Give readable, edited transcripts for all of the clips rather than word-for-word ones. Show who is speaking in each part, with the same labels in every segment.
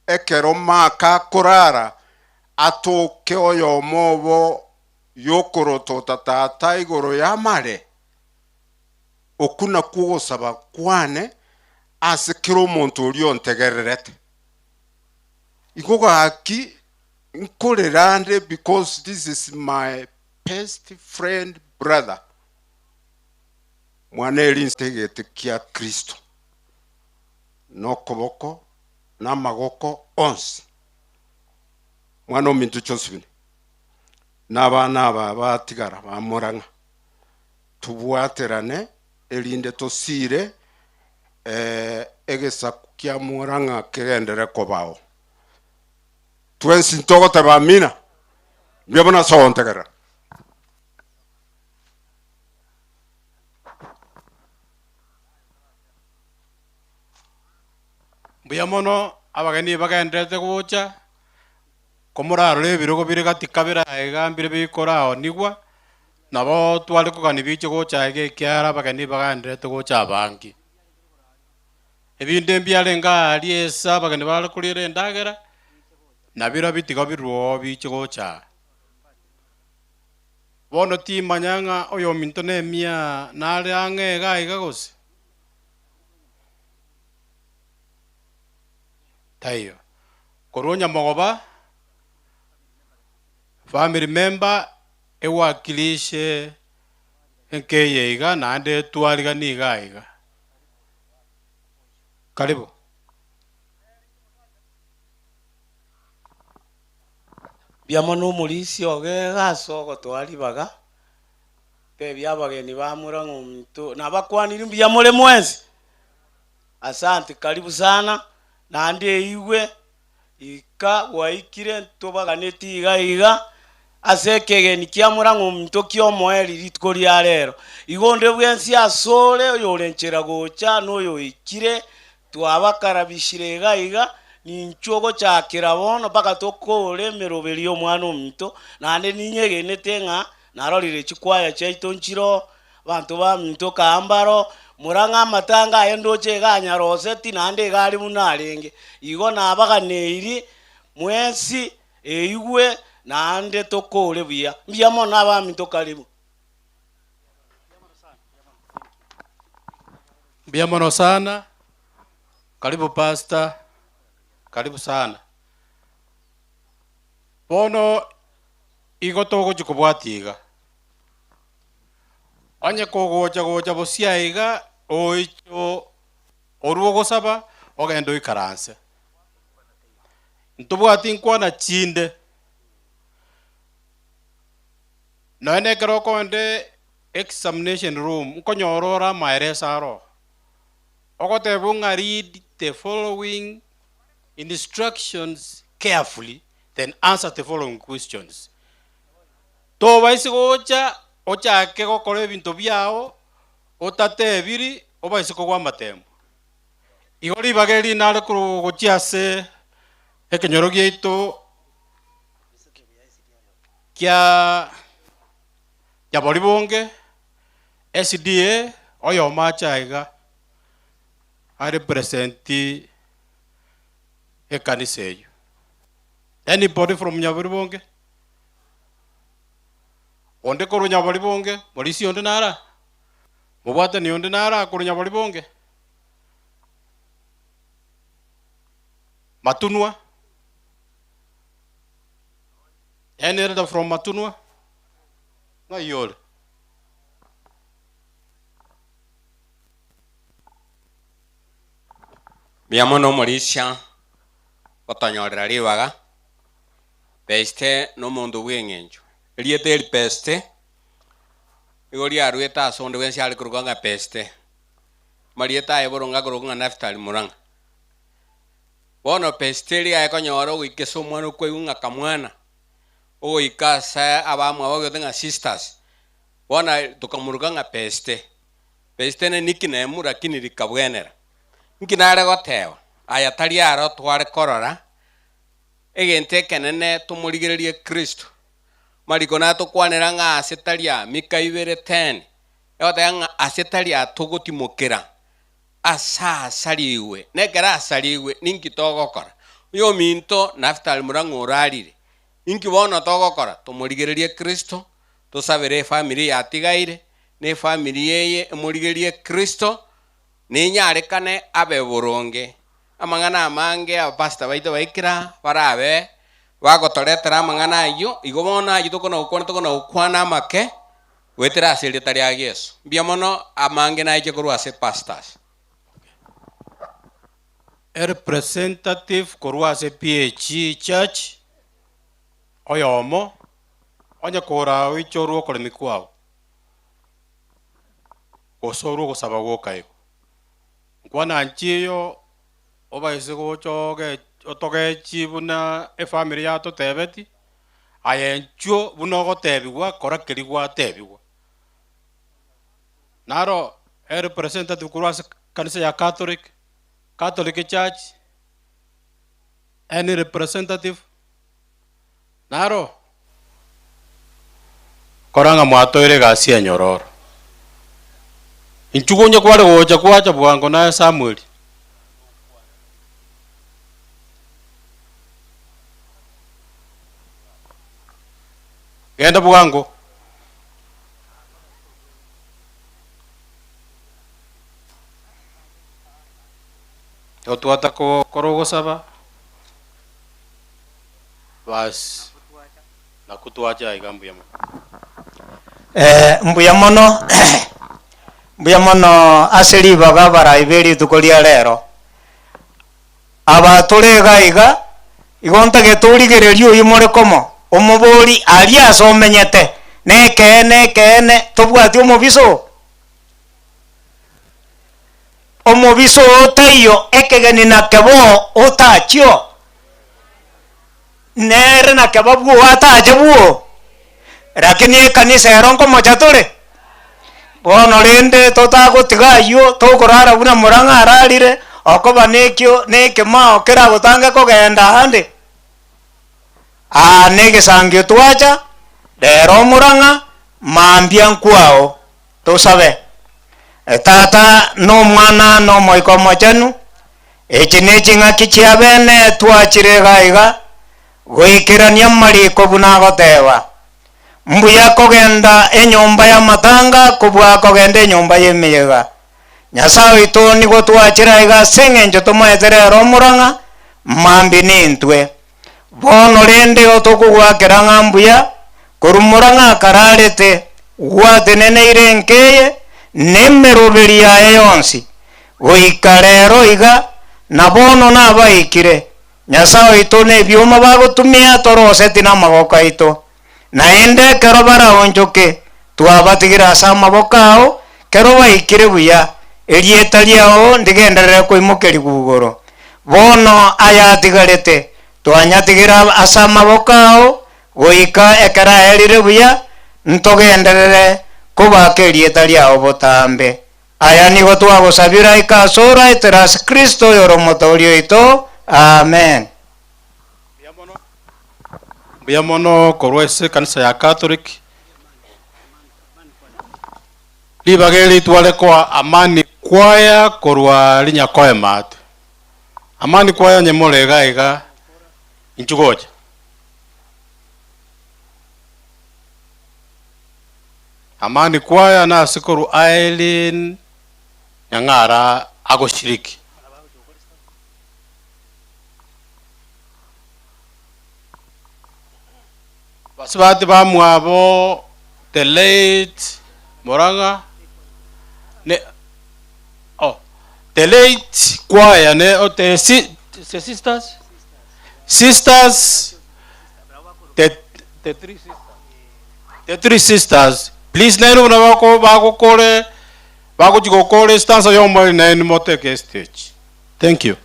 Speaker 1: Ekero Mark akorara, atoke oyomo obo yokorotota tata igoro y'amare. Okwo nakwo ogosaba kwane ase kera omonto oria ontegererete. Igo gaki nkorera nde because this is my best friend brother. Mwana eri nse egete kia Kristo nokoboko namagoko onsi. Mwana ominto Josephine na abana aba batigara bamorang'a tobwaterane erinde tosire egesaku kia Murang'a kegenderere kobao. Twensi ntogoteba amina. Mbuya mono ase ogontegerera.
Speaker 2: Mbuya mono abageni bagendererete gocha, komorarore ebirogo bire gati kabere aiga mbire bikoraonigwa, nabo tware kogania biche gocha aiga ekiagera abageni bagendererete gocha abange. Ebinde mbiarenge aaria ase abageni bare koriera endagera, na birobio tiga birwe oo biche gocha aa. Bono timanya ng'a oyominto Nehemia nare ang'e iga aiga gose? Taiyo. Korwa nyamogoba, family member ewakilishe enka eye iga naende etwariganie iga aiga. Karibu.
Speaker 3: Mbuya mono omorisia ogega ase ogotoa ribaga, tebia abageni ba Murang'a ominto, nabakwaniri mbuya more mwensi? Asante karibu sana, naende eigwe ika gwaikire ntobaganeti iga iga ase ekegeni kia Murang'a ominto ki'omoerio rituko ria rero. Igo onde bwensi asore oyore nchera gocha na oyoikire Twabakarabishire iga iga, ninchwe ogochakera bono mpaka tokore emeroberi y'omwana ominto, naende ninyegenete ng'a narorire chikwaya chiaito nchiroo, abanto baminto kaa mbaro, morang'e amatanga aye ndoche iga anyaroseti naende iga are buna arenge. Igo nabaganeiri mwensi eigwe naende tokore buya. Mbuya mono abaminto karibu.
Speaker 2: Mbuya mono sana, karibu pastor, karibu sana. Bono igo togochia kobwatia iga, onye kogocha gocha bosio aiga oicho orwe ogosaba ogende oikaranse. Ntobwati nkwana chinde. Nonya nekero okoenda examination room nkonyora ore amaereso aro, ogotebwa ng'a read the following instructions carefully then answer the following questions. Tobaisa gocha ochake gokora ebinto biao otatebiri obaise kogwa amatemo. Igo ribaga eri nare korwa gochia ase ekenyoro giaito. Kia Nyaboribonge, SDA, oyomo ache aiga arepresenti ekanisa eyio. Anybody from Nyaboribonge? Onde korwa Nyaboribonge, morisia onde nare aa? Mobwatani onde nare aa korwa Nyaboribonge? Matunwa? Any elder from Matunwa? Ng'ai ore?
Speaker 4: Mbuya mono omorisia gotonyorera ribaga, Beste nomonto bw'eng'encho. Erieta eri Beste nigo riaruete ase onde bwensi are korokwa ng'a Beste. Amarieta aye boronge akorokwa ng'a Naftali Murang'a. Bono Fesito eria aye konyora ogoika ase omwana okwaigwa ng'a kamwana, ogoika ase abamwabo bagete ng'a sisters, bono tokamoroka ng'a Fesito. Fesito ne nickname lakini rikabwenera. Nki nare goteba? Aya tari aro tware korora, egento ekenene tomorigererie Kristo. Mariko natokwanera ng'a ase tari aa, Mika ibere ten, egoteba ng'a ase tari aa togotimokera. Ase asarigwe, na ekero asarigwe, ninki togokora? Oyominto Naftali Murang'a orarire. Inki bono togokora? Tomorigererie Kristo, tosabere efamiri yatigaire, na efamiri eye emorigerie Kristo, nenyarekane abe boronge. Amang'ana amange abapastor baito baikire aa, barabe bagotoretera amang'ana ayio, igo bono ayio tokona gokwana tokona gokwana amake goetera ase erieta ria Yeso. Mbuya mono amange naiche korwa ase pastors.
Speaker 2: Erepresentative korwa ase PAG Church oyomo, onye koraa oiche orwe okoremi kwao, gose orwe ogosaba gwoka igo. Nkwana nchiyo obaise gocha oge otogechi buna efamiri yatotebeti, aye inchuo buna ogotebiwa kora keria gwatebiwa. Naro erepresentative korwa ase kanisa ya Catholic, Catholic Church, any representative, naro kora ng'a mwatoire egasi enyororo. Inchuo onye kware gocha gwacha bwango naye Samuel. Genda bwango. Totwata gokora ogosaba, bas nakwo twacha iga mbuya mono.
Speaker 5: Mbuya mono, mbuya mono ase ribaga abarai be rituko ria rero. Aba tore iga iga, igo ntagete origererie oyio more komo, omobori aria ase omenyete, nekeene ekeene tobwati omobiso? Omobiso oo taiyo, ekegeni nakeboo otachio, nere nakeba bwoo atache bwoo, lakini ekanisa ero nkomocha tore. Bono rende totagotiga ayio, tokorara buna Murang'a ararire, okoba nekio na ekemao keragotange kogenda ande. Aa negesangio twacha, rero Murang'a, mambia nkwao. Tosabe. Tata, na Omwana, na Omoika Omochenu, echi neching'aki chia bene twachire iga iga, goikerania amariko buna agoteba, Mbuya kogenda enyomba y'amatanga kobua kogenda enyomba y'emeyega. Nyasae oito nigo twachire aiga ase engencho tomoete rero omorang'a, mambia nintwe. Bono rende igo tokogoakera ng'a mbuya, korwa morang'a akararete, gwateneneire enka eye, na emeroberi yaye yonsi, goika rero iga, na bono nabaikire. Nyasae oito nebioma bagotumia toroseti namagoko aito. Naende ekero baraonchoke, twabatigire ase amaboko ao, kero baikire buya, erieta riao ndigenderere koimokerigwa igoro. Bono ayatigarete, twanyatigire ase amaboko ao, goika ekero aerire buya, ntogenderere kobaka erieta riao botambe. Aya nigo twagosabire ika asore aetere ase Kristo oyore Omotooria oito. Amen.
Speaker 2: Mbuya mono korwa ase ekanisa ya Catholic. Ribaga eri tware koa Amani Choir korwa Rinyakoe Maate. Amani Choir onye more iga iga inchu gocha. Amani Choir nase korwa Irene Nyang'ara agoshiriki. Basubati bamwabo the late Murang'a ne oh the late choir ne oh, the, si, the sisters sisters the three sisters the three sisters please nainwe buna bako bagokore bagochi gokora estanza yomo nainwe moteke stage. Thank you.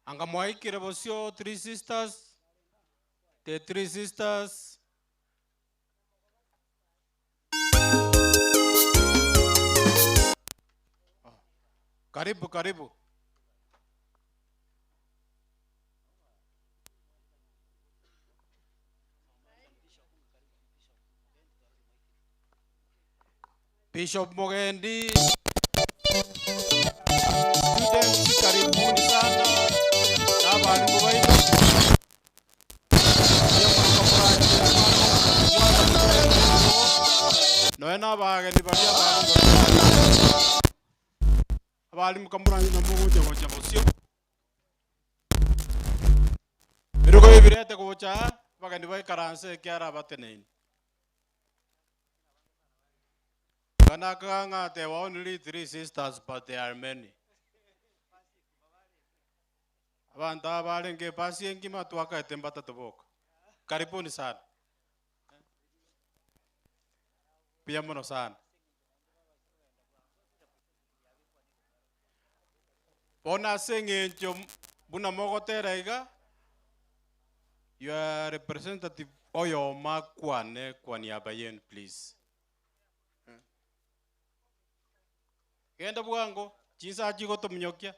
Speaker 2: Anga mwaikire bosio three sisters, the three sisters. Karibu, karibu. Bishop Mogendi, students karibuni sana na walimu. Abalimu kamoranyina mogocha gocha bosio. Ebirogo ebirete gocha aa, abageni baikaranse ekiara abateneine. Kana akang'a there were only three sisters but there are many. Abanto aba barenge ebasi engima twakaete mbatato boka. Karibuni sana. Mbuya mono sana. Bono ase eng'encho buna mogotera iga, your representative oyomo akwane kwa niaba yenu please. Genda bwango, chinsa chigotominyokia.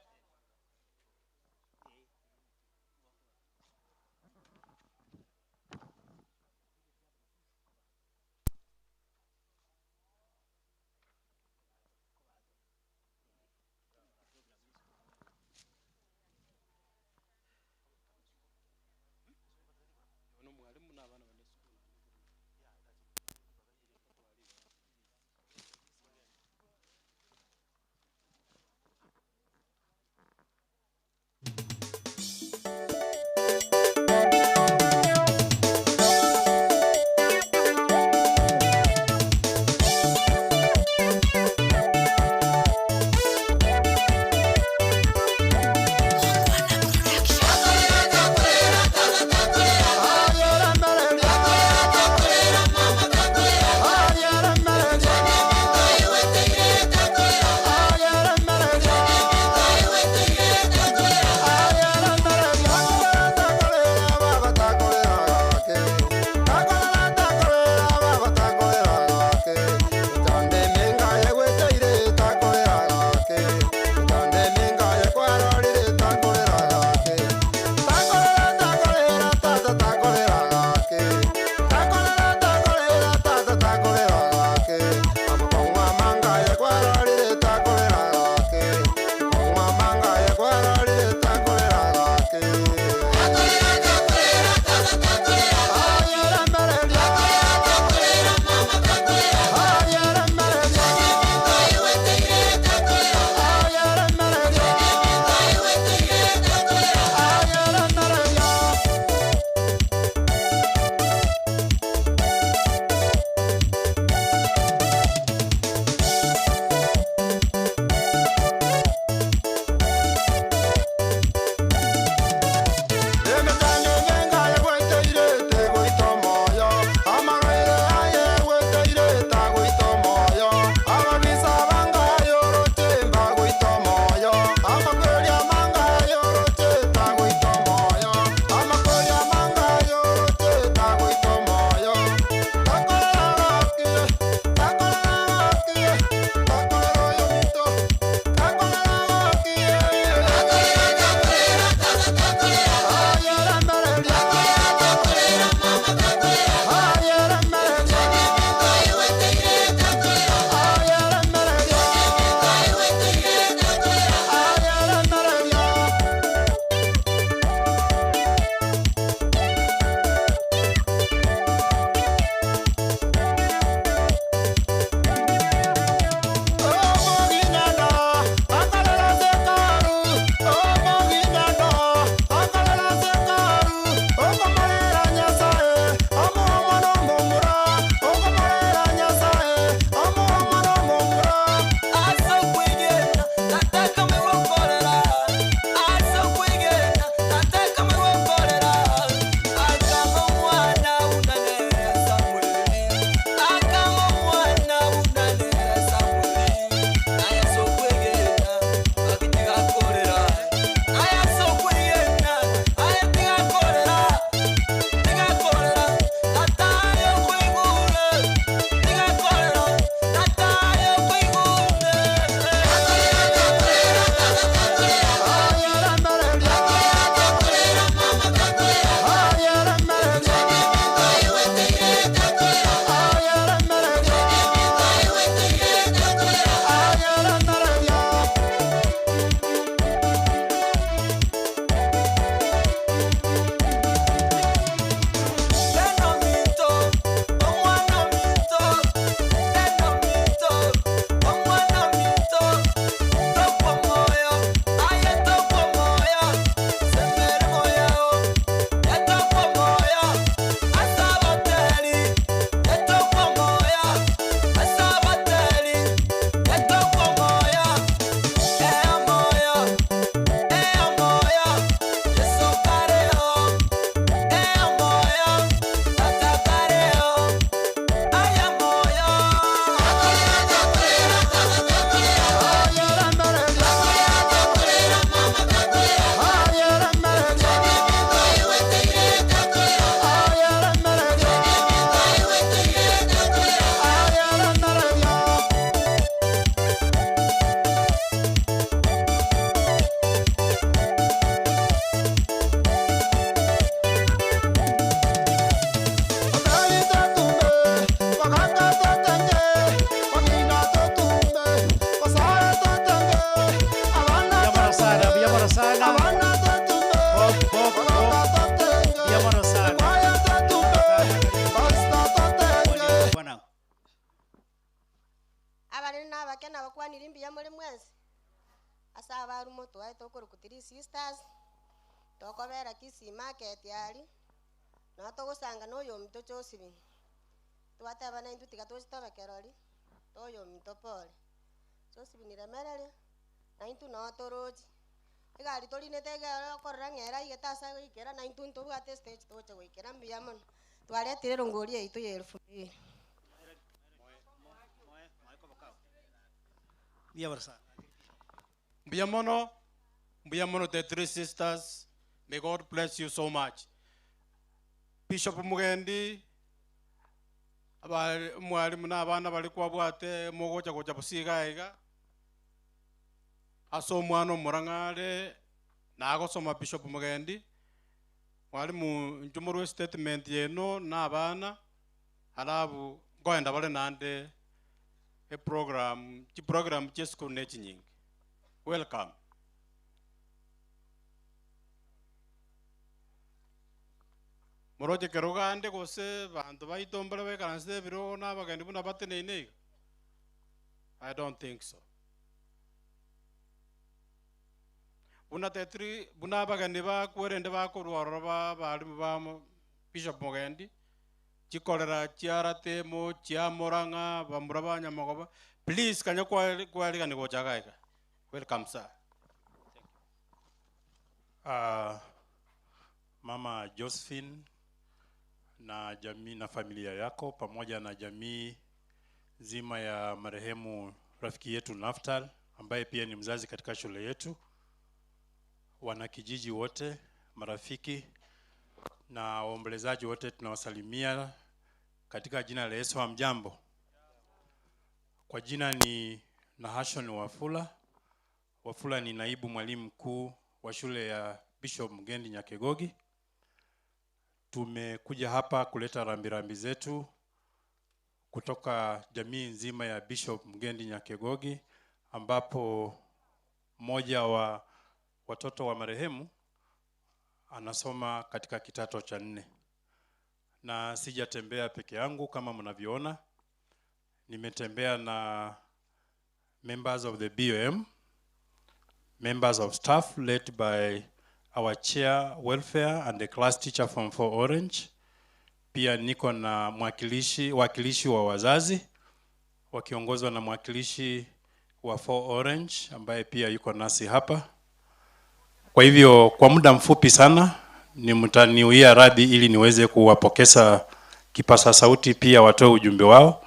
Speaker 6: motwae tokorokwa Three Sisters, tokobera Kisii market aria, nabo togosanga na oyominto Josephine. Twateba naintwe tiga toche tobe kerori, toe oyominto pore. Josephine remereria, naintwe noo toroche, egari torinete ekero okorora ng'a ere aigete ase agoikera naintwe ntobwate estage togocha goikera mbuya mono. Twaretire erongori yaito ya elfu mbili.
Speaker 2: Mbuya mono, mbuya mono the three sisters, may God bless you so much. Bishop Mugendi, aba omwalimu na abana baria kwabwate mogocha gocha bosa iga iga, ase omwana omorang'are nagosoma Bishop Mugendi, mwalimu inchuo morwe estatement yenu na abana, alafu nkoenda bare naende eprogram, chiprogram chia esukuru ne chinyinge. Welcome. Moroche kerogo ande gose banto baito mbare baikaransete ebirogo na abageni buna bateneine iga? I don't think so. Buna tetiri buna abageni bakwerende bakorwa ororo ba abalimu ba Bishop Mugendi, chikorera chiaratemo, chiamorang'a, bamura ba nyamogoba, please kanya kware kwarigani gocha iga iga. Welcome sir.
Speaker 7: Ah, Mama Josephine na jamii na familia yako pamoja na jamii nzima ya marehemu rafiki yetu Naftal ambaye pia ni mzazi katika shule yetu, wanakijiji wote, marafiki na waombolezaji wote tunawasalimia katika jina la Yesu. Hamjambo? Kwa jina ni Nahashon Wafula. Wafula ni naibu mwalimu mkuu wa shule ya Bishop Mugendi Nyakegogi. Tumekuja hapa kuleta rambirambi zetu kutoka jamii nzima ya Bishop Mugendi Nyakegogi, ambapo mmoja wa watoto wa marehemu anasoma katika kidato cha nne, na sijatembea peke yangu kama mnavyoona, nimetembea na members of the BOM, members of staff led by our chair welfare and the class teacher from 4 Orange. Pia niko na mwakilishi wakilishi wa wazazi wakiongozwa na mwakilishi wa 4 Orange ambaye pia yuko nasi hapa. Kwa hivyo kwa muda mfupi sana ni mtaniwia radhi ili niweze kuwapokeza kipasa sauti pia watoe ujumbe wao,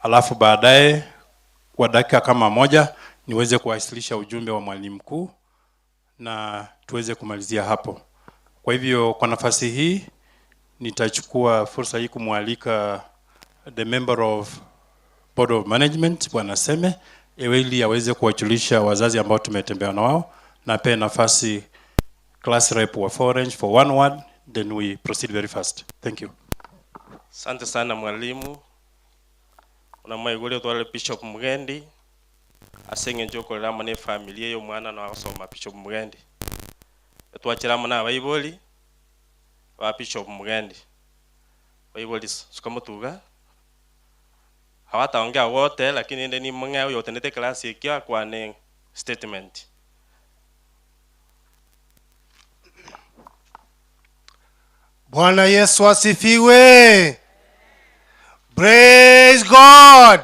Speaker 7: alafu baadaye kwa dakika kama moja niweze kuwasilisha ujumbe wa mwalimu mkuu na tuweze kumalizia hapo. Kwa hivyo kwa nafasi hii nitachukua fursa hii kumwalika the member of Board of Management Bwana Seme ili aweze kuwajulisha wazazi ambao tumetembea na wao na apewe nafasi class rep wa Forange for one word then we proceed very fast. Thank you.
Speaker 8: Asante sana mwalimu. Unamwaiguria twale Bishop Mugendi ase eng'encho okorera amo na efamily eye omwana na agosoma Bishop Mugendi. Etwachire amo na abaibori ba Bishop Mugendi. Baibori suka motuga hawataongea wote lakini ende nimong'e oyo otenete class ekio akwane statement.
Speaker 9: Bwana Yesu asifiwe. Praise God.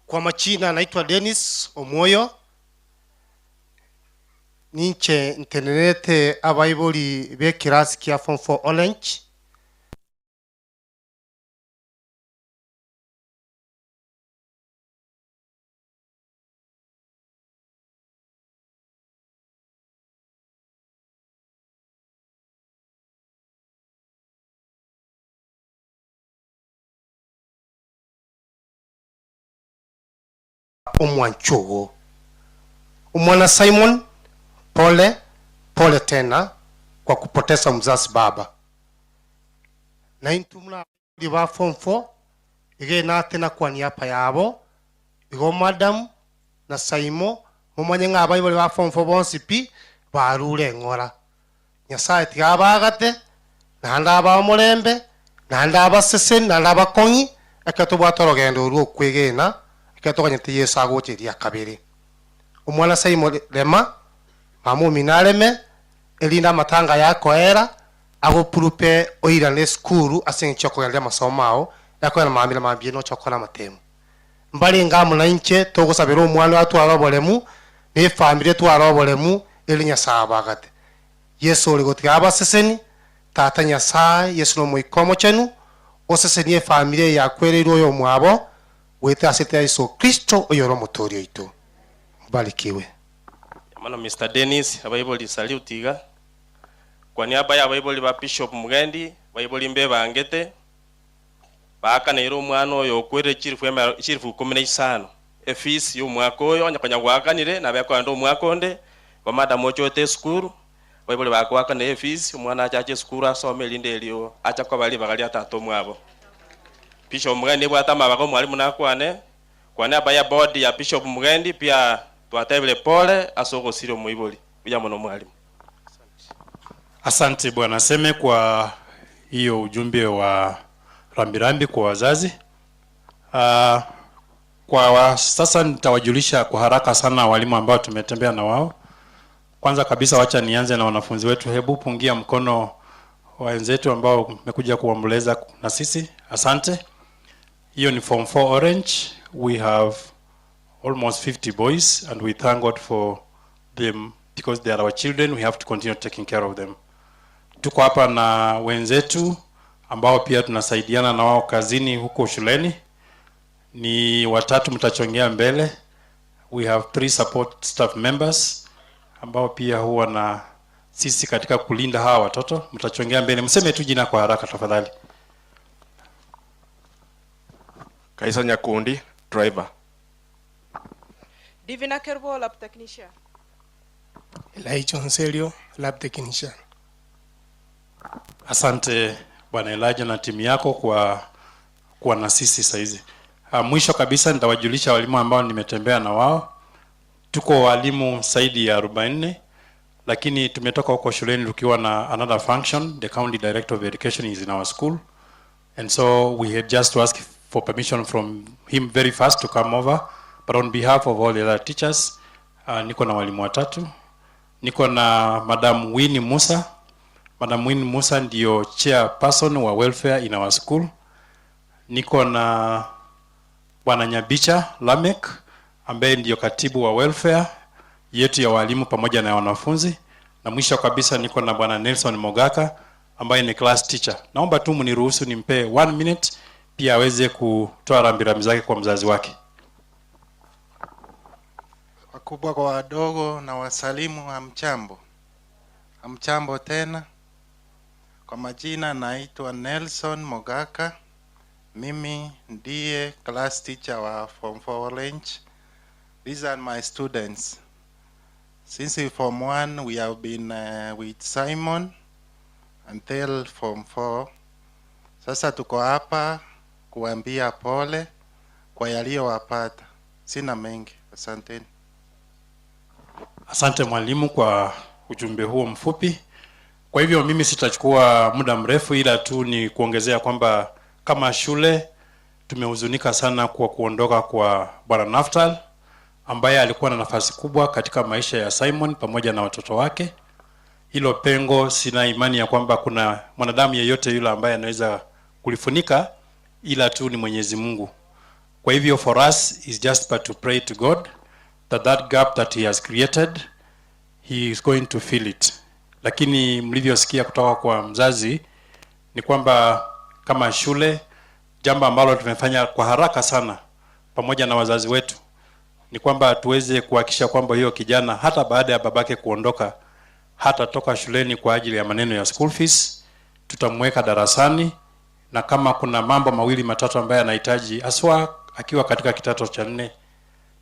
Speaker 9: Kwa machina anaitwa Dennis Omoyo. Ninche ntenerete abaibori be kirasi kia form 4 Orange. Omwancho ogo. Omwana Simon, pole pole tena kwa kupoteza mzazi baba. Na intwe buna abaibori ba form 4 iga enate na kwa niaba yabo, igo madam na Saimo momanye ng'a abaibori ba form 4 bonsi pi barure eng'ora. Nyasae tiga abaagate, naende abae omorembe, naende abaseseni, naende abakong'i, ekero tobwate orogendo orwo rw'okwegena, ekero toganyete Yeso agocha eria kabere. Omwana Simon rema, mama omino areme, erinde amatanga aya akoera, agopurupe oirane esukuru ase eng'encho yokogendereria amasomo ao, ekogera mambia na mambia noche gokora amatemu. Mbarenge amo nainche togosabera omwana oyo atware oboremu, na efamiri etware oboremu, erinde Nyasae abagate. Yeso ore gotiga abaseseni, Tata Nyasae, Yeso na Omoika Omochenu, osesenie efamiri eye yakwereirwe oyomwabo, goetera ase erieta ria Yeso Kristo oyore Omotoori oito. Mbarikiwe.
Speaker 8: Mono Mister Dennis, abaibori salute iga. Kwa niaba ya abaibori ba Bishop Mugendi, abaibori mbebangete, baakaneire omwana oyo okwerire chilifu emero chilifu ikomi na isano, efees ya omwaka oyo, onye konya gwaakanire nabo ekoenda omwaka onde, igo madam ochoete esukuru, abaibori bagoakanire efees, omwana achache esukuru asome erinde erio acha koba ribaga ria tata omwabo. Bishop Mugendi nebwate amabaga omwalimu nakwane, Kwa niaba ya board ya Bishop Mugendi pia twatebire pole ase ogosiria omoibori. Buya mono mwalimu.
Speaker 7: Asante Bwana Seme kwa hiyo ujumbe wa rambirambi kwa wazazi. Uh, kwa wa, sasa nitawajulisha kwa haraka sana walimu ambao tumetembea na wao. Kwanza kabisa wacha nianze na wanafunzi wetu. Hebu pungia mkono wenzetu ambao mmekuja kuomboleza na sisi. Asante. Hiyo ni form 4 orange. We have almost 50 boys and we thank God for them because they are our children. We have to continue taking care of them. Tuko hapa na wenzetu ambao pia tunasaidiana na wao kazini huko shuleni. Ni watatu, mtachongea mbele. We have three support staff members ambao pia huwa na sisi katika kulinda hawa watoto. Mtachongea mbele, mseme tu jina kwa haraka tafadhali.
Speaker 8: Kaisa Nyakundi, driver.
Speaker 10: Divina Kerubo, lab technician.
Speaker 11: Elijah Onserio, lab technician.
Speaker 7: Asante Bwana Elijah na timu yako kwa kuwa na sisi saizi. Mwisho kabisa nitawajulisha walimu ambao nimetembea na wao. Tuko walimu zaidi ya 40 lakini tumetoka huko shuleni tukiwa na another function. The county director of education is in our school and so we had just to ask for permission from him very fast to come over, but on behalf of all the other teachers niko na walimu watatu. Niko na Madam Winnie Musa. Madam Winnie Musa ndio chairperson wa welfare in our school. Niko na Bwana Nyabicha Lamek ambaye ndio katibu wa welfare yetu ya walimu pamoja na wanafunzi, na mwisho kabisa niko na Bwana Nelson Mogaka ambaye ni class teacher. Naomba tu mniruhusu nimpe one minute pia aweze kutoa rambirambi zake kwa mzazi wake.
Speaker 12: Wakubwa kwa wadogo na wasalimu, hamchambo. Hamchambo tena. Kwa majina naitwa Nelson Mogaka. Mimi ndiye class teacher wa Form 4 Orange. These are my students. Since Form 1 we have been with Simon until Form 4. Sasa tuko hapa kuambia pole kwa yaliyowapata. Sina mengi. Asanteni.
Speaker 7: Asante mwalimu kwa ujumbe huo mfupi. Kwa hivyo mimi sitachukua muda mrefu, ila tu ni kuongezea kwamba kama shule tumehuzunika sana kwa kuondoka kwa Bwana Naftal ambaye alikuwa na nafasi kubwa katika maisha ya Simon pamoja na watoto wake. Hilo pengo sina imani ya kwamba kuna mwanadamu yeyote yule ambaye anaweza kulifunika, ila tu ni Mwenyezi Mungu. Kwa hivyo for us is just but to pray to God that that gap that he has created he is going to fill it. Lakini mlivyosikia kutoka kwa mzazi ni kwamba kama shule, jambo ambalo tumefanya kwa haraka sana pamoja na wazazi wetu ni kwamba tuweze kuhakikisha kwamba hiyo kijana hata baada ya babake kuondoka hatatoka shuleni kwa ajili ya maneno ya school fees. Tutamweka darasani, na kama kuna mambo mawili matatu ambayo anahitaji haswa akiwa katika kidato cha nne,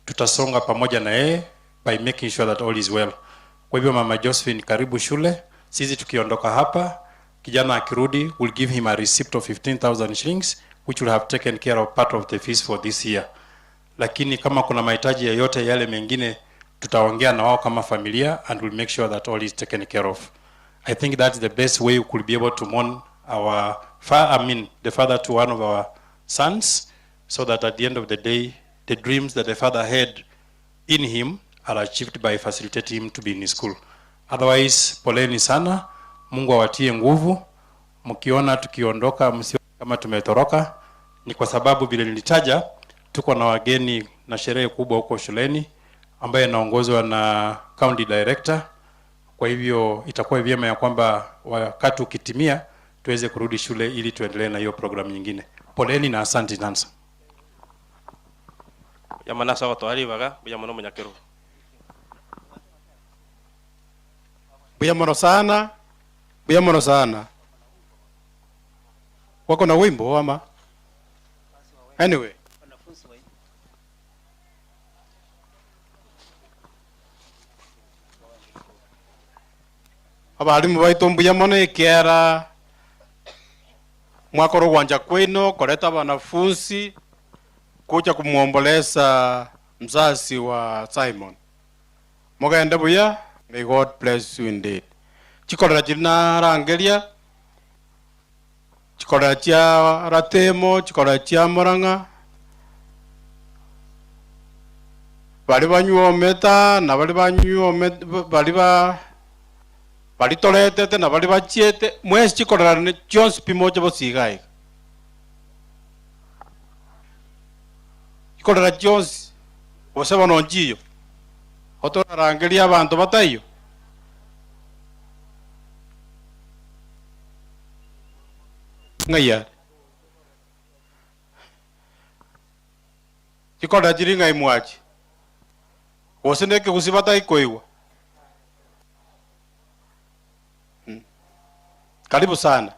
Speaker 7: tutasonga pamoja na yeye by making sure that all is well. Kwa hivyo Mama Josephine, karibu shule. Sisi tukiondoka hapa, kijana akirudi, we'll give him a receipt of 15,000 shillings which will have taken care of part of the fees for this year. Lakini kama kuna mahitaji yoyote yale mengine, tutaongea na wao kama familia and we'll make sure that all is taken care of. I think that's the best way we could be able to mourn our I mean the father to one of our sons so that at the end of the day the dreams that the father had in him are achieved by facilitating him to be in school. Otherwise, poleni sana, Mungu awatie nguvu. Mkiona tukiondoka, msione kama tumetoroka, ni kwa sababu vile nilitaja, tuko na wageni na sherehe kubwa huko shuleni ambayo inaongozwa na county director. Kwa hivyo itakuwa vyema ya kwamba wakati ukitimia tuweze kurudi shule ili tuendelee na hiyo programu nyingine. Poleni na asante Nansa.
Speaker 8: Mbuya mono ase ogotoa ribaga, mbuya mono omonyakerogo.
Speaker 2: Mbuya mono sana, mbuya mono sana. Wako na wimbo ama? Anyway. Abalimu baito mbuya mono ekiara mwakora ogwancha kwaino koreta abanafunsi gocha komwombolesa mzazi wa Simon. Mogende buya, may God bless you indeed. Chikorera chiria narangeria, chikorera chia Ratemo, chikorera chia Murang'a, baria banyuometa na baria banyuome baria ba baria toretete na baria bachiete, mwensi chikorera chionsi pi moche bosa iga iga. Chikorera chionsi, gose bono nchiyo, otorarangerie abanto bataiyo. Ng'ai are? Chikorera chiri ng'ai mwachi? Gose nekegusii batari koigwa? Karibu sana.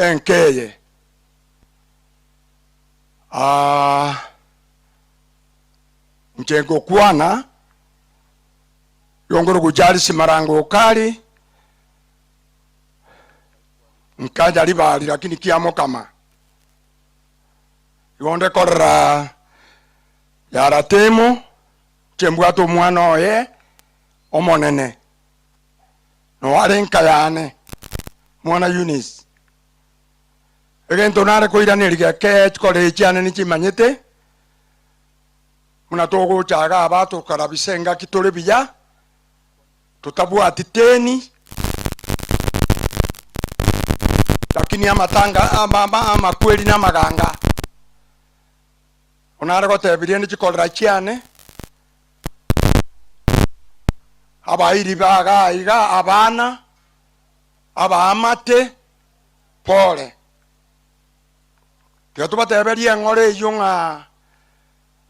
Speaker 1: Enka eye inche ngokwana yongoro Charles Marango Okari nkaja ribari lakini kiamokama igo ndekorera yaratemo nche mbwate omwana oye omonene noare nka yane mwana Eunice egento nare koiraneria geke chikore echiane nichimanyete muna togochaga aba tokarabisa engaki tore buya totabwati teni lakini amatanga amakweri na amaganga onare gotebirie nichikorera chiane abairi baga iga abana abaamate pole tiga tobateberie eng'oro eywo ng'a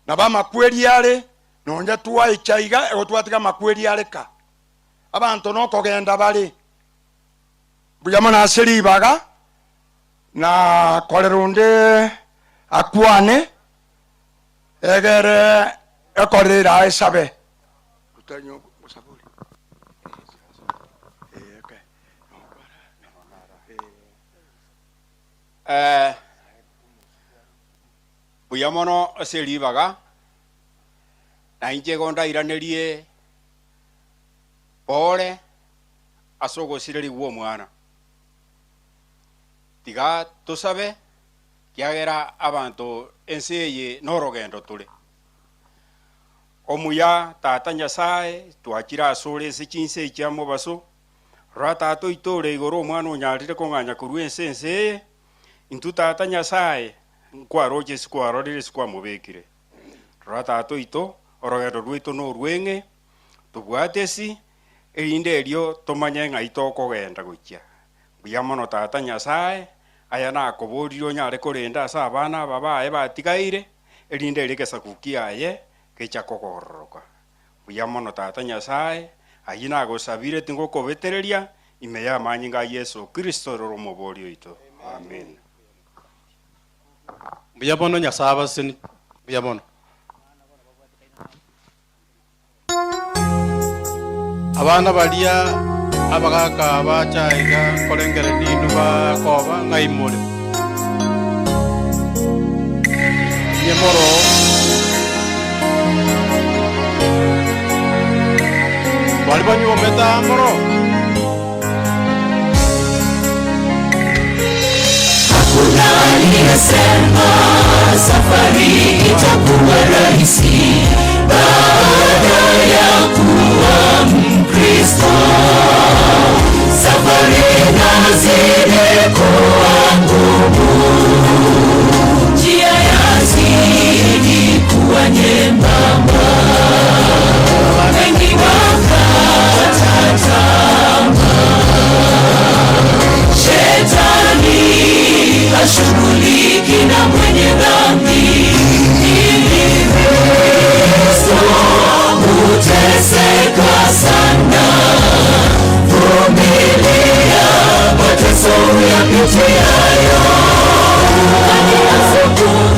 Speaker 1: nabo amakweri are nonye twaicha iga ego twatiga amakweri are ka abanto nokogenda bare mbuya mono ase ribaga na korera onde akwane egere ekorera erae esabe.
Speaker 4: Eh, mbuya mono ase ribaga, na inche igo ndairanerie pore ase ogosirerigwa omwana. Tiga tosabe, kiagera abanto ense eye norogendo tore. Omuya tata Nyasaye twachire ase ore ase chinse echi amo baso, rora tata oito ore igoro omwana onyarire kong'anya korwa ense ense eye, intwe tata Nyasaye nkwaroche ase kwarorire ase kwamobekire. Rora tata oito, orogendo rwaito norweng'e, tobwate esi, erinde erio tomanye ng'ai tokogenda gochia. Mbuya mono tata Nyasaye,
Speaker 13: Aya nakoborire onyare korenda ase abana aba baye batigaire, erinde erio egesaku kiaye gecha kogororoka. Mbuya mono Tata Nyasae, ayio nagosabire tingokobetereria, ime y'amanyinga a Yeso Kristo ere Omoboori oito. Amin.
Speaker 2: Mbuya mono Nyasae abaseni, mbuya mono. Abana baria abagaka bacha aiga nkorengereria inwe bakoba ng'ai more. Inye moroo. Baria banyuomete aa moroo.
Speaker 14: Hakuna aliyesema safari itakuwa rahisi baada ya kuwa Mkristo. Safari inazidi kuwa ngumu, njia yazidi kuwa nyembamba, wengi wakata tamaa. Shetani hashughuliki na mwenye dhambi, ili Kristo huteseka sana. Vumilia mateso uyapitiayo, hadi asubuhi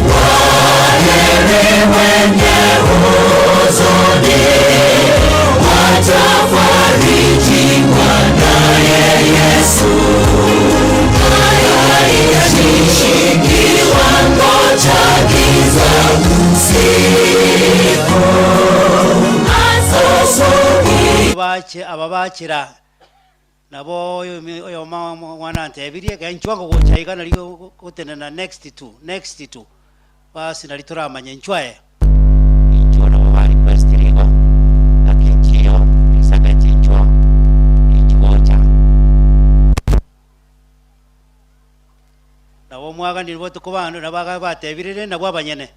Speaker 14: Waheri wenye huzuni, watafarijiwa naye Yesu. Haijalishi kiwango cha giza usiku, asubuhi
Speaker 15: Bache ababachera Nabo oyomo omwana antebirie, Genchwa ngogocha iga nario gotenena next to, next to, basi nario toramanye inchwa ee.
Speaker 16: Inchuo nabo ba requestire igo, gaki nchiyo Elizabeth inchuo inchu gocha.
Speaker 15: Nabo omwaganire botuko bande nabo batebire rende nabwo abanyene.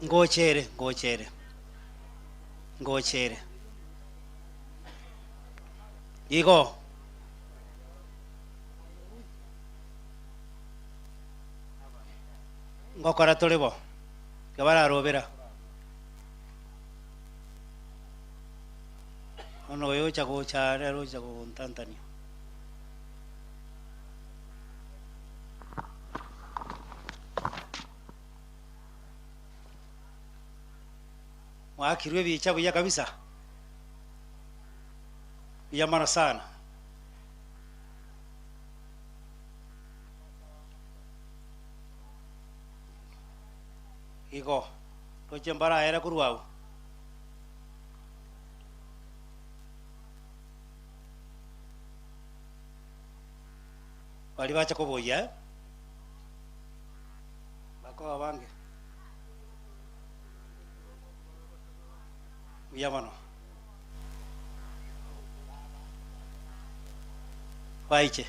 Speaker 15: Ngocha ere, ngocha ere, ngocha ere. Igo. Ngokora tore bo, ekero bararobera. Bono oyo ocha gocha are ere ocha gontantania. Mwakirwe ebicha buya kabisa, buya mono sana. Igo, toche mbaraere korwa agwo. Baria bacha koboyia, eh? Bakoba abange. Buya mono. Baiche.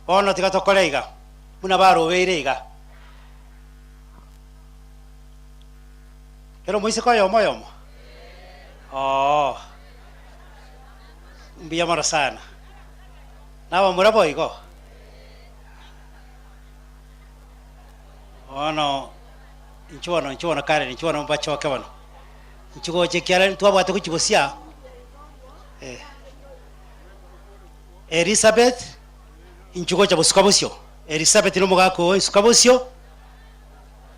Speaker 15: Bono tiga tokore iga, buna barobeire iga. Kera omoiseke oyomo oyomo? Oo. Mbuya mono sana. Nabamura boigo? Bono, inchuo bono, inchuo bono Karen, inchuo bono mbachoke bono. Inchuo gocha ekiagera ntwabwate gochia gosia eh. Elizabeth, inchuo gocha bosuka bosio, Elizabeth na omogaka oo esuka bosio,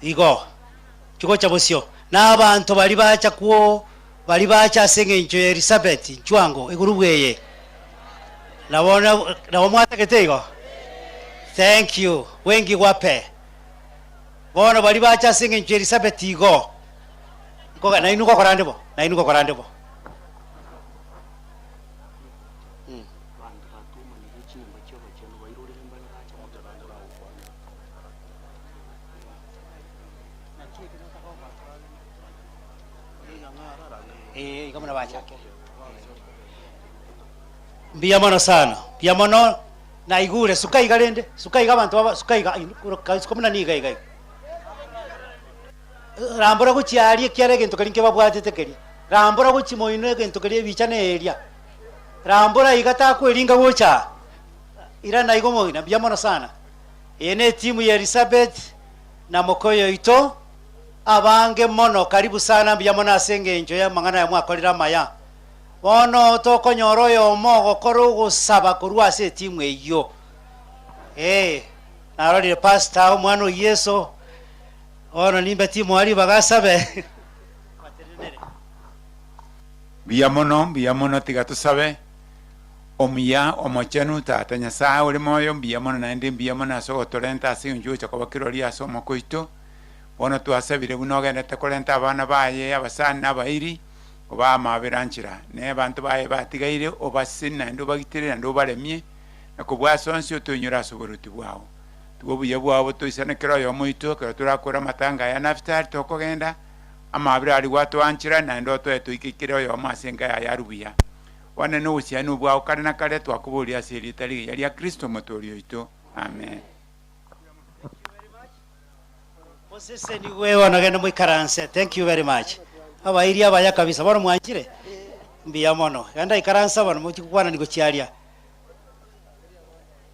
Speaker 15: igo, inchuo gocha bosio. Na abanto baria bacha kwo baria bacha ase eng'encho ya Elizabeth, inchuo ango, egurubu eye. Nabo nabo mwatagete igo? Thank you. Wengi gwape. Bono baria bacha ase eng'encho ya Elizabeth igo. Nkoga nainwe ngokora nde bo, nainwe ngokora nde bo. Mm. Eh, igo buna bachakire. Mbuya mono sana, mbuya mono, naigure, suka iga rende, suka iga abanto baba, suka iga, suka buna niga iga iga. Rambora gochia aria ekiara egento keria nkebabwatete keria. Rambora gochia moino egento keria ebicha neria. Rambora iga takweringa gocha aa. Irana igo omong'ina, mbuya mono sana. Eye ne etimu ya Elizabeth na mokoyo oito, abange mono, karibu sana, mbuya mono ase engencho y'amang'ana aya mwakorire amaya. Bono tokonyora oyomo ogokora ogosaba korwa ase etimu eyio. Ee, narorire pastor, omwana o Yeso, bono nimbe timoa ribaga asabe.
Speaker 17: Mbuya mono, mbuya mono, tiga tosabe. Omuya, omochenu, Tata Nyasae ore moyo, mbuya mono naende mbuya mono ase ogotorenta ase engencho ogocha koba kirori ase omoko oito. Bono twasabire buna ogenderete korenta abana baye, abasani na abairi, obaa amabera nchera. Na abanto baye batigaire, obasesenie naende obagitere naende obaremie, na kobua ase onsi otoinyore ase oboruoti bwao. Tiga obuya bwao botoisane kera oyomo oito, ekero torakore amatanga aya Nafutali tokogenda, amabera aria gwatoanchera, naende otoe toike kera oyomo ase enka yaye arwe buya. One nobosiani obwao kare na kare, twakoboria ase erieta rigiya ria Kristo Omotoori oito. Amen.
Speaker 15: Mosesenigwe bono genda moikaranse. Thank you very much. Abairi abaya kabisa. Bono mwanchire? Mbuya mono. Genda ikaransa bono mochie gokwanani gochia aria.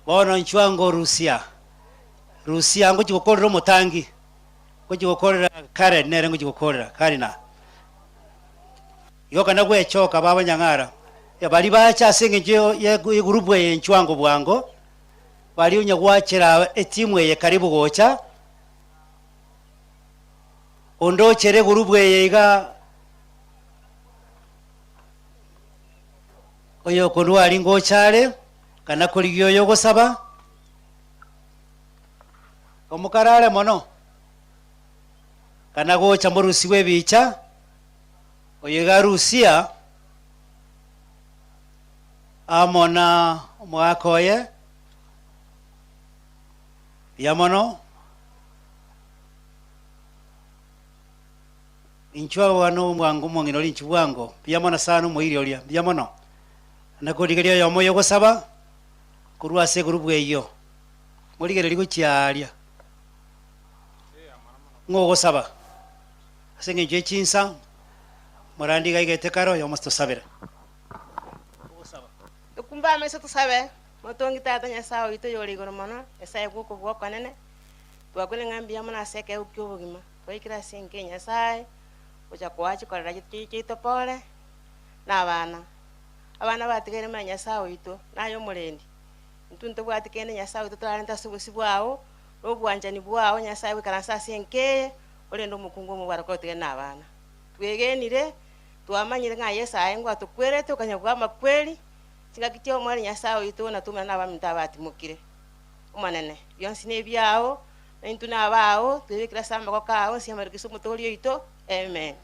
Speaker 15: Bono inchuo ango Rusia. Rusia ngochia gokorera omotangi. Ngochia gokorera Karen nere ngochia gokorera. Karina. Igo kana gwechoka babanyang'ara, baria bacha ase engencho y'egurupu eye enchwango bwango, baria onye gwachera etimu eye karibu gocha, onde ochere egurupu eye iga, oyo okorwa aria ngocha are, kana korigia oyo ogosaba, omokarare mono, kana gocha morusigwe ebicha. Oyo iga Rusia amo na omogaka oye, mbuya mono. Inchuo abana obwango omong'ina oria inchuo bwango, mbuya mono sana omoiri oria, mbuya mono. Nakorigereria oyomo oyo ogosaba korwa ase egurupu eyio, morigererie gochia aaria, ng'o ogosaba? Ase engencho ye chinsa, morande iga aigete kare oyomo tosabere.
Speaker 10: Tokumbe amaiso tosabe, Motongi Tata Nyasae oito oyore igoro mono, Nyasae bw'okobua okonene, twakwane ng'a mbuya mono ase ekeegwa ki'obogima twaikire ase enka ya Nyasae, gocha koa chikorera chiaito pore, na abana. Abana batigaire muna Nyasae oito, naye omorendi. Intwe ntobwati kende Nyasae oito torarente ase obosio bwao, na obwanchani bwao Nyasae goikaransa ase enka eye, Korende omokungu omobaraka otigare nabana. Twegenire, twamanyire ng'a Yeso aye ngwatokwerete okanya bw'amakweri, chingaki chi'omoerio Nyasae oito natomera nabaminto abatimokire. Omonene, bionsi nebiao, na intwe nabao, twebekire ase amaboko ao, nse y'amariko ase Omotoori oito. Amen.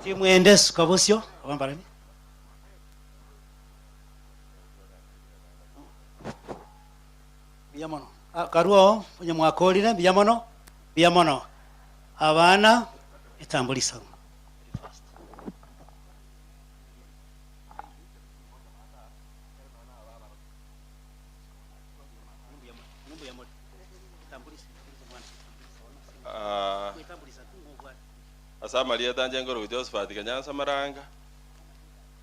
Speaker 15: Timwende suka bosio, abambarani. Mbuya mono. Ah, karue oo, onye mwakorire, mbuya mono, mbuya mono. Abana, etambo risagu.
Speaker 8: Ah, ase amarieta anche nkorokwa Josephat Kenyansa Maranga,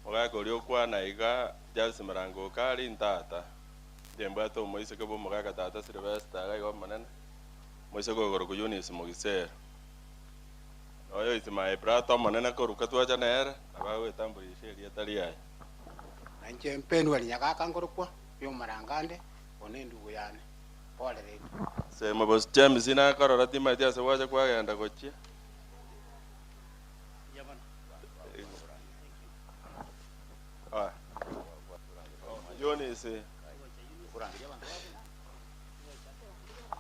Speaker 8: omogaka oria okwana iga Charles Maranga Okari ntata. Inche mbwate omoiseke bw'omogaka tata Silvester iga iga omonene, omoiseke okorokwa Eunice Mogisero. Na oyo is my brother omonene koruka twacha nere, nabo agoetambulisha erieta riaye.
Speaker 18: Na inche Penueli nyagaka nkorokwa, oyomaranga ande, oyo nendugu yane. Pole rende.
Speaker 8: Semo boss James nakorora timaeti ase gwacha kwagenda gochia. Ah. Eunice.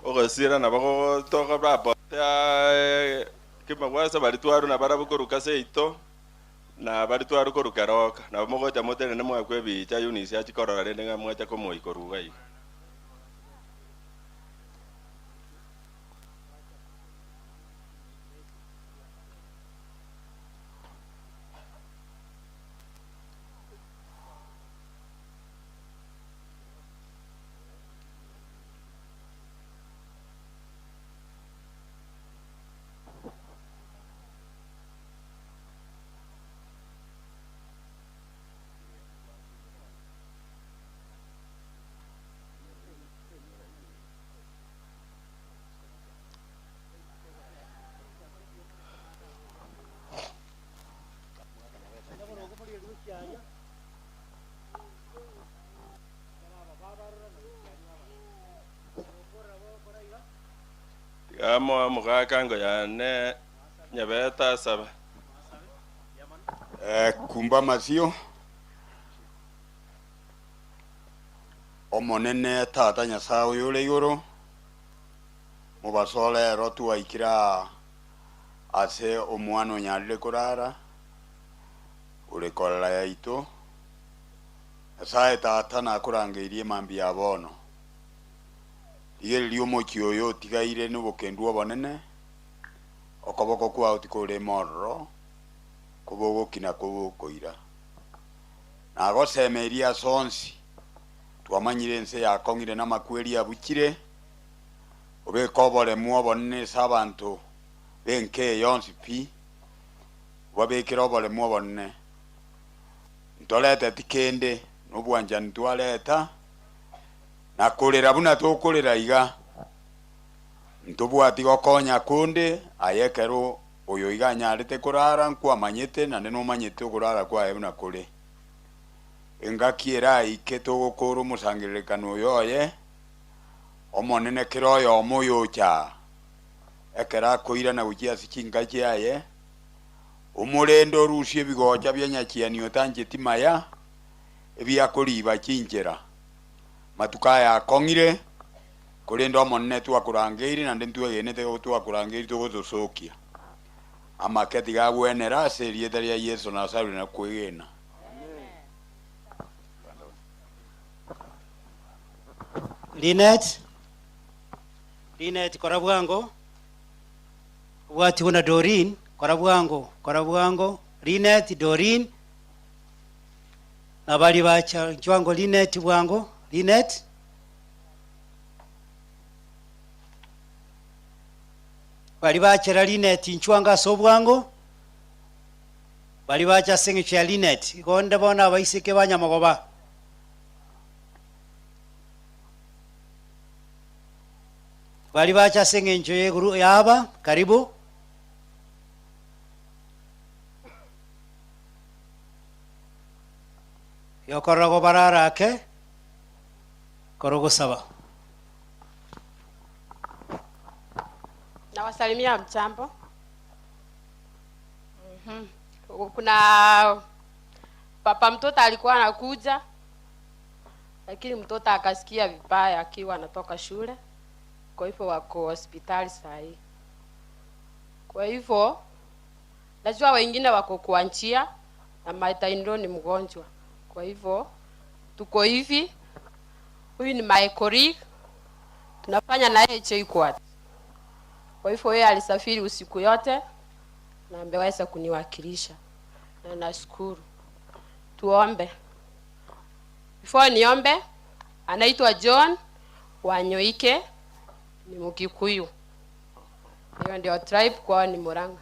Speaker 8: Ogosira nabo gogotoka bapotea kimagwasa bari twarwa na barabwo koruka seito na bari twarwa korwa keroka nabo mogocha motenene mwakwa ebicha Eunice achie korora rende ng'a mwacha komoika korwa iga iga. Tiga moe omogaka engo yane nyebete asabe.
Speaker 19: Kumba amasio, Omonene Tata Nyasae oyore igoro, mobaso o rero twaikire aa ase omwana onyarire korara, ore korera yaito. Nyasae Tata nakorangeirie mambia ya bono. Rigereria omochie oyo otigaire nobokendu obonene, okoboko kwao tikorema ororo, kobogokina kobokoira. Nagosemerie ase onsi, twamanyire ense yakong'ire namakweri abuchire, obeke oboremu obonene ase abanto b'enka eye yonsi pi, obabekere oboremu obonene. Ntoreteti kende, nobwanchani twareta, na korera buna tokorera iga, ntobwati gokonya konde, aye ekero oyo iga anyarete korara nkwamanyete, naende nomanyete okorara kwaye buna kore. Engaki eraike togokora omosangererekano oyo oye, Omonene kera oyomo oyocha aa, ekero akoirana gochia ase chinka chiaye, omorende orusie ebigocha bia nyachiani otancheti maya, ebiakoriiba chinchera. Matuko aya akong'ire, korende Omonene twakorangeire, naende ntwegenete twakorangeire togotosokia. Amake tiga agwenere ase erieta ria Yeso nasabire na kwegena.
Speaker 15: Linet, Linet kora bwango, obwatigwe na Doreen, kora bwango, kora bwango, Linet, Doreen, na baria bacha nchwango Linet bwango, Linet. Baria bachera Linet nchwango ase obwango, baria bacha ase eng'encho ya Linet, igo onde bono abaiseke ba nyamogoba. Baria bacha ase eng'encho y'eguru y'aba, karibu. Yokorora gobarara ake, kora ogosaba.
Speaker 10: Nawasalimia hamjambo. Mhm. Kuna papa mtoto alikuwa anakuja, lakini mtoto akasikia vibaya akiwa anatoka shule, kwa hivyo wako hospitali saa hii. Kwa hivyo najua wengine wako kwa njia na my in-law ni mgonjwa, kwa hivyo tuko hivi. Huyu ni my colleague, tunafanya na yeye JKUAT. Kwa hivyo yeye alisafiri usiku yote na ameweza kuniwakilisha na nashukuru. Tuombe. Before niombe, anaitwa John Wanyoike, ni Mkikuyu. Hiyo ndio tribe kwao ni Murang'a.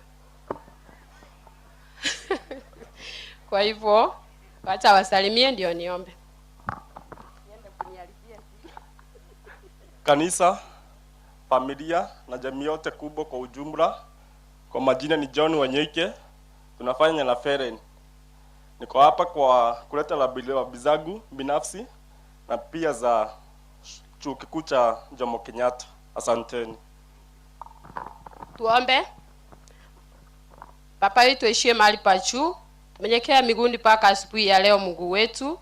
Speaker 10: Kwa hivyo wacha wasalimie ndio niombe.
Speaker 8: Kanisa, familia na jamii yote kubwa kwa ujumla. Kwa majina ni John Wanyoike, tunafanya na Feren. Niko hapa kwa kuleta rambirambi zangu binafsi na pia za chuo kikuu cha Jomo Kenyatta. Asanteni.
Speaker 10: Tuombe. Baba yetu aishie mahali pa juu, tumenyekea miguuni mpaka asubuhi ya leo. Mungu wetu,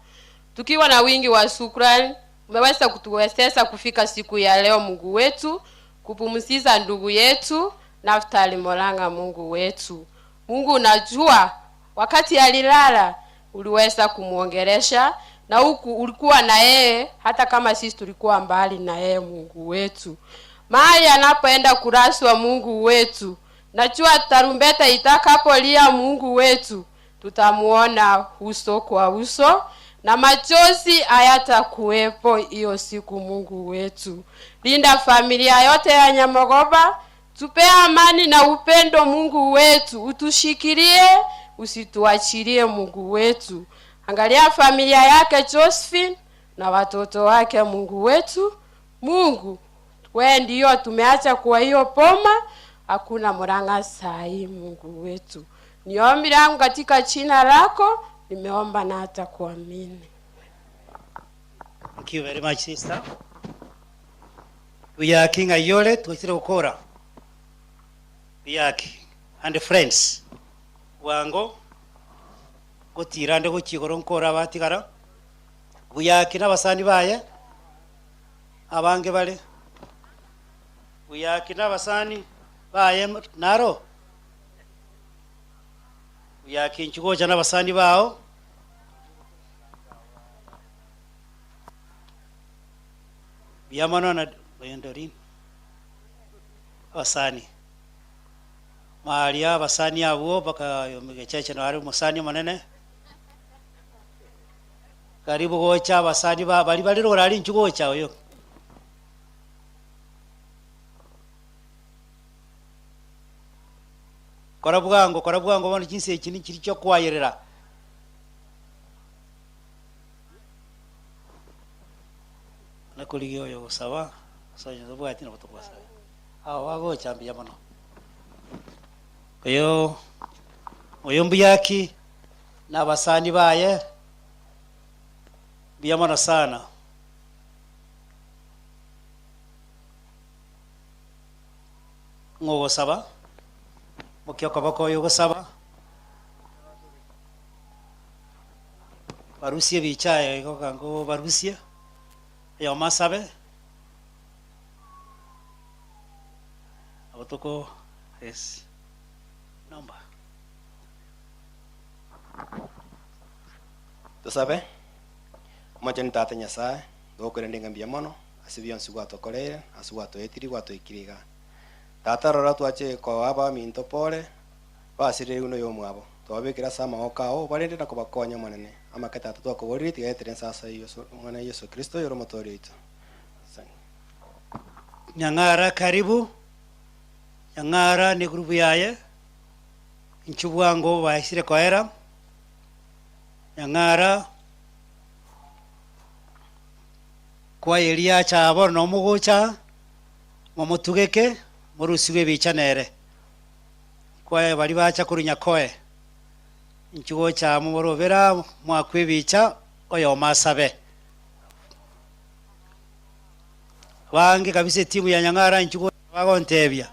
Speaker 10: tukiwa na wingi wa shukrani, umeweza kutuwezesha kufika siku ya leo. Mungu wetu, kupumzisha ndugu yetu Naftali Moranga. Mungu wetu, Mungu unajua wakati alilala uliweza kumwongelesha na huku ulikuwa na yeye, hata kama sisi tulikuwa mbali na yeye. Mungu wetu, mahali anapoenda kuraswa, Mungu wetu, najua tarumbeta itakapolia, Mungu wetu, tutamuona uso kwa uso na machozi hayatakuwepo hiyo siku. Mungu wetu, linda familia yote ya Nyamogoba, tupe amani na upendo. Mungu wetu, utushikilie, usituachilie. Mungu wetu, angalia familia yake Josephine na watoto wake. Mungu wetu, Mungu we ndiyo tumeacha kwa hiyo poma, hakuna murang'a sahi. Mungu wetu, ni ombi langu katika jina lako nimeomba na hata kuamini.
Speaker 15: Thank you very much, sister. Tuya King Ayole, tuisire gukora. Biaki and friends bwango gotira ande gochia igoro nkore abatigara Buyaki na abasani baye abange bare Buyaki na abasani baye naro Buyaki inchuo gocha na abasani bao. Mbuya mono na oyo Doreen. Abasani. Maria abasani abwo mpaka omogecheche naro are omosani omonene. Karibu gocha abasani ba baria bare rogoro aria inchuo gocha oyo. Kora bwango, kora bwango bono chinsa echi nichiri chiokoayerera. Nakorigia oyo ogosaba, ase onye tobwati nabo tokobasaba. Aba bagocha mbuya mono. Oyo oyo mbuya ki na abasani baye, mbuya mono sana. Ng'o ogosaba? Mokia okoboko oyo ogosaba. Barusie ebicha aye igo kango barusie, oyomo asabe, nabo toko yes, nomba.
Speaker 20: Tosabe. Omochenu Tata Nyasae, ngokorende ng'a mbuya mono ase bionsi gwatokoreire, ase gwatoetirie gwatoikirie igaa. Tata rora twache koa abaminto pore, Basirireirwe noyomwabo, twababekire ase amaboko ao, obarende na kobakonya, Omonene. Amake Tata twakoboririe, tiga yaetere ense ase Yeso, Omwana Yeso Kristo, oyore Omotooria oito. Asante.
Speaker 15: Nyang'ara karibu, Nyang'ara ne group yaye, inchuo bwango baisire koera, Nyang'ara kwayeria acha bono nomogocha, momotugeke, morusigwe ebicha nere. Kwaye baria bacha korwa Nyakoe, inchuo gocha amo morobera mwakwe ebicha, oyomo asabe. Bange kabisa etimu ya Nyang'ara inchuo gocha bagontebia,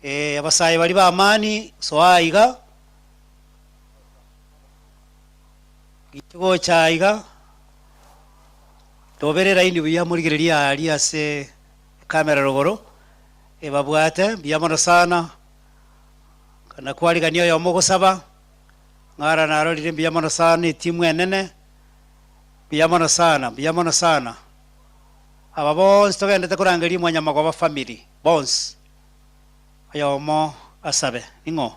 Speaker 15: eh, abasae baria ba amani soa iga, inchuo gocha iga, tobere elaini buya morigererie aria ase ekamera rogoro. Ebabwate mbuya mono sana, na kwarigania oyomo ogosaba, ng'ara narorire mbuya mono sana etimu enene, mbuya mono sana, mbuya mono sana. Aba bonsi togenderete korangeria mwanyamagoba family, bonsi, oyomo asabe. Ning'o?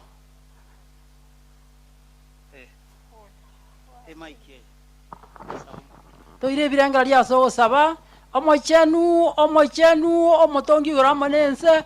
Speaker 21: Toire ebirengererio ase ogosaba, Omochenu, Omochenu, Omotongi igoro amo nense,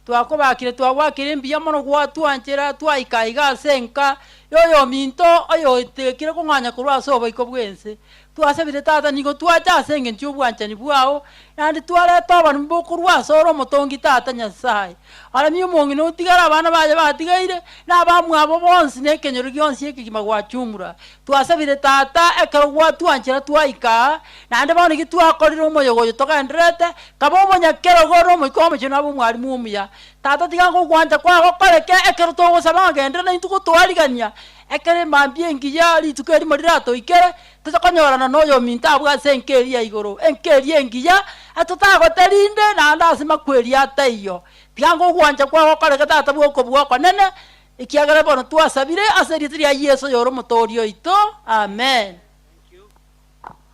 Speaker 21: twakobakire twagwakire mbuya mono gwatwanchera twaika iga ase enka y'oyominto oyoetekire kong'anya korwa ase oboiko bw'ense. Twasabire Tata nigo twacha ase engencho y'obwanchani bwao, naende twareta oboremu bokorwa asore Omotongi Tata Nyasae. Oremie omong'ina otigare abana baye batigaire, na abamwabo bonsi, na ekenyoro gionsi ekegima gwachumura. Twasabire Tata, ekero gwatwanchera twaika aa, naende bono inki twakorire omoyega oyo togendererete, kaba omonyakerogo na Omoika Omochenu abe omwalimu omuya. Tata tiga ngogwancha kwao gokoreke ekero togosaba ng'a genderera naintwe gotwarigania, ekero emambia engiya rituko erimo riratoikere, toche konyorana na oyominto abwo ase enka eria ya igoro, enka eria engiya, atotagote rinde naende ase makweri ataiyo. Tiga ngogwancha kwao gokoreke Tata bw'okobua okonene, Ekiagera bono twasabire ase erieta ria Yeso oyore Omotooria oito. Amen.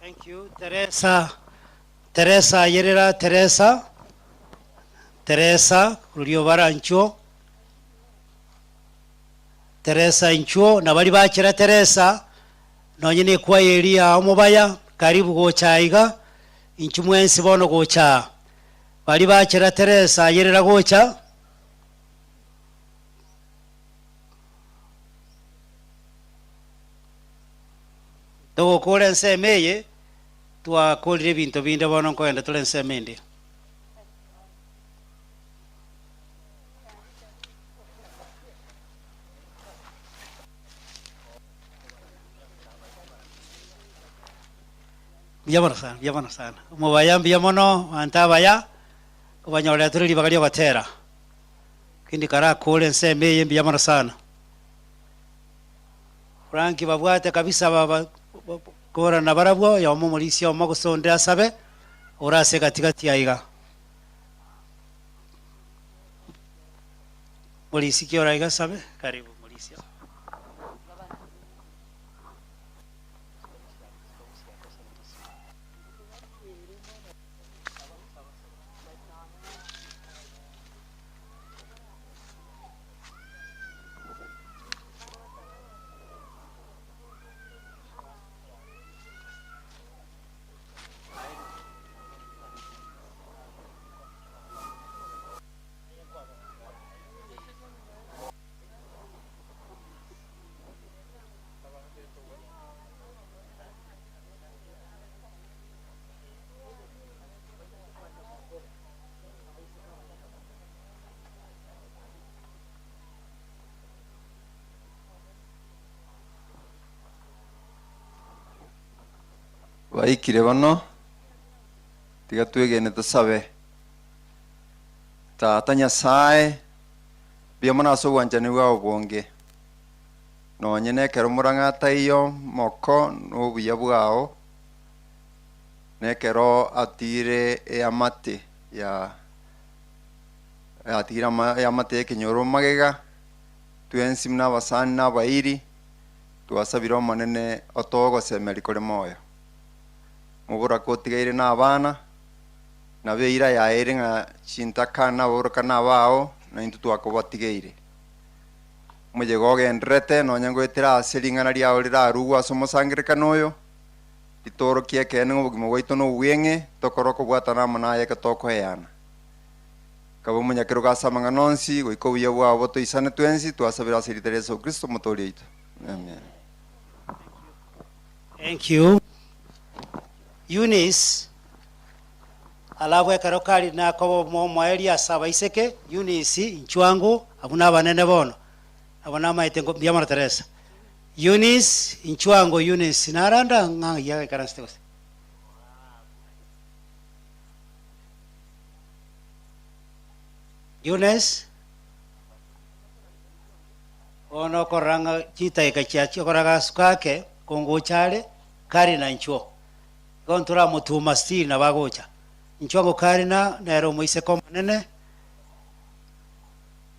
Speaker 15: Thank you. Teresa, Teresa ayerera Teresa, Teresa roria obara inchuo, Teresa inchuo, na baria bachera Teresa, nonye na ekwaya eria ya omobaya, karibu gocha aiga, inchuo mwensi bono gocha aa. Baria bachera Teresa ayerera gocha. Togokora ensemo eye, twakorire ebinto binde bono nkogenda tore ensemo ende. Mbuya mono sana, mbuya mono sana. Omobaya mbuya mono, abanto abaya, kobanyorera tore ribaga riogotera. Kindi karakore ensemo eye mbuya mono sana. Frank babwate kabisa baba kora nabarabwo oyomo omorisia omo gose onde asabe ore ase egatigati aiga. Morisia ki ore aiga asabe? Karibu morisia.
Speaker 3: Baikire bono, tiga twegene tosabe. Tata Nyasae, mbuya mono ase obwanchani bwao obonge. Nonye nekero morang'e taiyo moko na obuya bwao, nekero atire eamate ya atire eamate y'ekenyoro magega, twensi buna abasani na abairi, twasabire Omonene otoe ogosemeria kore moyo. Moboraka otigaire na abana, nabo eira yaye ere ng'a chintaka na ababoroka nabao, na intwe twakobatigeire. Omoyega ogendererete, nonya ngoetera ase ring'ana riao rirarugwe ase omosangererekano oyo, ritoorokie ekeene ng'a obogima bwaito nobweng'e, tokore okobwatana amo naye ekero tokoeana. Kabe omonyakerogo ase amang'ana onsi, goika obuya bwao botoisane twensi, twasabire ase erieta ria Yeso Kristo Omotoori oito. Amen.
Speaker 15: Thank you. Eunice, alafu ekero kari nakoba omoerio ase abaiseke, Eunice, inchuo ango, abwo nabanene bono. Nabo namaete ngo mbuya mono Teresa. Eunice, inchuo ango Eunice, naranda ng'a ng'ai agaikaransete gose? Eunice, bono okorora ng'a chidakika chiachia okora agasuka ake, kongocha are, Karina inchuo. Igo ntoramotuma still nabo agocha. Inchuo ango Karina, nere omoiseke omonene,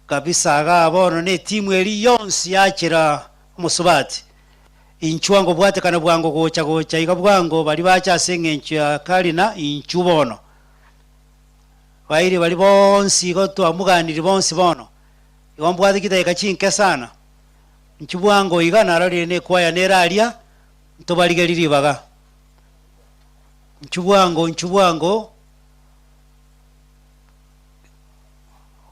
Speaker 15: kabisa igaa bono na etimu eria yonsi yachera omosubati. Inchuo ango bwatekana bwango gocha gocha iga bwango baria bacha ase eng'encho ya Karina inchuo bono. Bairi baria bonsi igo twamoganirie bonsi bono. Igo mbwate chidakika chinke sana. Inchuo bwango iga narorire na ekwaya nere aria, ntobarigerie ribaga. Inchuo bwango inchuo bwango.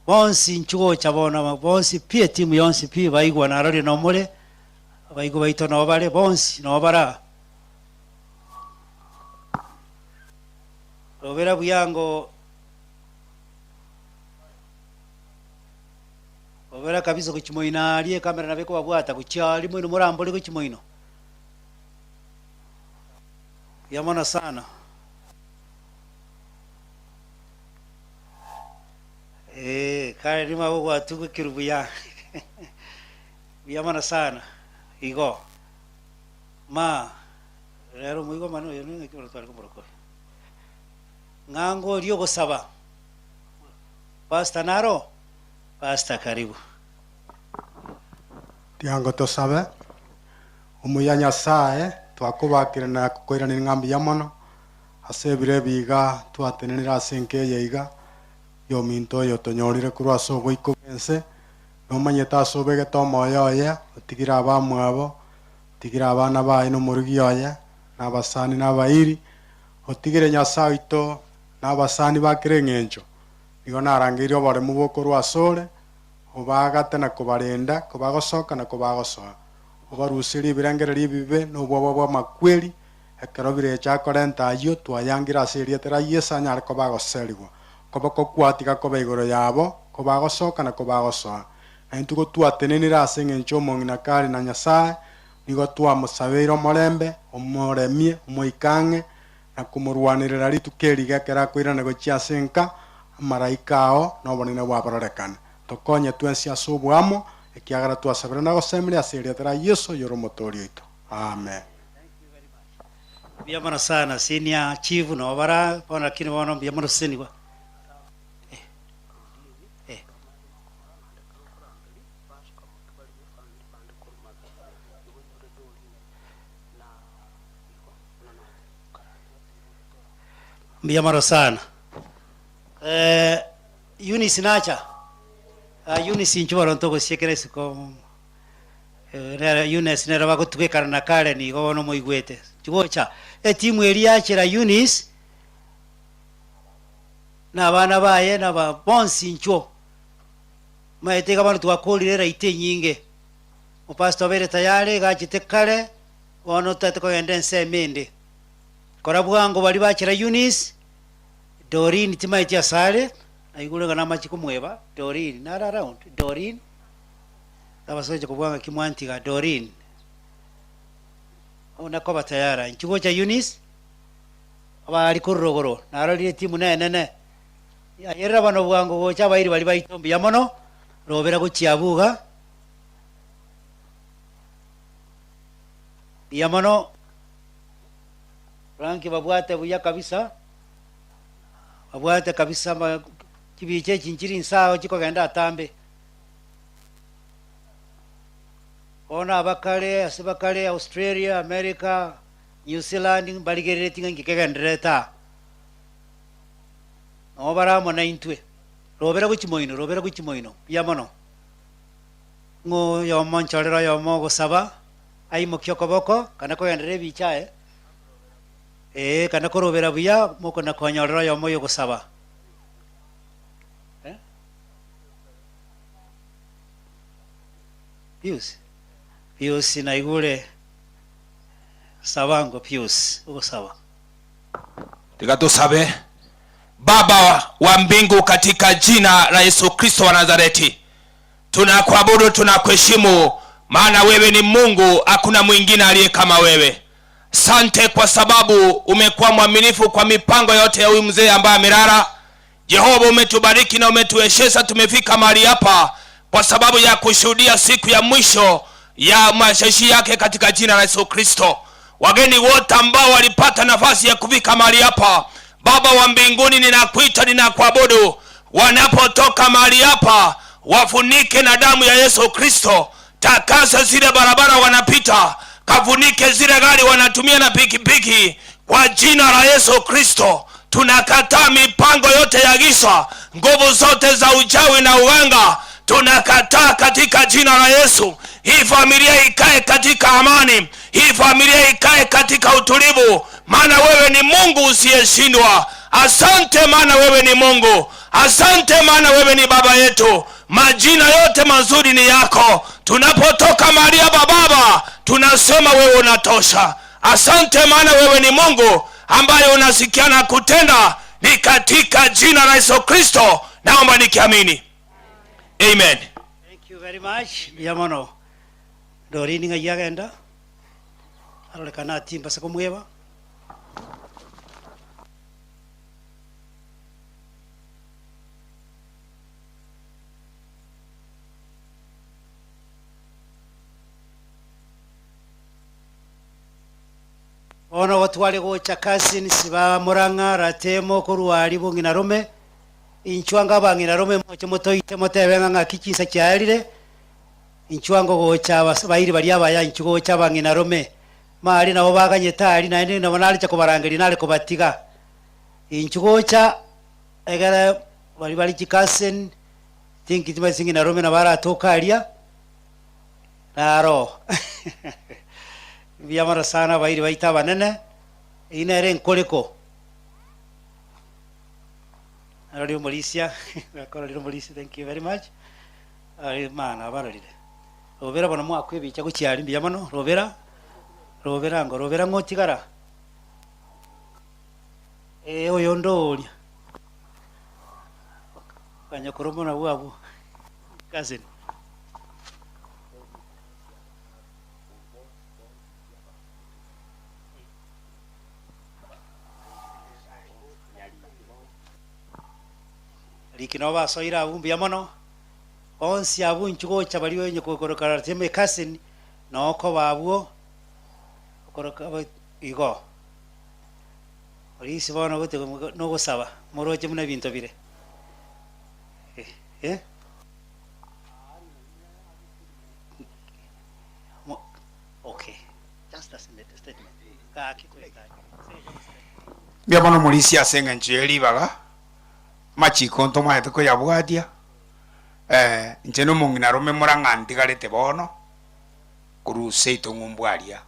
Speaker 15: Bonsi inchuo gocha bono bonsi pi etimu yonsi pi baigwa narorire nomore, abaigwa baito noo bare bonsi noo bare aa. Robera buya ngo robera kabisa gochia moino aria ekamera nabo ekobabwata gochia aria moino morambore gochia moino. Buya mono sana. Eeh kare nigo gwatugukirwe buya buya mono sana igo ma rero omoigwa mani oyo ning'aki bono tware komorokora ng'a ngoria ogosaba pastor naro pastor karibu.
Speaker 22: Tiango tosabe, Omuya Nyasae, twakobakire na kokoiraneria ng'a mbuya mono Ase ebiro ebi iga twatenenire ase enka eye iga, y'ominto oyo otonyorire korwa ase ogoika bw'ense, nomanyete ase obegete omoyo oye, otigire abamwabo, otigire abana baye na omorugi oye, na abasani na abairi, otigire Nyasae oito na abasani ba kera engencho. Nigo narangeirie oboremu bokorwa asore, obaagate na kobarenda, kobagosoka na kobagosoa, obaruserie ebirengererio ebibe na obwoba bw'amakweri, Ekero birecha akorenta ayio, twayangire ase erieta ria Yeso anyare koba agoserigwa. Koboko kwatiga koba igoro yabo, kobagosoka na kobagosoa. Na intwe gotwatenenire ase engencho omong'ina kare na Nyasae, nigo twamosabeire omorembe, omoremie, omoike ang'e, na komorwanerera rituko eriga ekero akoirana gochia ase enka, amaraika ao na obonene bwabororekane. Tokonye twensi ase oboamo, ekiagera twasabire na gosemeria ase erieta ria Yeso oyore Omotoori oito. Amen.
Speaker 15: Mbuya mono sana senior chief nabo bara bono lakini bono mbuya mono sesenigwa. Eh. Eh. Mbuya mono sana. Eh, Eunice nacha. Ah, Eunice inchuo bono ntogosiekera isiko. Eh, nere Eunice nere bagotugekana na Karen igo bono moigwete. Chigocha. Etimu eria yachera Eunice na abana baye na ba bonsi inchuo. Maete iga bono twakorire eraiti enyinge. Omopastor obeire tayari iga achete kare, bono totagete kogenda ensemo ende. Kora bwango baria bachera Eunice, Doreen timaeti asare, naigure ng'a namache komweba, Doreen nare around? Doreen, abasoche kobua ng'aki mwantiga, Doreen, buna koba tayari inchuo gocha Eunice, abaaria korwa rogoro, narorire etimu nenene, ayerera bono bwango gocha abairi baria baito mbuya mono, robera gochia abwo iga, mbuya mono. Frank babwate buya kabisa, babwate kabisa ma chibicha echi nchiri inse chikogenda atambe. Bono abakare ase bakare Australia, America, New Zealand mbarigereretie ng'a inki kegendererete aa. Nabo bare amo naintwe, robera gochia moino, robera gochia moino, mbuya mono. Ng'o oyomo nchorere oyomo ogosaba, aimokie okoboko, kana kogenderera ebicha aye. Ee, kana korobera buya, mokona konyorera oyomo oyogosaba. Eh? Pius, Pius naigure sabango Pius ogosaba.
Speaker 5: Tiga tosabe. Baba wa mbingu, katika jina la Yesu Kristo wa Nazareti, tunakuabudu, tunakuheshimu, maana wewe ni Mungu, hakuna mwingine aliye kama wewe. Sante kwa sababu umekuwa mwaminifu kwa mipango yote ya huyu mzee ambaye amelala. Jehova, umetubariki na umetuwezesha tumefika mahali hapa kwa sababu ya kushuhudia siku ya mwisho ya maisha yake katika jina la Yesu Kristo. Wageni wote ambao walipata nafasi ya kufika mahali hapa, Baba wa mbinguni, ninakuita, ninakuabudu. Wanapotoka mahali hapa, wafunike na damu ya Yesu Kristo. Takasa zile barabara wanapita, kafunike zile gari wanatumia na pikipiki, kwa jina la Yesu Kristo. Tunakataa mipango yote ya giza, nguvu zote za uchawi na uganga tunakataa katika jina la Yesu. Hii familia ikae katika amani, hii familia ikae katika utulivu, maana wewe ni Mungu usiyeshindwa. Asante maana wewe ni Mungu, asante maana wewe ni baba yetu. Majina yote mazuri ni yako. Tunapotoka mahali hapa Baba, tunasema wewe unatosha. Asante maana wewe ni Mungu ambaye unasikia na kutenda. Ni katika jina la Yesu Kristo naomba nikiamini, amen.
Speaker 15: Thank you very much. Mbuya mono. Doreen ng'ai agenda? Arorekana atimba ase komweba. Bono gotware gocha cousins ba Murang'a, Ratemo, korwa aria bong'ina rome, inchuo anga abang'ina rome moche motoite motebe ng'a ng'aki chinsa chiaerire, inchuo ango gocha abas bairi baria abaya inchuo gocha abang'ina rome, maria nabo baganyete aria naende nabo narecha kobarangeria nare kobatiga. Inchuo gocha egere baria bare chicousin, think timanyeti ng'ina rome nabo aratoke aria, Naro mbuya mono sana abairi baito abanene, eyio nere enkoreko. Narorire omorisia, nakororire omorisia, thank you very much. Aye maana abarorire. Robera bono mwakwa ebicha gochia aria mbuya mono, robera, robera ango, robera ng'o otigara? Eh oyonde oria. Banyakorombo nabwo abwo, cousin. Riki nabo basoire abwo mbuya mono. Bonsi abwo inchuo gocha baria onye korokana ase ecousin, nokoba abwo, okoroka igo. Polisi bono gote nogosaba, moroche buna ebinto bire eh. Okay, just a statement. Gaki
Speaker 17: Mbuya mono omorisia ase eng'encho ye ribaga, amachiko ntomaete koyabwatia, inche na omong'ina rome morang'a ntigarete bono, korwa seito ng'umbu aria.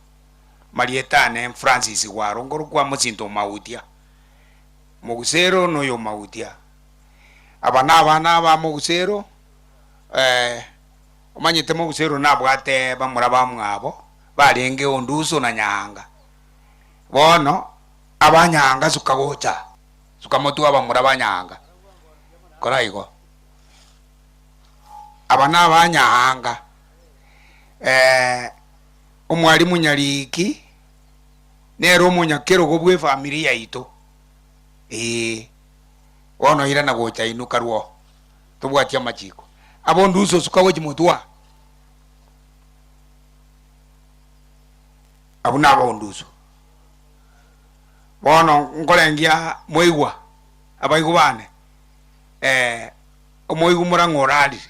Speaker 17: Marieta ane Francis Gwaro nkorokwa mosinto o Mautia. Mogusero noyo o Mautia. Aba nabana ba Mogusero, omanyete Mogusero nabwate bamura bamwabo, barenge Onduso na Nyaanga. Bono, abanyaanga suka gocha, suka motwe abamura ba Nyaanga, kora igo. Aba nabanyaanga, Omwalimu Nyariki nere omonyakerogo bw'efamiri yaito, ee, bono irana gocha inwe karue oo, tobwati amachiko. Aba Onduso suka gochia motwe aa. Abwo naba Onduso. Bono nkorengia moigwa, abaigwa bane, omoigwa morang'o orarire,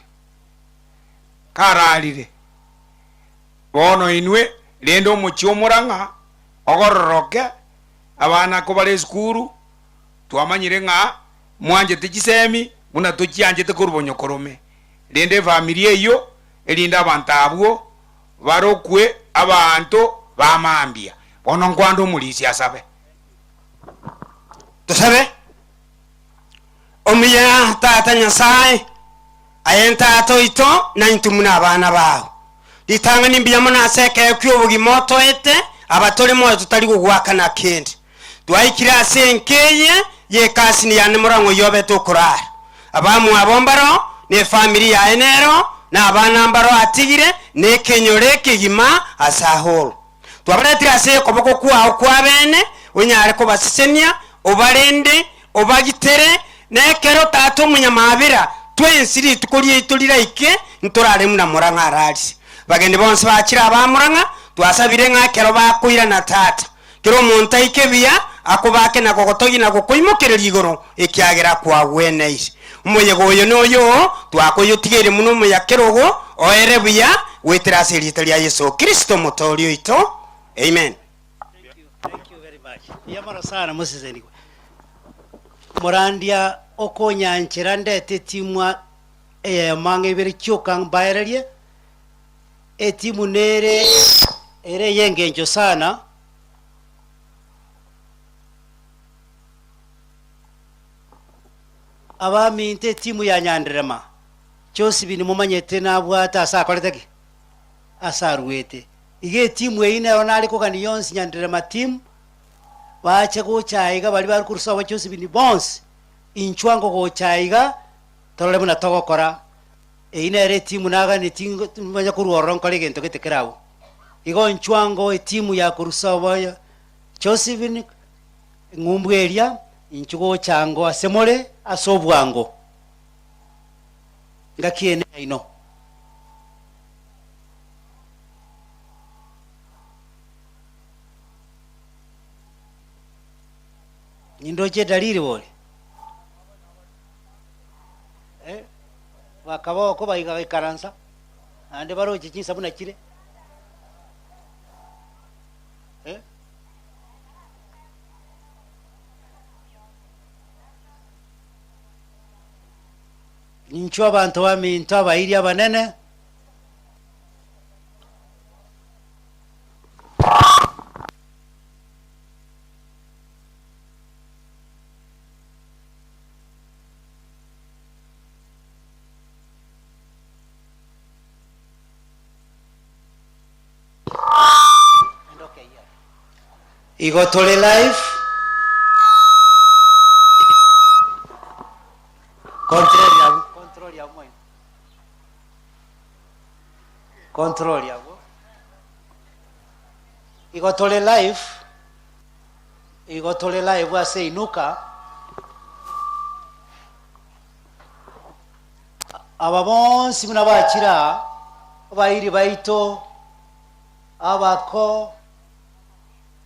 Speaker 17: kararire. Bono inwe, rende omochie omorang'a ogororoke, abana kobare esukuru, twamanyire ng'a mwanchete chisemi buna tochianchete korwa bonyokorome, rende efamiri eyio, erinde abanto abwo barokwe abanto ba mambia. Bono nkwande omorisia asabe.
Speaker 6: Tosabe. Omuya Tata Nyasae, aye Tata oito, na intwe buna abana bao. Ritang'ani mbuya mono ase ekeegwa ki'obogima otoete, aba tore moyo totari gogoakana kende. Twaikire ase enka eye y'ekasini yane morang'o oyio obete okorara. Abamwabo mbaro, na efamiri yaye nero, na abana mbaro atigire, na ekenyoro ekegima ase ahoro. Twabaretire ase okoboko kwao kw'abeene, onyare kobasesenia, obarende, obagitere, na ekero Tata omonyamaabera, twensi rituko riaito riraike, ntorare buna morang'a ararie. Abageni bonsi bachire abamorang'a, twasabire ng'a ekero bakoirana Tata, kera omonto aike buya, akobake na gogotogia na gokoimokereria igoro, ekiagera kwagweneire. Omoyega oyo noyo oo, twakoyotigeire buna omoyakerogo oere buya, goetera ase erieta ria Yeso Kristo Omotooria oito. Amen.
Speaker 15: Mbuya mono sana mosesenigwe. Morandia okonyanchera ndete etimu eyemo ang'e ibere chioka mbaererie, etimu nere ere ey'engencho sana. Abaminto etimu ya Nyanderema, Josephine momanyete nabwate ase akorete ki? Ase aruete. Iga etimu eyio nero nare kogania yonsi Nyanderema team, bache gocha aiga baria bare korwa sobo Josephine bonsi, inchwe ango gocha aiga, torore buna togokora. Eyio nere etimu naganetie manye korwa ororo nkore egento gete kere abwo. Igo inchwe ango etimu ya korwa sobo Josephine, eng'umbu eria, inchwe gocha ango ase more ase obwango. Ngaki ene yaino. Nindoche edalili bori. Eh, bakaba oko baiga gaikaransa, naende baroche chinsa buna chire. Eh? Ninchwe abanto baminto abairi abanene. Igo tore live. Control abwo, control abwo moino. Control abwo. Igo tore live. Igo tore live ase Inuka. Aba bonsi buna bachire aa, abairi baito, abako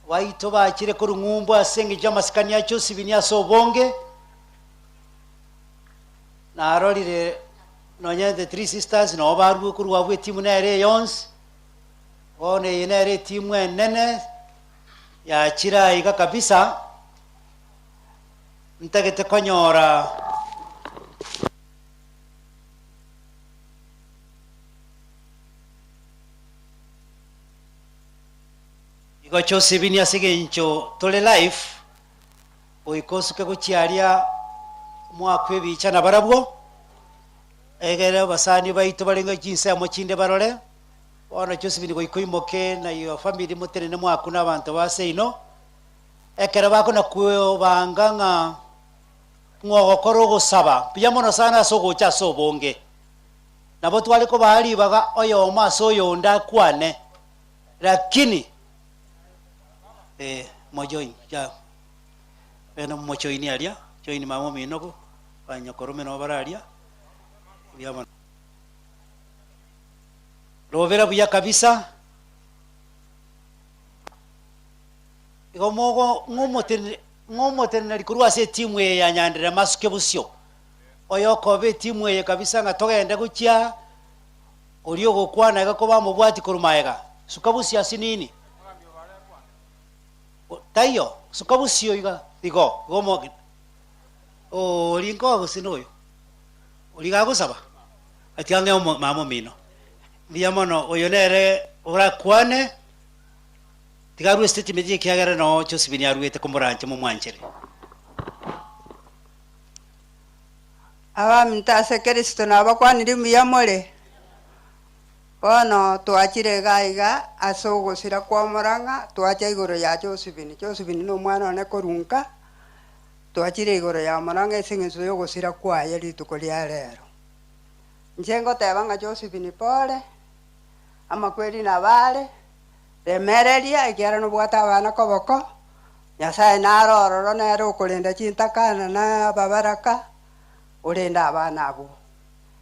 Speaker 15: baito bachire korwa ng'umbu ase engencho y'amasikani a Josibini ase obonge, narorire nonye the three sisters nabo barue korwa abwo etimu nere eyonsi, bono eye nere etimu enene yachire aiga kabisa, ntagete konyora. Igo Josebini ase engencho tore live, goika osuke gochia aria mwakwe ebicha nabarabwo, egere abasani baito barenge chinsemo chinde barore, bono Josebini goika oimoke na your family motenene mwakune abanto ba seino, ekero bakona kobanga ng'a ng'a ogokora ogosaba mbuya mono sana ase ogocha ase obonge. Nabo tware kobaa ribaga oyomo ase oyonde akwane, lakini eh, mojoin ja bene mojoini aria, join mama omino bo, banyokorome nabo bare aria, mbuya mono. Robera buya kabisa, igo mogo ng'omotenene ng'omoteneneri korwa ase etimu eye ya Nyanderema masuke bosio. Oyokoba etimu eye kabisa ng'a togende gochia oria ogokwana iga koba amobwati korwa magega. Suka bosio asinini. Taiyo, suka bosio iga igo igo omo oria nkoa gose noyo? Oria iga agosaba? Atiga ng'e omo mama omino. Mbuya mono, oyo nere orakwane, tiga arue statement ekiagera noo Josephine aruete komoranche momwanchere.
Speaker 9: Abaminto ase Kristo nabakwanirie mbuya more? Bono twachire iga iga ase ogosira kw'omorang'a, twacha igoro ya Josephine. Josephine nomwana one korwa nka, twachire igoro ya omorang'a ase eng'encho y'ogosira kwaye rituko ria rero. Inche ngoteba ng'a Josephine pore, amakweri nabo are, remereria ekiagera nobwate abana koboko, Nyasae nare ororo nere okorenda chintakana na ababaraka, orende abana abwo.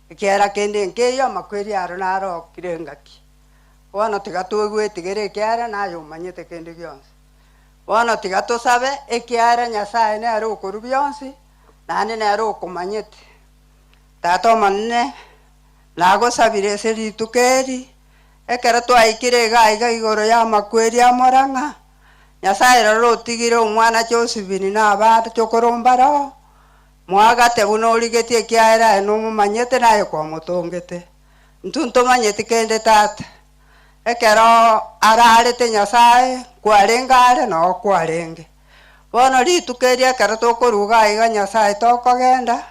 Speaker 9: Ekiagera kende nkeiyo amakweri aro narokire engaki. Bono tiga toigwetigere ekiagera naye omanyete kende gionsi. Bono tiga tosabe ekiagera Nyasae nere okorua bionsi, naende nere okomanyete. Tata Omonene, nagosabire ase rituko eri, ekero twaikire iga iga igoro y'amakweri a Murang'a, Nyasae rora otigire omwana Josephine na abande tokoromba oo, moagate buna origetie ekiagera aye nomomanyete na aye kwamotongete. Intwe ntomanyeti kende tata. Ekero ararete Nyasae nkwarenge are noo kwarenge. Bono rituko eri ekero tokoruga aiga Nyasae tokogenda,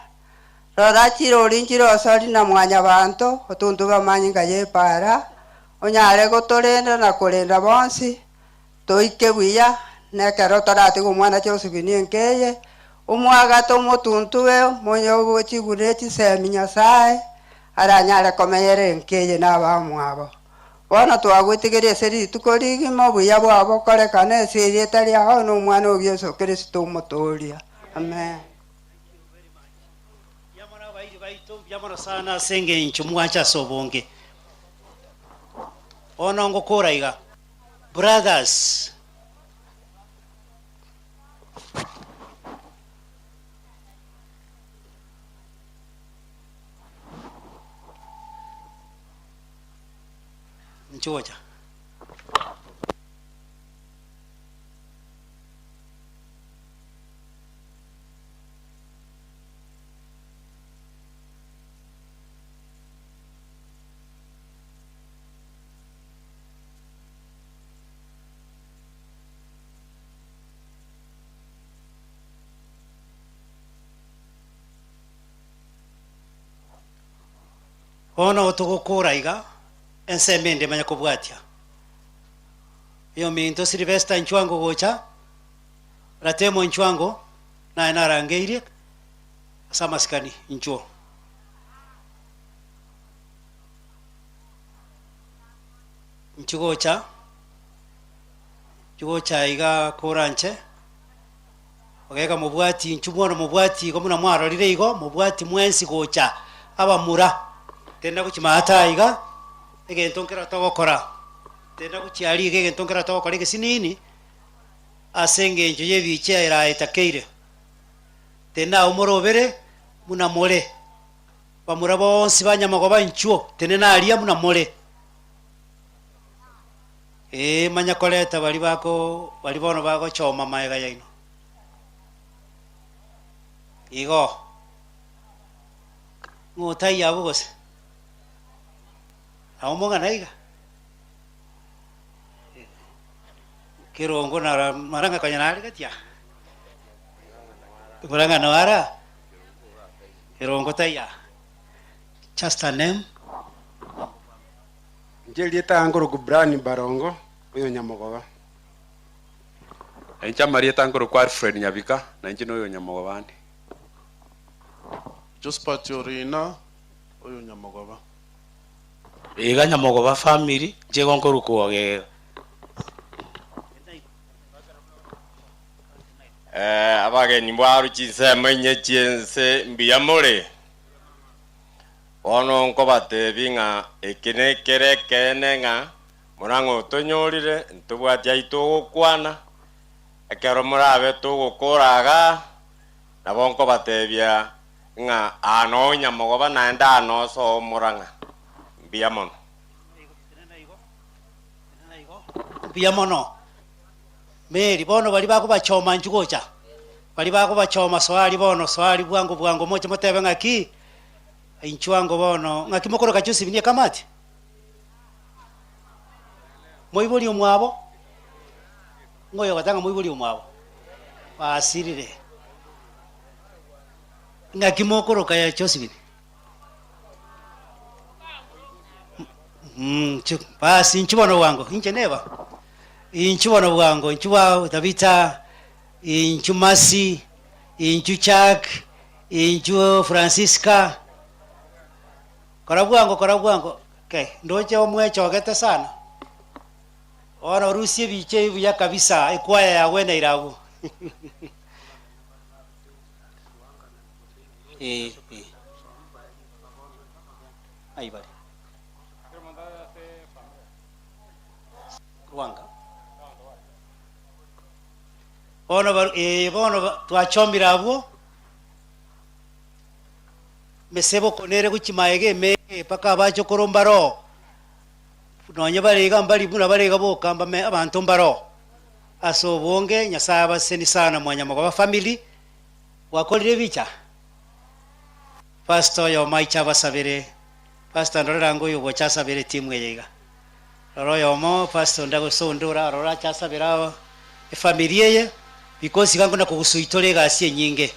Speaker 9: rora chirori nchirosori na mwanyabanto otontube amanyinga y'epaara, onyare gotorenda na korenda bonsi, Toike buya, nekero toratige omwana Josephine enka eye, omwagate omotuntube, omonye chisemi Nyasae aranyare komenyera enka eye na abamwabo. Bono twagwetigeria ase rituko rigima obuya bwao bokorekane ase erieta riao na Omwana oo Yeso Kristo Omotooria. Amen.
Speaker 15: Mbuya mono sana ase engencho mwancha ase obonge. Bono ngokora iga. Brothers. Nchocha. Bono togokora iga, ensemo ende emanye kobwatia. Oyominto Sylvester Nchwango gocha, Ratemo Nchwango, naye narangeirie ase amasikani, inchuo. Nchigocha, nchigocha iga koranche, ogeka mobwati inchuo bono mobwati igo buna mwarorire igo, mobwati mwensi gocha, abamura. Tenda gochia maate iga, egento nkero togokora, tenda gochia aria iga egento nkero togokora egesinini, ase engencho y'ebicha eraetakeire. Tenda agwo morobere buna more, bamura bonsi ba nyamagoba inchuo, tenena aria buna more. Ee, manya koreta baria bako baria bono bagochoma magega yaino. Igo. Ng'o otaiyo abwo gose? Nabo mong'ana iga? Kerongo naro marang'a konya nare gati aa. Murang'a no ara? Kerongo taiyo aa. Just a name.
Speaker 18: Inche erieta aa nkorokwa Brian Barongo, oyo Nyamogoba.
Speaker 4: Inche amarieta nkorokwa Alfred Nyabika, na inche noyo Nyamogoba ande.
Speaker 11: Josphat Orina, oyo Nyamogoba.
Speaker 12: Iga Nyamogoba family, inche igo nkorokwa Ogega.
Speaker 23: Abageni mwarwe chinsemo inye chi'ense, mbuya more? Bono nkobatebia ng'a eke nekere ekeene ng'a morang'e otonyorire, ntobwati aito ogokwana, ekero morabe togokora igaa, nabo nkobatebia ng'a aa noo nyamogoba naende aa noo soa omorang'a. Mbuya mono.
Speaker 15: Mbuya mono. Mary, bono baria bakobachoma inchuo gocha, baria bakobachoma soa aria bono, soa aria bwango bwango moche motebe ng'aki, inchuo ango bono, ng'aki mokoroka Josephine ekamati? Moibori omwabo? Ng'o oyogoteba ng'a moibori omwabo? Basirire. Ng'aki mokoroka ya Josephine? Basi inchuo bono bwango, inche neba. Inchuo bono bwango, inchuo bwa Tabitha, inchuo Mercy, inchuo Jack, inchuo Francisca. Kora bwango, kora bwango, okay, ndoche omwechogete sana. Bono rusia ebicha ebi buya kabisa, ekwaya yagweneire abwo. Eh, eh. Ai bare. Rwanga. Bono ba, eh, bono ba, twachomire abwo, meseboko nere gochia maega emenge mpaka abachokoro mbaroo, nonye bare iga mbari buna bare iga boka mbame abanto mbaroo. Ase obonge Nyasaye abaseseni sana mwanyamogoba family, gwakorire ebicha? Pastor oyomo aiche abasabere, pastor ndorera ango oyo ogocha asabere etimu eye iga. Rora oyomo pastor onde gose onde orarore orache asabere aba efamiri eye because iga nkona kogusuitora egasi enyinge.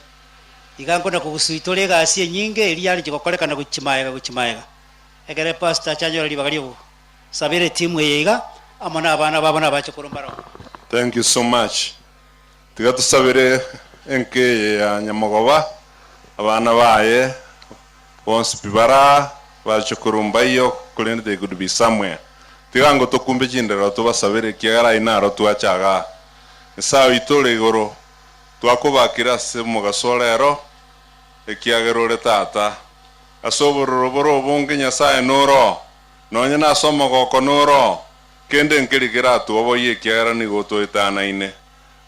Speaker 15: Iga nkona kogusuitora egasi enyinge eria yareche gokorekana gochia maega gochia maega. Ekere pastor ache anyore ribaga ria ogosabera etimu eye iga amo na abana babo na abachokoro mbaroo.
Speaker 24: Thank you so much. Tiga tosabere enka eye ya Nyamogoba, abana baye bonsi pi baraa, bachukuru mbaiyo, korende they could be somewhere. Tiga ango tokumbe chinderero tobasabere ekiagera ayio naro twacha igaa. Nyasae oito ore igoro, twakobakire ase omogaso o rero, ekiagera ore Tata. Ase obororo bore obonge Nyasae noroo, nonye nase omogoko noroo, kende nkeri keratuoboyie ekiagera nigo otoetanaine.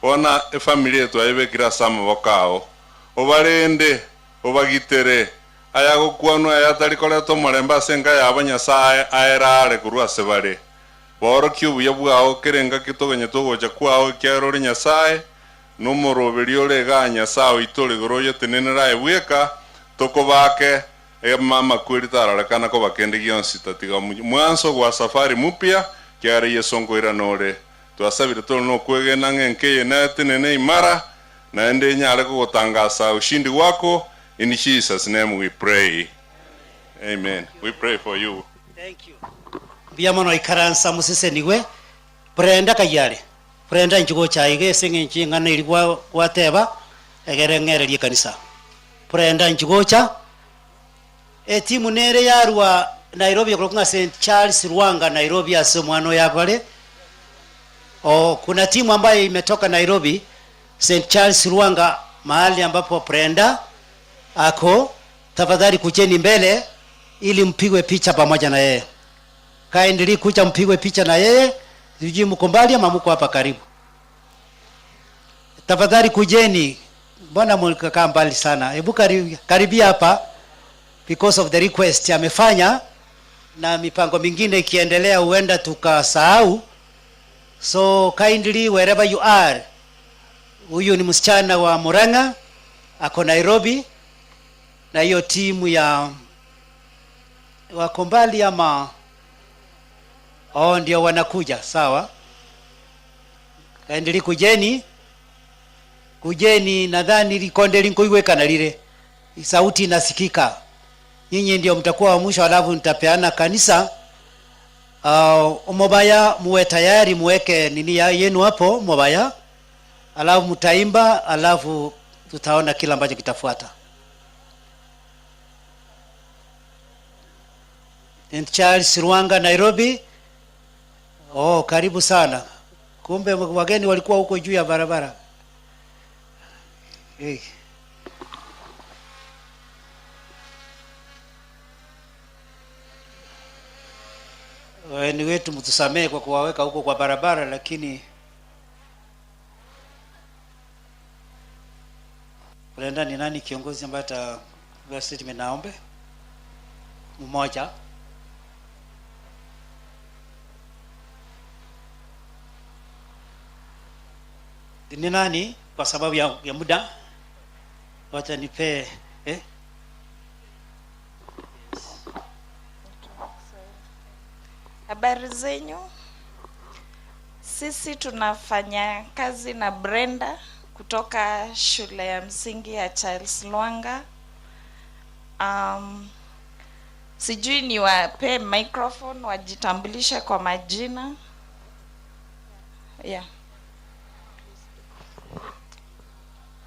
Speaker 24: Bono efamiri eye twayebekire ase amaboko ao, obarende, obagitere, ayagokwanwa ayatari koreta omorembe ase enka yabo Nyasae aere are korwa ase bare. Baorokie obuya bwao kera engaki togenyete ogocha kwao, ekiagera ore Nyasae, na omoroberi ore igaa Nyasae oito ore igoro oyotenenere aye bweka, tokobaake amakweri tararekana koba kende gionsi tatiga mwanso gwa safari mupya, ekiagera Yeso nkoirana ore. Twasabire tore nokwegena ng'a enka eye netenene imara, naende enyare kogotangasa ushindi wako, in Jesus name we pray. Amen. We pray for you.
Speaker 15: Thank you. Mbuya mono ikaransa mosesenigwe. Brenda kai are? Brenda inche gocha aiga ase eng'encho y'eng'ana eria gwa gwateba egere ng'ererie ekanisa. Brenda inche gocha. Etimu nere yarwa Nairobi ekorokwa ng'a St Charles Lwanga Nairobi ase omwana oyo akore. Oh, kuna timu ambayo imetoka Nairobi St Charles Lwanga mahali ambapo Brenda ako, tafadhali kujeni mbele. ili mpigwe picha pamoja na yeye. Kindly kuja mpigwe picha na yeye. Sijui mko mbali ama mko hapa karibu. Tafadhali kujeni. Mbona mkakaa mbali sana? Hebu karibia hapa because of the request amefanya na mipango mingine ikiendelea huenda tukasahau. So kindly wherever you are. Huyu ni msichana wa Murang'a, ako Nairobi, na hiyo timu ya wako mbali ama oh, ndio wanakuja. Sawa, kindly kujeni, kujeni. Nadhani likonde linkoiwekana lile sauti inasikika. Nyinyi ndio mtakuwa wa mwisho, alafu nitapeana kanisa. Mobaya muwe tayari, muweke nini ya yenu hapo mobaya, alafu mtaimba, alafu tutaona kila ambacho kitafuata. And Charles Ruanga, Nairobi. Oh, karibu sana. Kumbe wageni walikuwa huko juu ya barabara. Hey. Wageni wetu mtusamehe kwa kuwaweka huko kwa barabara, lakini Brenda, ni nani kiongozi ambaye ata statement? Naombe mmoja. Ni nani? Kwa sababu ya muda, wacha nipe, eh?
Speaker 1: Habari zenyu. Sisi tunafanya kazi na Brenda kutoka shule ya msingi ya Charles Lwanga. Sijui niwape microphone wajitambulishe kwa majina. Yeah.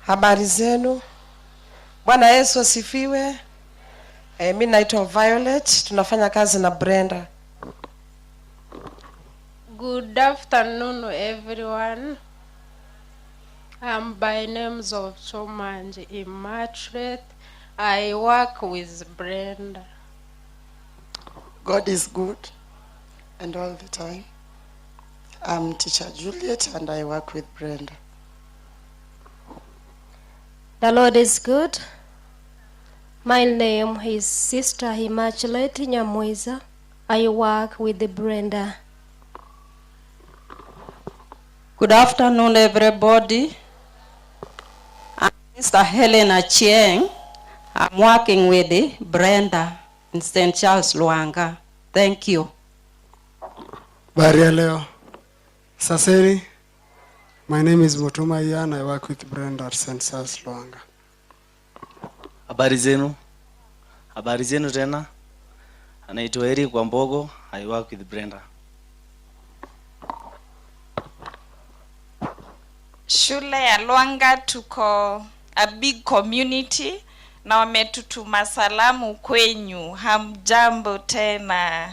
Speaker 2: Habari zenu. Bwana Yesu asifiwe. Mi naitwa Violet, tunafanya kazi na Brenda.
Speaker 7: Good afternoon, everyone. I'm by names of Somanji Immaculate. I work with Brenda.
Speaker 13: God is good and all the time. I'm Teacher Juliet and I work with Brenda.
Speaker 25: The Lord is good. My name is Sister Immaculate Nyamwiza. I work with Brenda.
Speaker 26: Good afternoon, everybody. I'm Sister Helena Chieng. I'm working with Brenda in St. Charles Lwanga. Thank you.
Speaker 27: Habari ya leo. Saseri. My name is Mutuma Ian. I work with Brenda at St. Charles Lwanga.
Speaker 12: Habari zenu. Habari zenu tena. Anaitwa Eric Wambogo. I work with Brenda.
Speaker 1: Shule ya Lwanga tuko a big community na wametutuma salamu kwenyu. Hamjambo tena.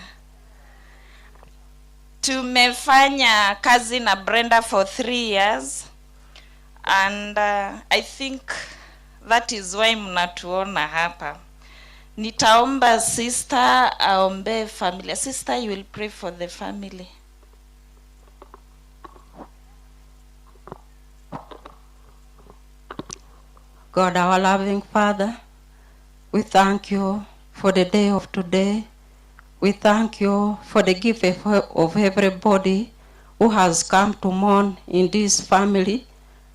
Speaker 1: Tumefanya kazi na Brenda for 3 years and I think that is why mnatuona hapa. Nitaomba sister aombe familia. Sister, you will pray for the family.
Speaker 26: God, our loving Father, we thank you for the day of today. We thank you for the gift of everybody who has come to mourn in this family.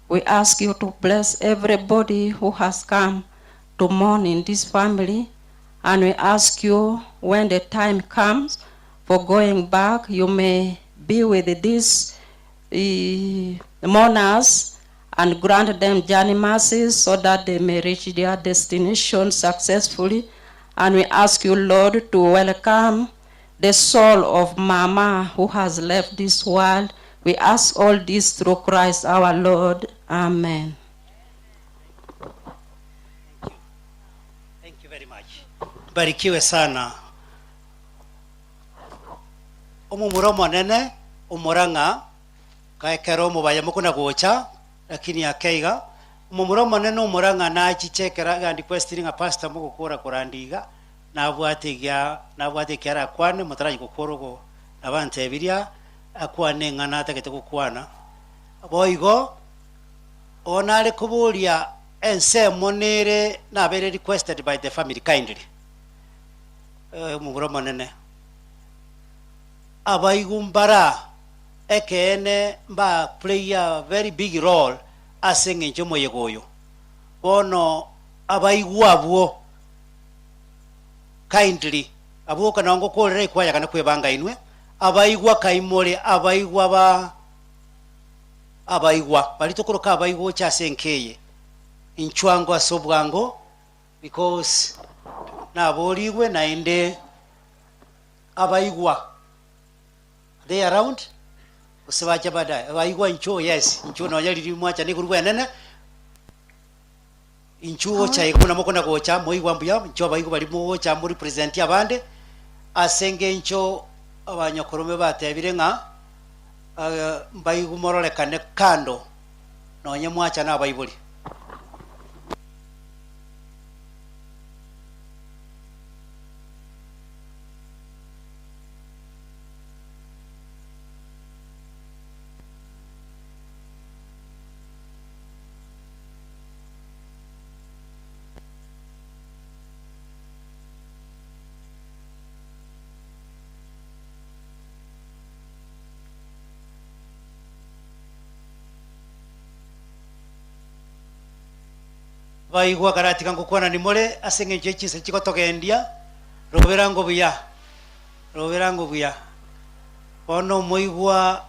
Speaker 26: We ask you to bless everybody who has come to mourn in this family. And we ask you, when the time comes for going back, you may be with these mourners and grant them journey mercies so that they may reach their destination successfully. And we ask you, Lord, to welcome the soul of Mama who has left this world. We ask all this through Christ our Lord. Amen.
Speaker 15: Thank you very much. Barikiwe sana. Omumuro monene, omorang'a, kaekero omobaya mokona gocha, lakini akeiga. Omumuro monene omorang'a nachichekera gandi questioning a pastor mugukura kurandiga. Nabwate egia nabwate eki arakwane, motarachia gokora ogo nabo antebirie akwane eng'ana atagete gokwana. Boigo, oo nare koboria ensemo nere nabere requested by the family kindly, omomura omonene, abaigwa mbara ekeene mba play a very big role ase eng'encho y'omoyega oyo. Bono abaigwa abwo kindly, abwo oka nao ngokorera ekwayagana kwebanga inwe, abaigwa kaimore abaigwa ba abaigwa baria tokoroka abaigwa gocha ase enka eye, inchwango ase obwango because naborigwe naende abaigwa are they around? Gose bacha baadaye? Abaigwa inchuo yes, inchuo nonya riria mwacha nigo enene. Inchuo gocha iga buna mokona gocha, moigwa mbuya, inchuo abaigwa baria mogocha morepresent abande, ase engencho abanyokorome batebire ng'a mbaigwe mororekane kando nonye mwacha nabaibori. Baigwa karatiga ngokwana nimore ase engencho ye chinsa chigotogendia, robera ngo buya, robera ngo buya. Bono omoigwa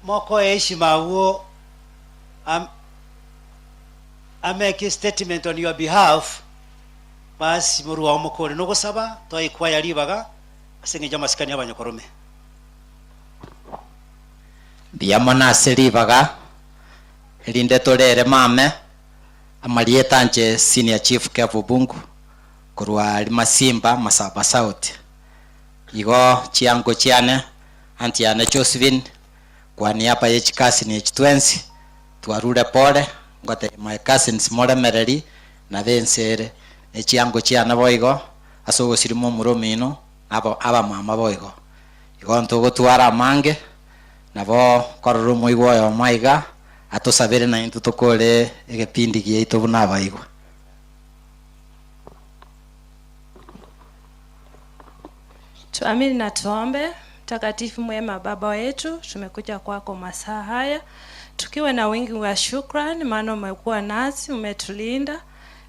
Speaker 15: mokoe heshima abwo am. Ameke statement on your behalf, basi morue ao mokore nogosaba, toe ekwaya ribaga ase engencho y'amasikani y'abanyokorome.
Speaker 8: Mbuya mono ase ribaga, erinde torere mame, amarieta anche Senior Chief Kev Obungu, korwa Rimasimba, Masaba South. Igo chiango chiane, aunty yane Josephine, kwa niaba ye chikasini echi twensi, Twarure pore, ngotebia my cousins moremereri na b'ense ere, ne chiango chiane boigo, ase ogosirima momura omino, na abamama boigo. Igo ntogotwara amange, nabo nkorora omoigwa oyomo aiga, atosabere naintwe tokore egepindi giaito buna abaigwa.
Speaker 7: Tuamini na tuombe. Mtakatifu mwema Baba wetu, tumekuja kwako masaa haya tukiwa na wingi wa shukrani, maana umekuwa nasi, umetulinda,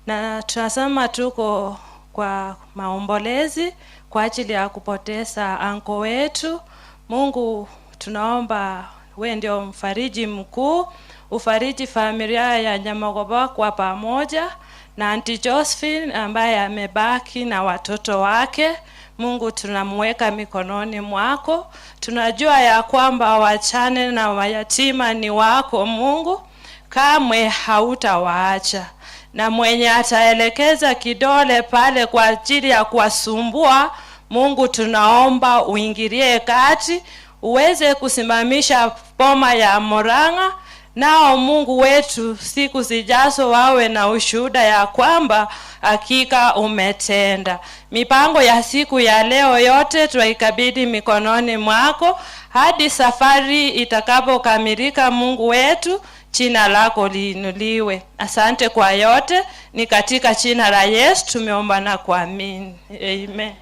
Speaker 7: na tunasema tuko kwa maombolezi kwa ajili ya kupoteza anko wetu. Mungu, tunaomba we ndio mfariji mkuu, ufariji familia ya Nyamagoba kwa pamoja na Auntie Josephine ambaye amebaki na watoto wake. Mungu tunamweka mikononi mwako. Tunajua ya kwamba wachane na wayatima ni wako Mungu, kamwe hautawaacha na mwenye ataelekeza kidole pale kwa ajili ya kuwasumbua, Mungu tunaomba uingilie kati, uweze kusimamisha boma ya Murang'a, nao Mungu wetu siku zijazo wawe na ushuhuda ya kwamba hakika umetenda. Mipango ya siku ya leo yote twaikabidhi mikononi mwako hadi safari itakapokamilika. Mungu wetu, jina lako liinuliwe. Asante kwa yote, ni katika jina la Yesu tumeomba na kuamini, amen.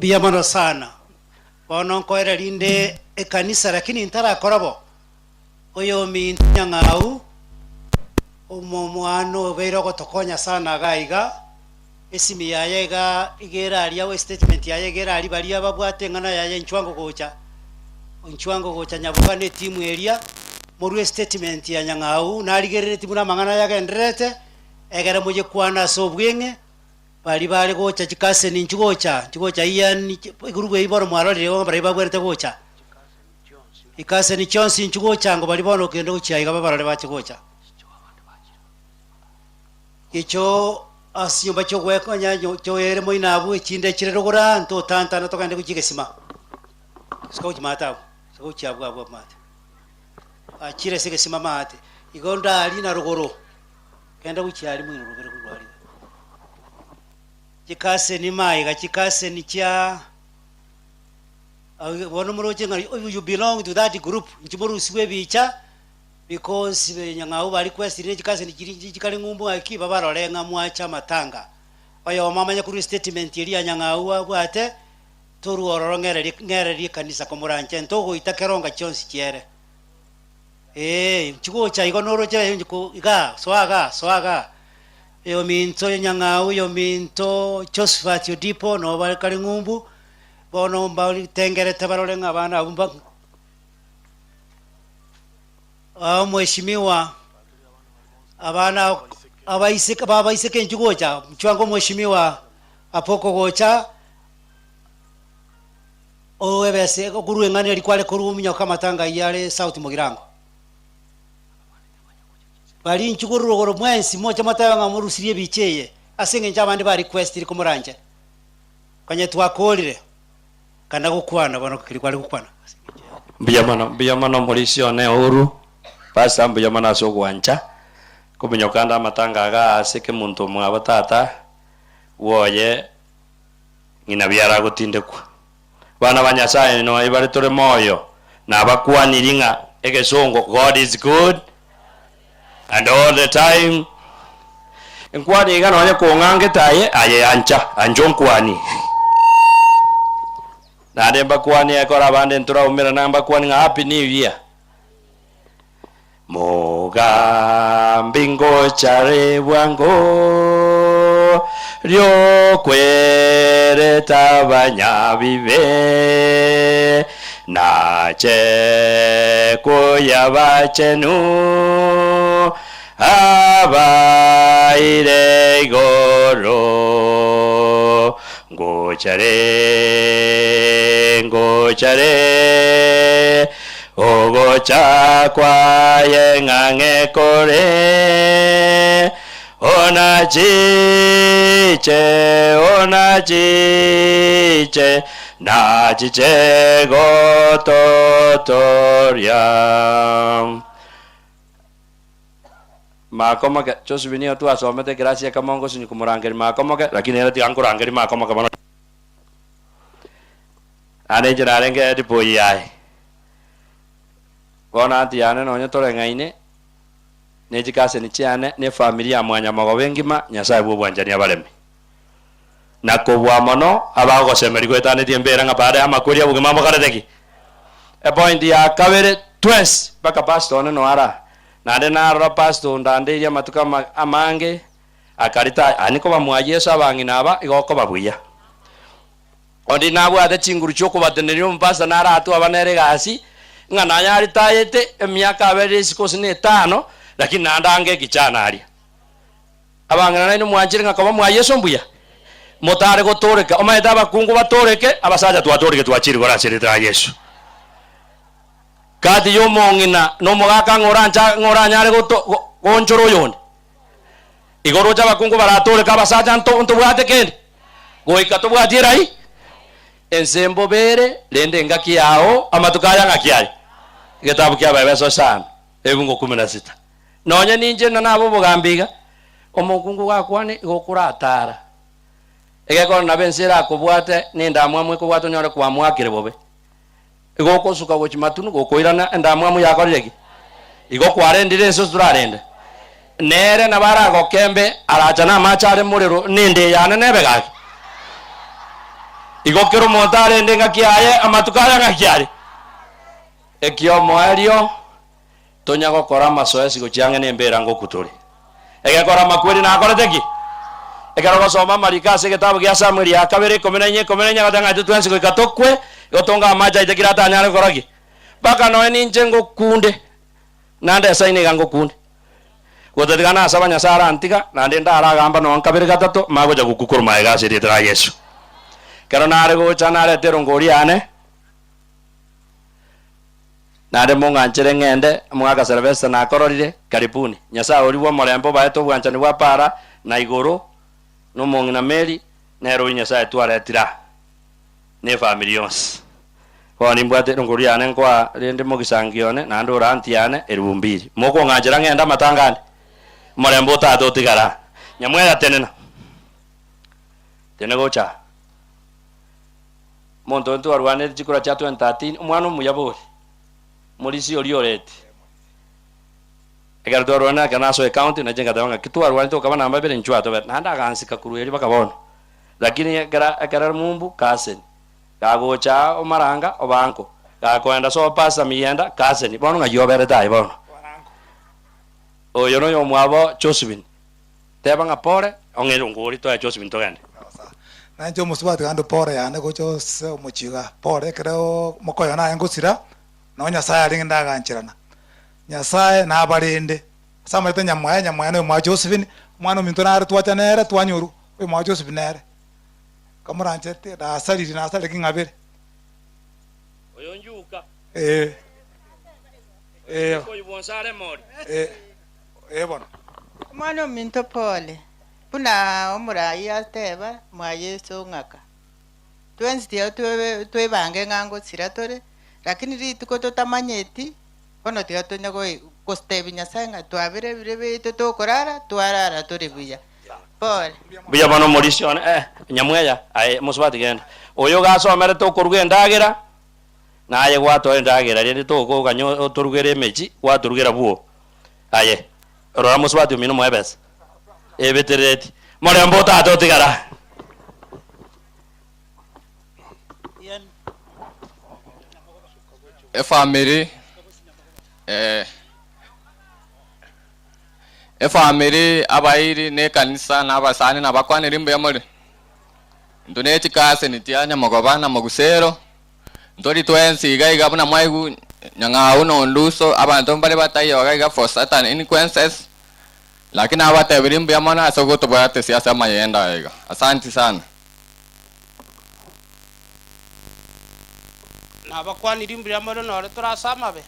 Speaker 15: Mbuya mono sana. Bono nkoera rinde ekanisa lakini ntarakora bo. Oyominto Nyang'au, omwana obeire ogotokonya sana iga iga, esimi yaye iga iga ere aria estatement yaye iga ere aria baria babwate eng'ana yaye inchwango gocha, inchwango gocha Nyaboga na etimu eria, morue estatement ya Nyang'au narigereretie buna amang'ana aya agendererete, egere moyekwane ase obweng'e. Baria bare gocha chikaseni nchigocha, nchigocha Ian, egurubu eyio bono mwarorire igo baria babwenerete gocha. Chikaseni chionsi nchigocha ango baria bono okende gochia iga babarore bache gocha. Echo ase chinyomba chiogwekonya choere moino abwo echinde chire rogoro aa ntotantana togende gochia egesima. Suka gochia maate abwo, suka gochia abwo abwo maate. Bachire ase egesima maate, igo ndaaria na rogoro. Genda gochia aria moino robere korwa aria. Chikaseni maiga, chikaseni chia bono moroche ng'a you belong to that group, inche morusigwe ebicha because nyang'au ba requestire chikaseni chiria chikare ng'umbu ng'aki babarore ng'a mwacha amatanga. Oyomo amanye korwa estatement eria ya nyang'au abwate, torwe ororo ng'ererie ng'ererie ekanisa komoranche ntogoita keronga chionsi chiere. Ee, nchigocha igo noroche aye nchiko igaa, soa igaa, soa igaa. Oyominto Nyang'au, oyominto Josephat Odipo, nabo bare kare ng'umbu, bono mbatengerete barore ng'a abana abwo mba Omweshimiwa, abana abaiseke babaiseke nchigocha, nchwango omweshimiwa Apoko gocha. Oebese okorua eng'ana eria kware korua ominyoka amatanga ayio are South Mogirango. Baria inchuo korwa rogoro mwensi moche motebe ng'a morusirie ebicha eye ase eng'encho abande ba requestire komoranche. Konye twakorire kanda gokwana bono keria kware gokwana.
Speaker 3: Mbuya mono, mbuya mono omorisia one Uhuru, Pastor mbuya mono ase ogwancha kominyoka ande amatanga igaa ase kemonto omwabo tata bwoye ng'ina biara agotindekwa. Bana ba Nyasaye noe bare tore moyo, nabakwanirie ng'a egesongo God is good and all the time. Nkwanie iga nonye kong'angete aye, aye ancha, ancha onkwanie. Naende mbakwanie ekero abande ntoraumerana mbakwanie ng'a happy new year. Mogambi ngochare bwango, Riokwereta abanyabibe, Nache koyia abachenu, Abaire igoro. Ngochare, ngochare. Ogocha kwaye ng'ang'e kore, Onachiche, onachiche, nachiche gototoria. Makomoke, Josephine nigo twasomete ekerasi ekemo ngosinyi komorangeria makomoke, lakini ere tiga nkorangeria makomoke mono. Naende inche narenge headboy yaye. Bono aunty yane nonye toreng'aine, ne chikaseni chiane, ne efamiri ya mwanyamogoba engima, Nyasaye bw'obwanchani abareme. Na kobua mono, abagosemeria goetanetie embera ng'a baada y'amakweri abogima mbokorete ki? Epoint ya kabere, twensi mpaka pastor one noyo ara, naende narora pastor ondandeirie amatuko ama amange, akarita aya, nikoba mwa Yeso abang'ina aba, igo okoba buya. Onde nabwate chinguru chi'okobateneria omopasta naratwe aba nere egasi, ng'a nanyaritaete emiaka aberire isiko gose na etano, lakini naende ange ekichana aria. Abang'ina nainwe mwanchire ng'a koba mwa Yeso mbuya, motare gotooreka. Omanyete abakungu batooreke, abasacha twatooreke twachire igoro ase erieta ria Yeso. Gati y'omong'ina na omogaka ng'a orancha ng'a oranyare goto go goonchora oyonde. Igo roche abakungu baratooreke abasacha nto ntobwate kende. Goika tobwatie erai, ense mbobe ere, rende engaki yao, amatuko aya ng'aki aye? Egetabu kia Abaefeso isano, ebungo kumi na sita. Nonye ninche ng'a nabe obogambi iga, omokungu gakwane igo okoratara. Egekoro nabo ense erakobwate, na endamwamu ekobwate onyore kwamwakire bobe. Igo okosuka gochia matunu, gokoirana endamwamu yakorire ki? Igo kwarendire ense torarende. Nere nabo aragokembe, aracha namache are morero, nende eyane nebe gaki. Igo kera omonto arende engaki yaye, amatuko aye ng'aki are? Ekiomoerio, tonya gokora amasoesi gochia ang'e nembeera ngoku tore. Egekora amakweri nakorete ki? Ekero ogosoma amariko ase egetabu gia Samueli ya kabere 14 14 agoteba ng'a intwe twensi goika tokwe, igo tonga amache aite kera atanyare gokora ki? Mpaka nonya ninche ngokunde, naende esaini iga ngokunde. Gotatiga nasaba Nyasae arantiga, naende ndaragamba nonya nkabere gatato, manye gocha gokwa korwa magega ase erieta ria Yeso. Ekero nare gocha narete erongori yane, naende mong'anchere ng'ende, omogaka Silvester nakororire, karibuni. Nyasae oria bw'omorembe obaete obwanchani bwa para na igoro, na omong'ina Mary, nere oyio Nyasae twaretire aa, na efamiri yonsi. Bono nimbwate erongori yane nkoa rende mogisangio one, naende ore aunty yane, eribu mbiri. Mokong'anchera ng'ende amatanga ande? Omorembe o tata otigare aa. Nyamweya tenena. Tenena gocha aa. Omonto oyo ntwarwanete chikura chia 2013, omwana omuya bori, omorisia oria oreti. Ekero twarwanire ekero nasoa ecounty, nainche ngateba ng'a ki twarwanete okaba namba ibere inchuo atobere. Naende agansika korwa erio mpaka bono. Lakini ekero ekero ere mumbu, cousin. Gagocha aa omaranga, obanko. Gakoenda sobo pastor Miyienda, cousin. Bono ng'ai oberete aye bono? Oyo noyomwabo Josephine. Teba ng'a pore, ong'e ongori toe Josephine togende.
Speaker 10: Nainche omosubati gande pore yane gocha ase omochie igaa, pore ekero mokoyo naye ngosira, nonye Nyasaye arenge ndagancherana. Nyasaye nabarende, ase amanyete Nyamwaya, Nyamwaya noyo mwa Josephine, omwana ominto nare twacha nere twanyorwa, oyo mwa Josephine nere. Kamoranchete, nasariri nasarire ng'abere.
Speaker 3: Oyo njuka.
Speaker 10: Eh. Eh.
Speaker 3: Oyo bwonsi are mori.
Speaker 10: Eh. Eh bono.
Speaker 14: Omwana ominto pole, buna omorai ateba, mwa Yeso ng'aka. Twensi tiga twebange ng'a ngosira tore, lakini rituko totamanyeti, bono tiga tonya gotebia Nyasaye ng'a twabere ebire biaito tokorara, twarara tore buya. Pole.
Speaker 3: Mbuya bono omorisia one, eh, nyamweya, aye mosubati genda. Oyo gasomerete okoruga endagera, naye gwatoa endagera rende tokoganya otorugere emechi, gwatorugera bwoo. Aye, rora mosubati omino moe ebesa, ebeterereti, morembe o tata otigara.
Speaker 16: Efamiri eh, efamiri abairi na ekanisa na abasani na abakwaneri mbuya more? Intwe ne chikaseni chia Nyamogoba na Mogusero. Ntori twensi iga iga buna mwaigwa Nyang'au na Onduso, abanto mbare bataiyo iga iga for certain inquences, lakini nabatebirie mbuya mono ase ogotobwatesia ase amayendo aya iga. Asanti sana.
Speaker 18: Nabakwanirie mbuya mono nore tore ase amabe.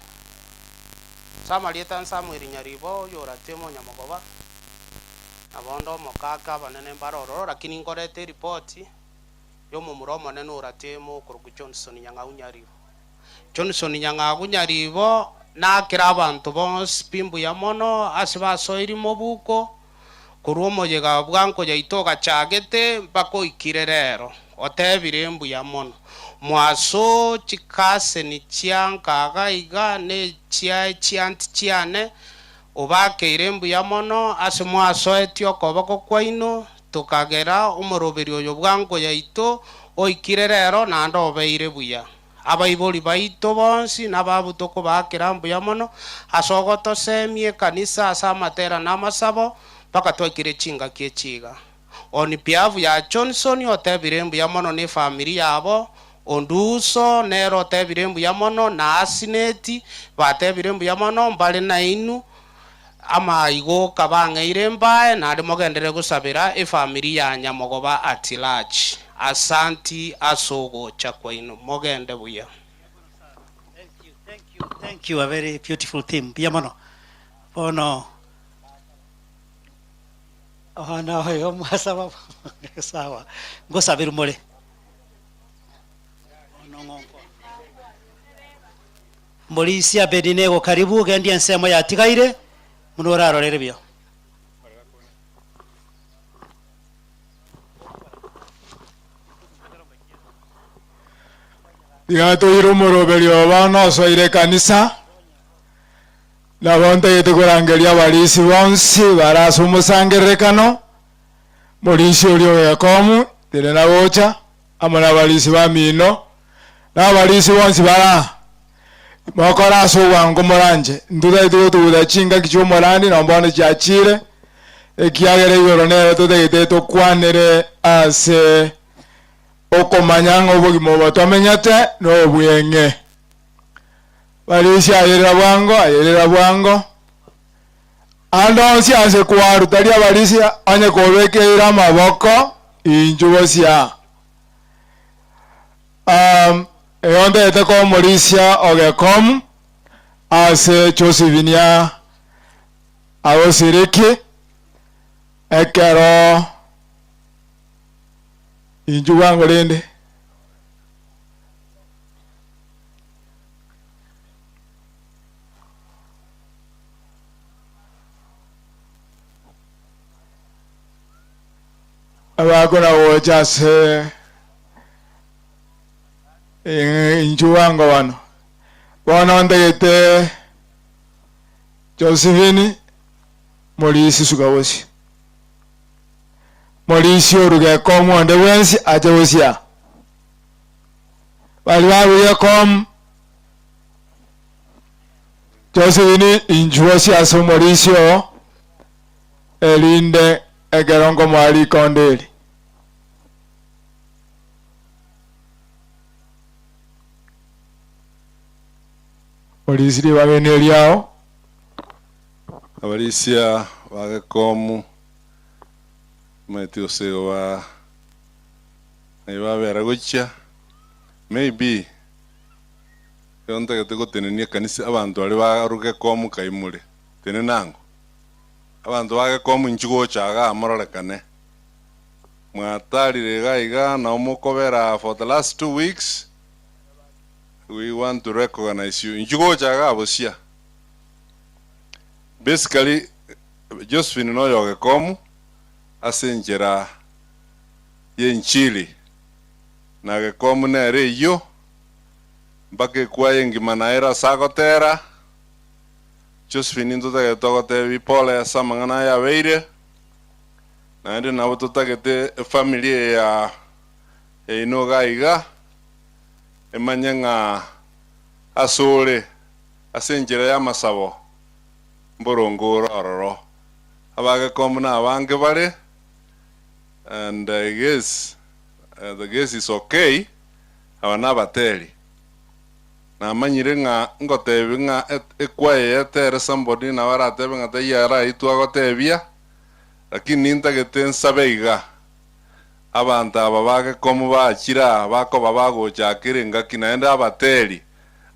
Speaker 18: Ase amarieta a Samuel Nyaribo, oyoratwe omonyamogoba, na bonde omokaka abanene mbare ororo, lakini nkorete eripoti. Y'omomura omonene orateme okorokwa Johnson Nyang'au Nyaribo. Johnson Nyang'au Nyaribo nakere abanto bonsi pi mbuya mono ase basoirie mobuko korwa omoyega bwango yaito ogachagete mpaka oikire rero. Otebire mbuya mono. Mwaso chikaseni chia nkaga iga ne chiaye chianti chiane obakeire mbuya mono ase mwasoetie okoboko kwaino Tokagera omoroberio oyo bwango yaito oikire rero naende obeire buya. Abaibori baito bonsi nababu tokobaakera mbuya mono ase ogotosemia ekanisa ase amatera na amasabo mpaka twaikire chingaki echi iga. On behalf ya Johnson otebire mbuya mono ne efamiri yabo, Onduso nere otebire mbuya mono na Asineti batebire mbuya mono mbare nainwe Amaigoka bang'eire mbae naende mogenderere gosabera efamiri ya Nyamogoba at large. Asanti ase ogocha kwaino. Mogende buya.
Speaker 15: Thank you, a very beautiful theme. Mbuya mono. Bono bono oyo mwasaba sawa. Ngosaberwa more. Bono ng'onko. Morisia Abedinego karibu, gendie ensemo yatigaire, buna orarorere buya.
Speaker 19: Tiga toire omoroberio oo bono osoire ekanisa, nabo ntagete korangeria abarisia bonsi bare ase omosangererekano, morisia oria ogekomu, tenena gocha. Amo nabarisi bamino, na abarisi bonsi bare aa, mokore ase obwango moranche. Intwe tari gotuguta chingaki chi'omorandi, na bono chiachire, ekiagera igoro nere totagete tokwanere ase okomanya ng'a obogima obo tomenyete nobweng'e. Barisia ayerera bwango, ayerera bwango. Ande onsi ase kwarwa tari abarisia, onye kobekeire amaboko inchuo bosia. Um, eyo ntagete koba omorisia ogekomu ase Josephinia agosiriki ekero inchuo bwango rende. Abakona gocha ase inchuo bwango bono. Bono ntagete Josephine morisi suka bosio. Morisi oruge ekomu onde bwensi ache bosio aa. Baria baruge ekomu Josephine inchuo bosio ase omorisi oo erinde ekero nkomoa rikondo eri. Morisi ribaga eri neriao.
Speaker 24: Abarisia ba Gekomu omanyete gose igo ba ng'ai babera gochia, maybe ekero ntagete gotenenia ekanisa abanto baria baru Gekomu kai more, tenena ango. Abanto ba Gekomu inchuo gocha igaa mororekane. Mwatarire iga iga nao mokobera for the last 2 weeks, we want to recognize you. Inchuo gocha igaa bosia. Basically, Josephine noyo Gekomu ase enchera y'enchili na Gekomu nere eyio mpaka ekwaya engima naere ase agotera. Josephine ntotagete togotebi pole ase amang'ana aya abeire, naende nabo totagete efamily eye ya yaino iga iga emanye ng'a ase ore ase enchera y'amasabo mboronge ore ororo. Abagekomu na abange bare and I guess the guess is okay aba nabateri. Namanyire ng'a ngotebi ng'a ekwaya yetere somebody nabo aratebe ng'a taiyo araitwe agotebia, lakini nintagete nsabe iga, abanto aba bagekomu bachire aa bakoba bagochakera engaki naende abateri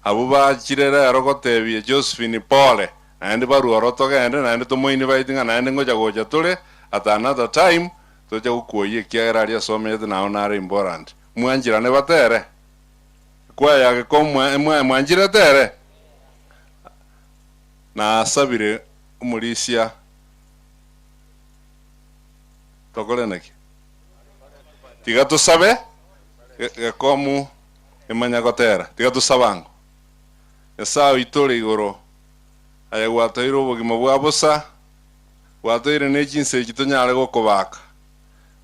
Speaker 24: abwo bachire rero gotebia Josephine pole naende barue oro togende naende tomoinvite ng'a naende ngocha gocha tore at another time tocha gokwoyia ekiagera aria asomete nao nare important. Mwanchirane batere? Ekwaya ya Gekomu mwanchirete ere? Nasabire omorisia tokore naki? Tiga tosabe Gekomu emanya gotera. Tiga tosabe ango. Nyasae oito ore igoro, aye gwatoire obogima bwa bosa, gwatoire ne chinsa echi tonyare gokobaka.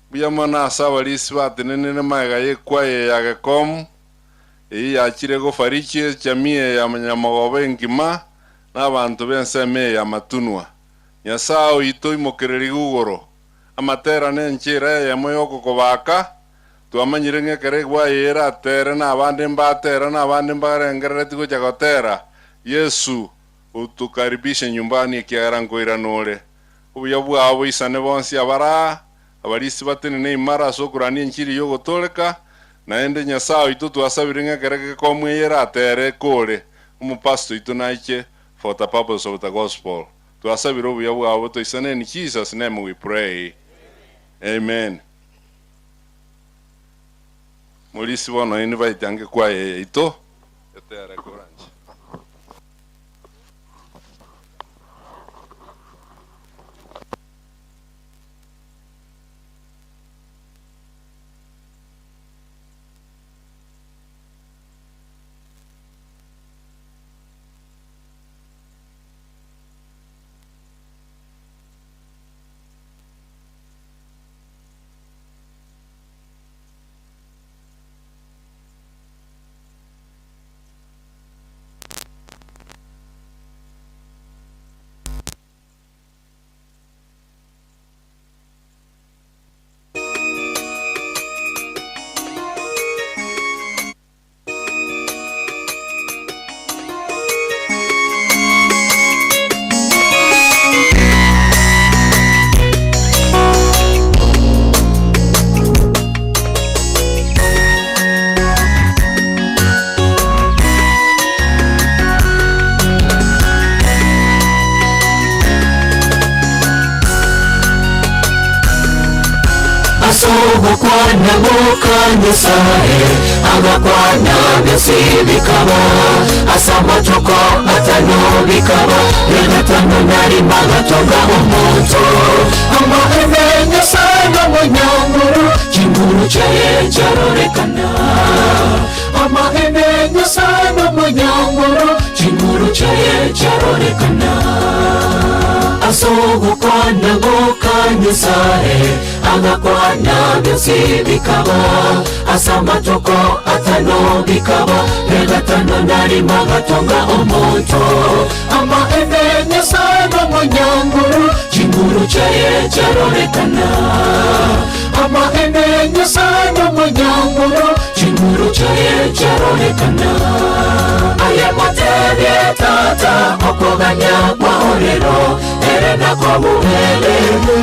Speaker 24: Mbuya mono ase abarisi batenenire magega y'ekwaya eye ya Gekomu, eyio yachire gofariji ejamii eye ya Nyamogoba engima na abanto b'ensemo eye y'amatunwa. Nyasae oito oimokererie igoro, amatera nenchera eyemo y'okokobaka, twamanyire ng'a ekero ekwaya eye eratere na abande mbatera na abande mbarengerereti gocha gotera, Yesu utukaribishe nyumbani ekiagera nkoirana ore. Obuya bwao boisane bonsi abaraa, abarisi batenene imara ase okorania enchiri y'ogotooreka, naende Nyasae oito twasabire ng'a ekero gekomu eye eratere ekore, omopastor oito naiche for the purpose of the gospel. Twasabire obuya bwao botoisane in Jesus name we pray. Amen. Morisi bono invite ange kwaya eye yaito etere koranche.
Speaker 5: Asogokwana boka Nyasaye agakwana byose bikaba ase amatuko atano bikaba gatano narimo agatonga omonto amaheme Nyasaye n'omunyanguru chinguru chaye charorekana amaheme Nyasaye n'omunyanguru chinguru chaye charorekana asogokwana boka Nyasaye agakwana byose bikaba ase amatuko atano bikaba gatano narimo agatonga omonto amaheme Nyasaye n'omunyanguru chinguru chaye charorekana amaheme Nyasaye n'omunyanguru chinguru chaye charorekana aye motebye tata okuganya kwahorero ere nakobuhere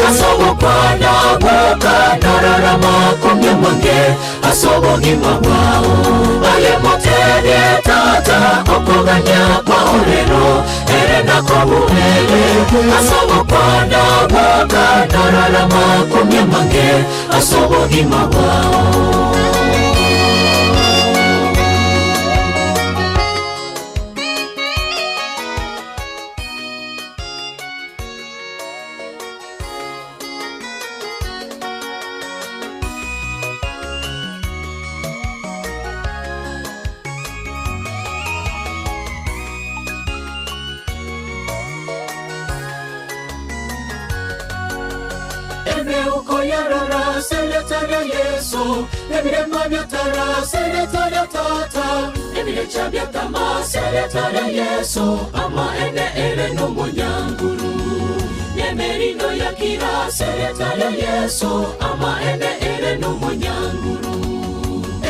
Speaker 5: asogokwana bwoka nararama komya mwange asobogima bwao aye motebye tata okuganya kwahorero ere nakobuhere asogokwana bwoka nararama komya mwange asobogima bwao. Emeuko yarara seletara Yesu emirema byatara seletara tata emirecha byatama seletara Yesu ama ene ere n'umunyanguru nemerino yakira seletara Yesu ama ene ere n'umunyanguru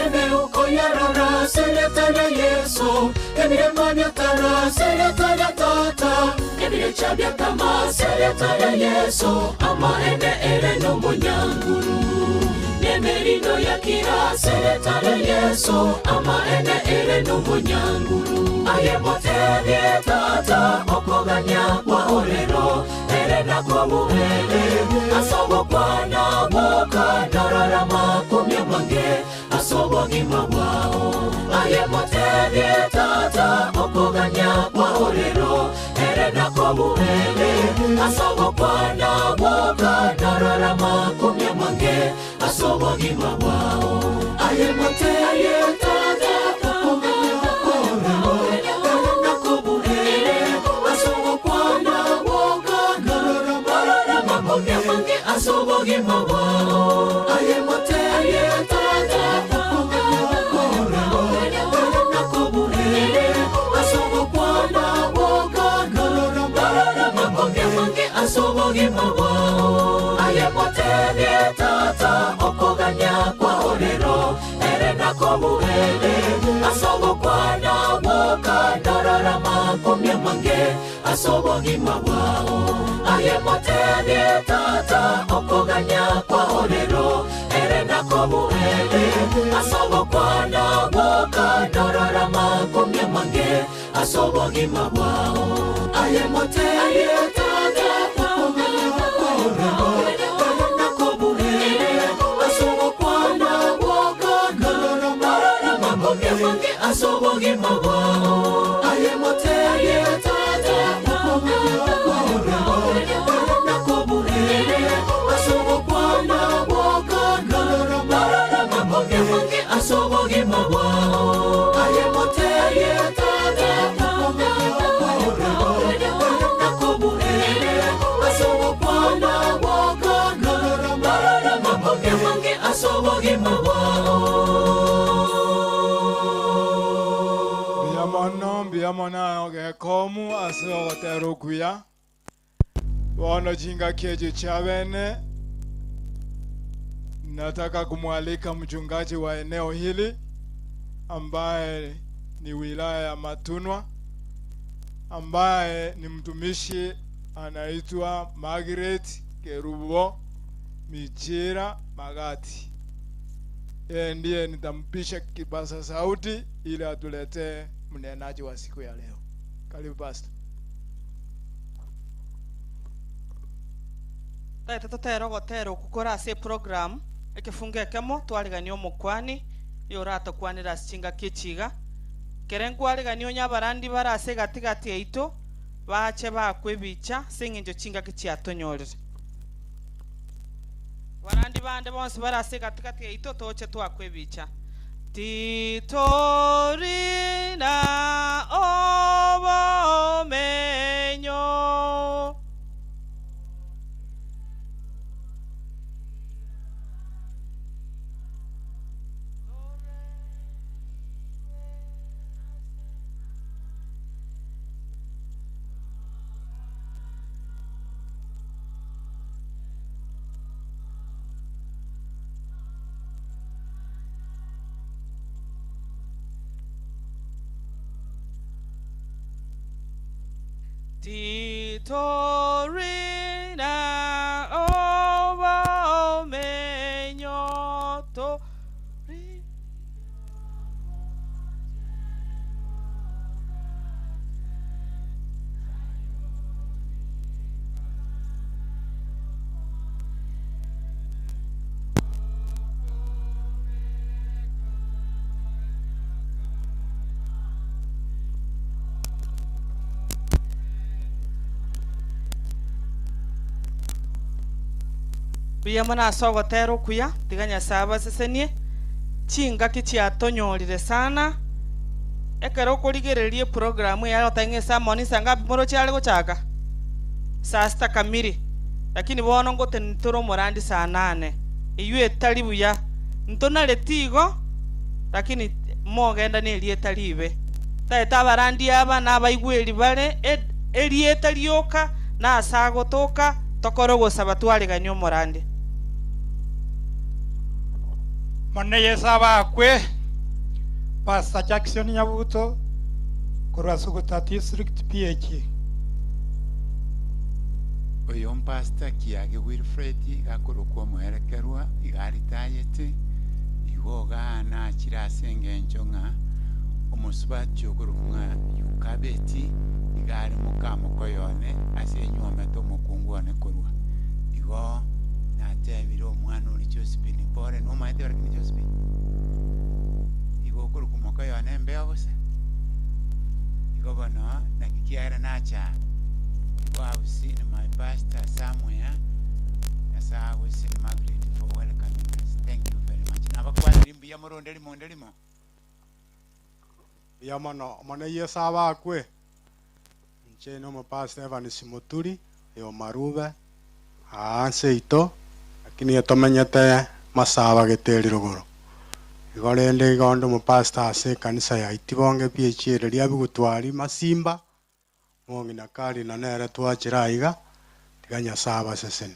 Speaker 5: emeuko yarara seletara Yesu emirema byatara seletara tata emirecha byatama seletara Yesu ama ene ere n'umunyanguru nemerino yakira seletara Yesu ama ene ere n'umunyanguru aye motebye tata okoganya kwahorero ere nakobuhere asogokwana bwoka nararama komya mwange asobogima bwao aye motebye tata okoganya kwahorero ere nakobuhere asogokwana bwoka nararama komya mwange asobogima bwao aye motebye tata okoganya kwahorero ere nakobuhere asogokwana bwoka nararama komya mwange asobogima bwao aye motebye tata okoganya kwahorero ere nakobuhere asogokwana bwoka nararama komya mwange asobogima bwao aye motebye tata okoganya kwahorero ere nakobuhere asogokwana bwoka nararama komya mwange asobogima bwao aye motebye tata okoganya kwahorero ere nakobuhere asogokwana bwoka nararama komya mwange asobogima bwao aye motebye tata okoganya kwahorero ere nakobuhere asogokwana bwoka nararama komya mwange asobogima bwao aye motebye tata okoganya kwahorero ere nakobuhere asogokwana bwoka nararama komya mwange asobogima bwao aye motebye tata okoganya kwahorero ere nakobuhere asogokwana bwoka nararama komya mwange asobogima bwao.
Speaker 19: Mbuya mono mbuya mono gekomu ase ogotera okuya bono chingaki echo chia bene. Nataka kumwalika mchungaji wa eneo hili ambaye ni wilaya ya Matunwa, ambaye ni mtumishi anaitwa Margaret Kerubo Michira Magati. Yeye ndiye nitampisha kipaza sauti ili atuletee mnenaji wa siku ya leo. Karibu pastor.
Speaker 6: Taete totera ogotera okukora ase program.
Speaker 4: Ekefungo ekemo twaregania omokuani, oyoratokwanere ase chingaki echi iga. Kere nkwaregania onye abarandi bare ase egati-gati yaito, bache baakwe ebicha ase engencho chingaki chiatonyorire. Abarandi bande bonsi bare ase egati-gati yaito toche toakwe ebicha. Titori na obomenyo. Titori na obomenyo tori. Mbuya mono ase ogotera okuya, tiga Nyasae abasesenie. Chingaki chiatonyorire sana, ekero okorigereria eprogram eye agoteba ng'a esaa mono insa ngapi moroche are gochaka? Saa sita kamiri, lakini bono ngotenena tore omorandi saa nane, eywo etari buya. Ntonareti igo, lakini mogenda nerieta ribe. Taete abarandi aba na abaigweri bare erieta rioka na ase agotoka, tokore ogosaba twareganie omorandi.
Speaker 6: Monene Yeso abakwe, Pastor Jackson Nyabuto korwa Suguta District PAG.
Speaker 9: Oyo mpastor Kiage Wilfred iga akorokwa omoerekerwa iga aritayete, igo igaa nachire ase engencho ng'a omosubati okorokwa ng'a Yukabeti iga are mokamokoyo one ase enyuomete omokungu one korwa. Igo natebire omwana oria Josephine pore, nomaete lakini Josephine? Igo okorokwa mokoyo one mbeo bosa? Igo bono naki kiagera nacha aa, igo I've seen my pastor somewhere, Nyasaye agosesenie Margaret for welcoming us. Thank you very much. Nabakwanire mbuya moronde rimo onde rimo.
Speaker 27: Mbuya mono. Omonene Yeso abakwe. Inche nomopastor Evans Muturi oyo Marube aa nseito lakini etomenyete Masaba Geteri rogoro. Igo rende igo onde omopastor ase ekanisa ya Itibonge PAG ere ria Bigutwari Masimba, Mong'ina Karina nere twachire aiga, tiga Nyasae abasesenie.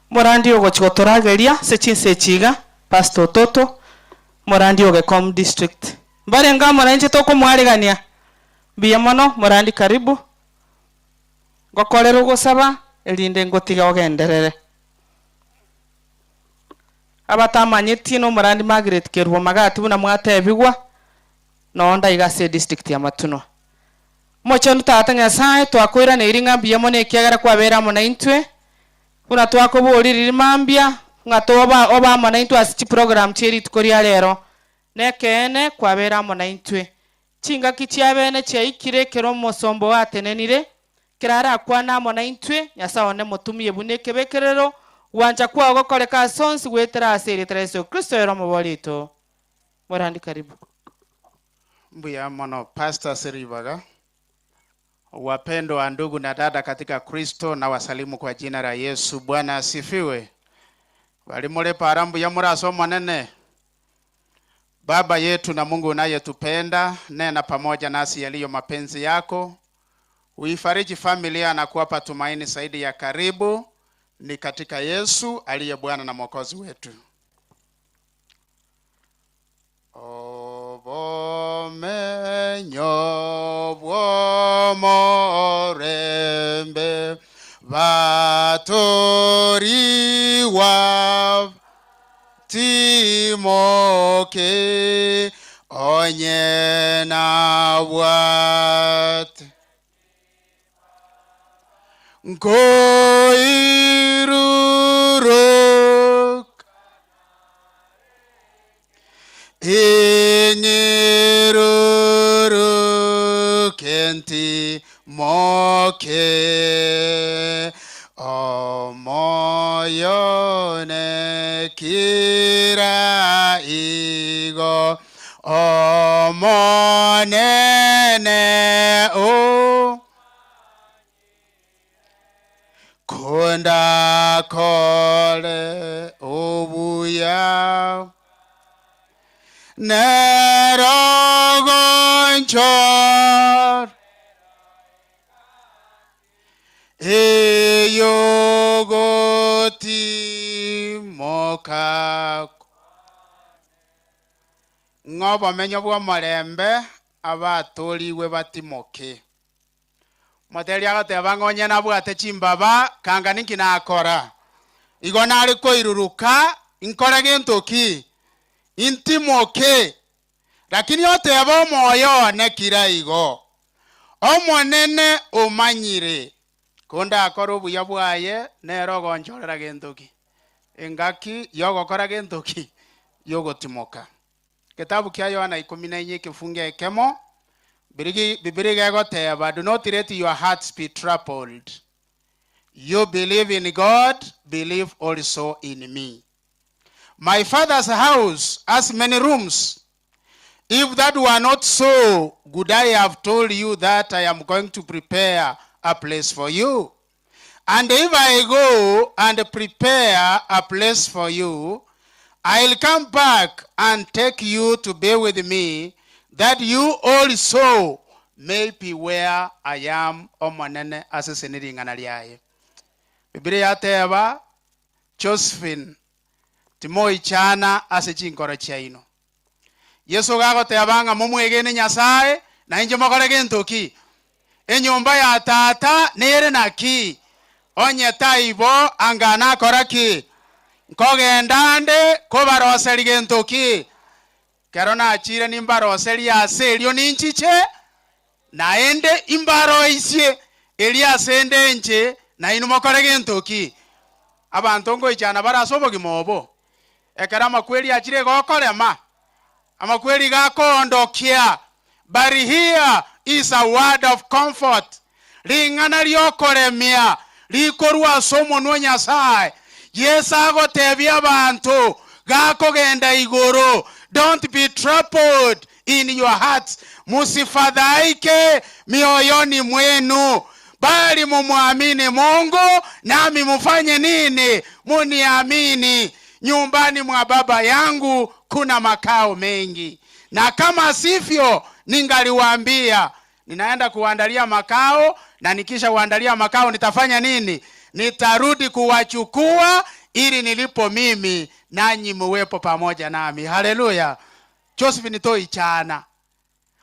Speaker 4: Morandi ogochia gotorageria ase chinsa echi iga, Pastor Ototo, morandi o Gekom District. Mbarenge amo nainche tokomwaregania. Mbuya mono, morandi karibu. Ngokorere ogosaba, erinde ngotige ogenderere. Abatamanyetie nomorandi Margaret Kerubo Magati buna mwatebigwa, noo ndaiga ase edistrict ya Matunwa. Omochenu Tata Nyasae, twakoiraneirie ng'a mbuya mono ekiagera kwabeire amo naintwe, buna twakoboria riria mambia, ng'a toba obe amo naintwe ase chiprogram chie rituko ria rero. Nekeene kwabeire amo naintwe. Chingaki chiabene chiaikire ekero omosomba oo atenenire, ekero arakwane amo naintwe, Nyasae one motumie buna ekebekerero, gwancha kwao gokoreka ase onsi goetera ase erieta ria Yeso Kristo ere Omobori oito. Morandi karibu.
Speaker 17: Mbuya mono Pastor ase ribaga. Wapendwa ndugu na dada katika Kristo, na wasalimu kwa jina la Yesu. Bwana asifiwe. Bari more para mbuya more ase Omonene. Baba yetu na Mungu unayetupenda, nena pamoja nasi yaliyo mapenzi yako. Uifariji familia na kuwapa tumaini zaidi ya karibu, ni katika Yesu aliye Bwana na Mwokozi wetu. Obomenyo bw'omorembe batoriwa timoke onye nabwate nkoiruro. Ntimoke Omoyo one kira igo Omonene o Kondakore obuya Nero gonchora Eyogotimoka Ng'a obomenyo bw'omorembe abatorigwe batimoke. Omoteri agoteba ng'a onye nabwate chimbaba, kanga ninki nakora? Igo nare koiruruka nkore gento ki? Intimoke. Lakini otebe omoyo one kira igo, Omonene omanyire, kondakore obuya bwaye nere ogonchorera gento ki? Engaki y'ogokora gento ki? Y'ogotimoka. Getabu kia Yohana 14 ekefungo ekemo, Bibilia iga egoteba, Do not let your hearts be troubled. You believe in God, believe also in me. My father's house has many rooms. If that were not so, would I have told you that I am going to prepare a place for you? And if I go and prepare a place for you, I'll come back and take you to be with me, that you also may be where I am. Omonene asesenie ring'ana riaye. Bibilia yateba, Josephine, timoichana ase chinkoro chiaino. Yeso gagoteba ng'a momwegene Nyasae, na inche mokore gento ki? Enyomba ya Tata nere naki? Onye taibo, anga nakora ki? Nkogenda nde kobaroseria gento ki? Kero nachire nimbaroserie aase erio ninchiche, naende imbaroisie erio ase nde inche, nainwe mokore gento ki? Abanto ngoichana bare ase obogima obo. Ekero amakweri achire igo okorema, amakweri iga akoondokia, but here is a word of comfort, ring'ana riokoremia rikorwa ase omonwa o Nyasae. Yeso agotebia abanto gakogenda igoro, don't be troubled in your hearts, musifadhaike mioyoni mwenu, Bali mumwamini Mungu, nami mufanye nini? Muniamini. Nyumbani mwa Baba yangu kuna makao mengi, na kama sivyo, ningaliwaambia. Ninaenda kuwaandalia makao, na nikisha waandalia makao nitafanya nini? Nitarudi kuwachukua, ili nilipo mimi nanyi muwepo pamoja nami. Haleluya! Josephine toichana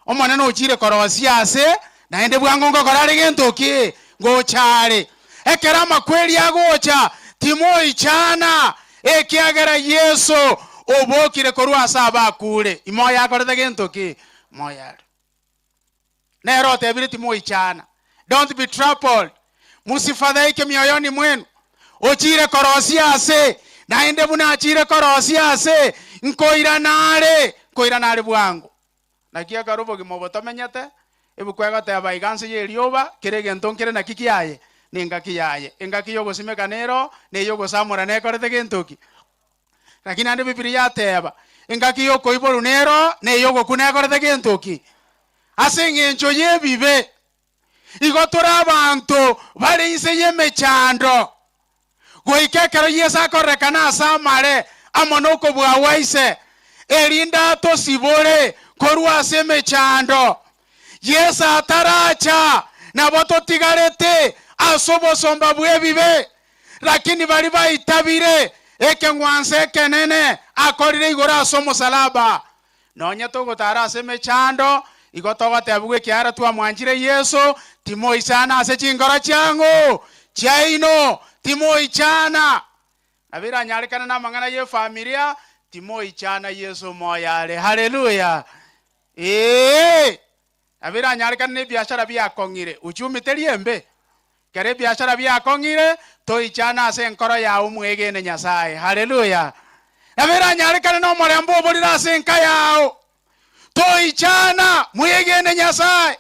Speaker 17: Omonene ochire korosia aase, naende bwango ngokora are gento ki? Ngocha are. Ekero amakweri agocha, timoichana, ekiagera Yeso obokire korwa ase abakure. Imoyo akorete gento ki? Moyo are. Nere otebire timoichana. Don't be troubled. Musifadhaike mioyoni mwenu. Ochire korosia aase, naende buna achire korosia aase, nkoirana are, nkoirana are bwango. Naki ekero obogima obo tomenyete, ebuku egoteba iga nse y'erioba, kera egento nkere naki kiaye, nengaki yaye. Engaki y'ogosimeka nero, na ey'ogosamora nekorete gento ki? Lakini naende Bibilia yateba, engaki y'okoiborwa nero, na ey'ogokwa nekorete gento ki? Ase engencho y'ebibe. Igo tore abanto bare inse y'emechando, goika ekero Yeso akorerekana ase amare amo nokobua gwa Ise, erinde atosibore korwa ase emechando. Yeso ataracha, nabo totigarete ase obosomba bw'ebibe, lakini baria baitabire ekeng'wanso ekenene akorire igoro ase omosalaba, Nonya togotara ase emechando, igo togotebigwa ekiagera twamwanchire Yeso, Timoichana ase chinkoro chiang'o chiaino, timoichana. Nabo eranyarekane namang'ana y'efamilia, timoichana Yeso moyo are. Haleluya! Ee! Nabo eranyarekane nebiashara biakong'ire, uchumi teri embe. Ekero ebiashara biakong'ire, toichane ase enkoro yao omwegene Nyasae. Haleluya! Nabo eranyarekane nomorembe oborire ase enka yao, toichana, mwegene Nyasae.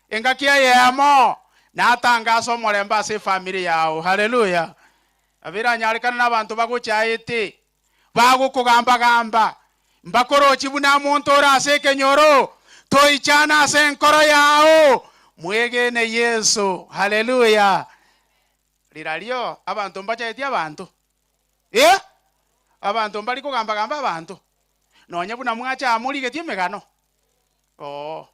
Speaker 17: Engaki eyemo natangase omorembe ase efamiri yao. Haleluya! Nabo eranyarekane nabanto bagochaete, bagokogamba-gamba, mbakorochi buna monto ore ase ekenyoro, toichane ase enkoro yao, mwegene Yeso. Haleluya! Rirario abanto mbachaeti abanto, eh, abanto mbari kogamba-gamba abanto, nonya buna mwacha amo rigetie emegano, oo.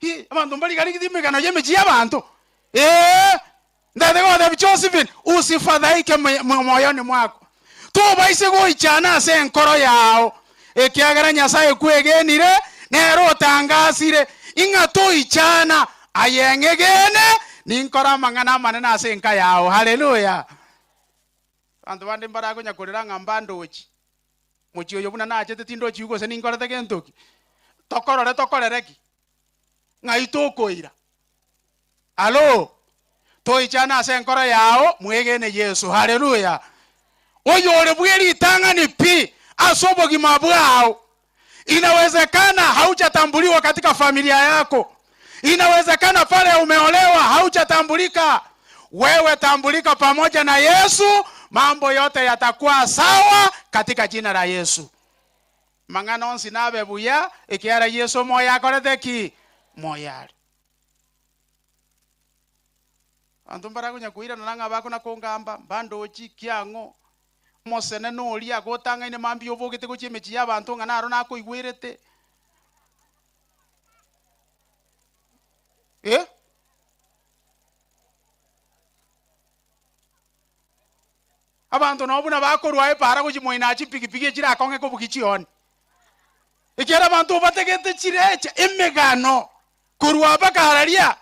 Speaker 17: Hi, abanto mbarigarigeti emegano y'emechie y'abanto. Ee, ndete gotebia Josephine, usifadhaike moyoni mwako. Tobaise goichana ase enkoro yao, ekiagera Nyasae kwegenire, nere otangasire, ing'a toichana. Aye ng'egene, ninkore amang'ana amanene ase enka yao. Haleluya! Abanto bande mbarakonya korera ng'a mbandochi. Mochie oyo buna nachete tindochiwu gose ninkorete gento ki? Tokorore tokorere ki? Ng'ai tokoira? Alo! Toichane ase enkoro yao, mwegene Yeso. Haleluya! Oyore bwe ritang'ani pi ase obogima bwao. Inawezekana haujatambuliwa katika familia yako. Inawezekana pale umeolewa haujatambulika. Wewe tambulika pamoja na Yesu, mambo yote yatakuwa sawa katika jina la Yesu. Mang'ana onsi nabe buya, ekiagera Yesu omoyo akorete ki? Moyo are. Abanto mbarakonya koirana ng'a bakona kongamba, mbandochi, kiang'o, omosenene oria agotang'aine mambia obogete gochia emechie y'abanto ng'a naro nakoigwerete. Eh? Abanto nabo buna bakorwa epaara gochia moina chipigipigi echirakong'e kobugia chioni. Ekiagera abanto bategete chirecha emegano korwa mpaka hararia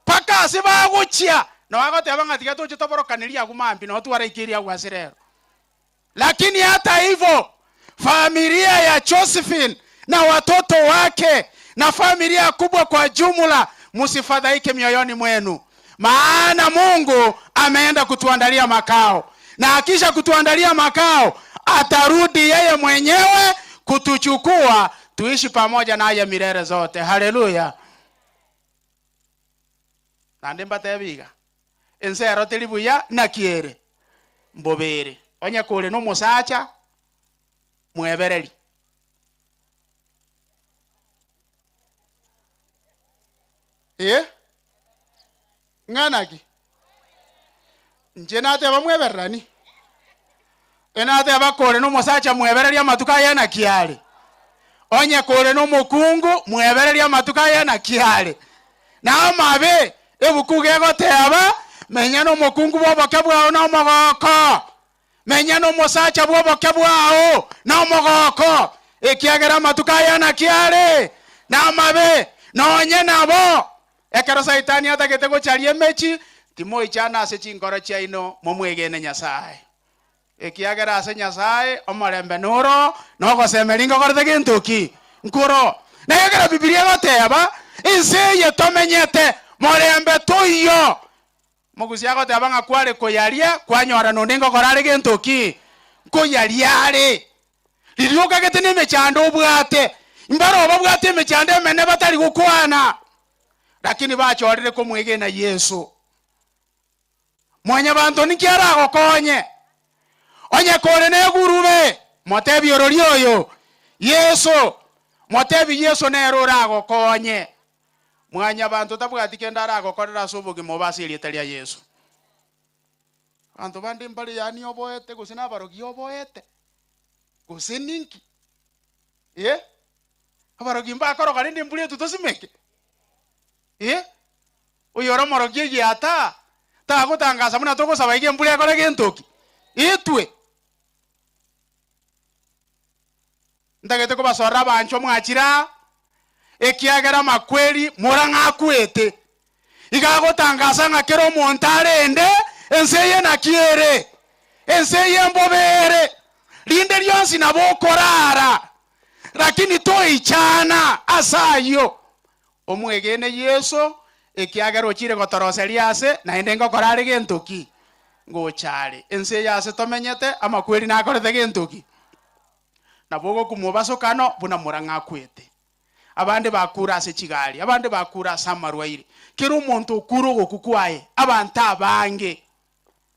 Speaker 17: mpaka ase bagochia, nabo agoteba ng'a tiga toche toborokanerie agwo mambia nabo twaraikerie agwo ase rero. Lakini hata hivyo familia ya Josephine na watoto wake na familia kubwa kwa jumla, msifadhaike mioyoni mwenu, maana Mungu ameenda kutuandalia makao, na akisha kutuandalia makao atarudi yeye mwenyewe kutuchukua tuishi pamoja naye milele zote. Haleluya! Naende mbatebi iga, ense ero teri buya, naki ere? Mbobe ere. Onye kore nomosacha, mwebereri. Ee, ng'ana ki? Inche nateba mwebererani? Enateba kore nomosacha mwebererie amatuko aye naki are? Onye kore nomokungu mwebererie amatuko aye naki are? Na amabe, ebuku gegoteba, menya nomokungu bw'oboke bwao na omogoko, menya nomosacha bw'oboke bwao na omogoko, ekiagera amatuko aya naki are? Namabe. Nonye nabo, ekero Saitani atagete gocharia emechi, timoichana ase chinkoro chiaino, momwegene Nyasae. Ekiagera ase Nyasae omorembe noro, na ogosemeria nkokorete gento ki? Nkoro. Na ekero Bibilia egoteba, ense eye tomenyete, morembe toiyo. Mogusia agoteba ng'a kware koyaria, kwanyora nonde ngokora are gento ki? Nkoyaria are. Riria okagete nemechando obwate, mbaro babwate emechando emene batari gokwana, lakini bachorire komwegena Yeso. Mwanyabanto ninki aragokonye? Onye kore negurube, motebie orori oyo, Yeso, motebie Yeso nere oragokonye. Mwanyabanto tabwati kende aragokorere ase obogima obo ase erieta ria Yeso. Abanto bande mbare yaani oboete gose nabarogi oboete, gose ninki? Eh? Abarogi mbakoroga rende embura etwe tosimeke? Eh? Oyore omorogi egiata, tagotangasa buna togosaba iga embura ekore gento ki? Etwe. Ntagete kobasorera abanchwa mwachire aa, ekiagera amakweri morang'akwete. Iga agotangasa ng'a kera omonto arende ense eye naki ere, ense eye mbobe ere, rinde rionsi nabo okorara, lakini toichana ase ayio. Omwegene Yeso, ekiagera ochire gotoroseria aase, naende ngokora are gento ki? Ngocha are. Ense eye ase tomenyete, amakweri nakorete gento ki? Nabo ogokumwa obasokano buna morang'akwete. Abande bakure ase chigari, abande bakure ase amarwaire. Kera omonto okure ogokwa kwaye, abanto abange.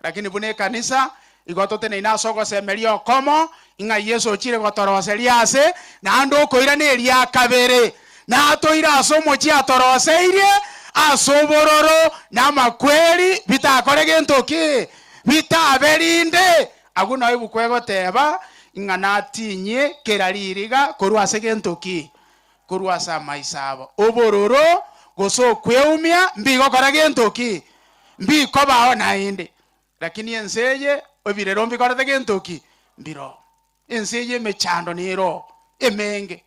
Speaker 17: Lakini buna ekanisa, igo toteneine ase ogosemeria okomo, ing'a Yeso ochire gotoroseria ase, naende okoirana eria kabere, natoire ase omochie atoroseirie, ase obororo na amakweri bitakore gento ki? Bitabe rinde. Agwo nao ebuku egoteba, ng'a natinyie kera ririga korwa ase gento ki? Korwa ase amaiso abo. Obororo gose okweumia mbigokora gento ki? Mbikobao naende. Lakini ense eye ebirero mbikorete gento ki? Mbiroo. Ense eye emechando neroo emenge.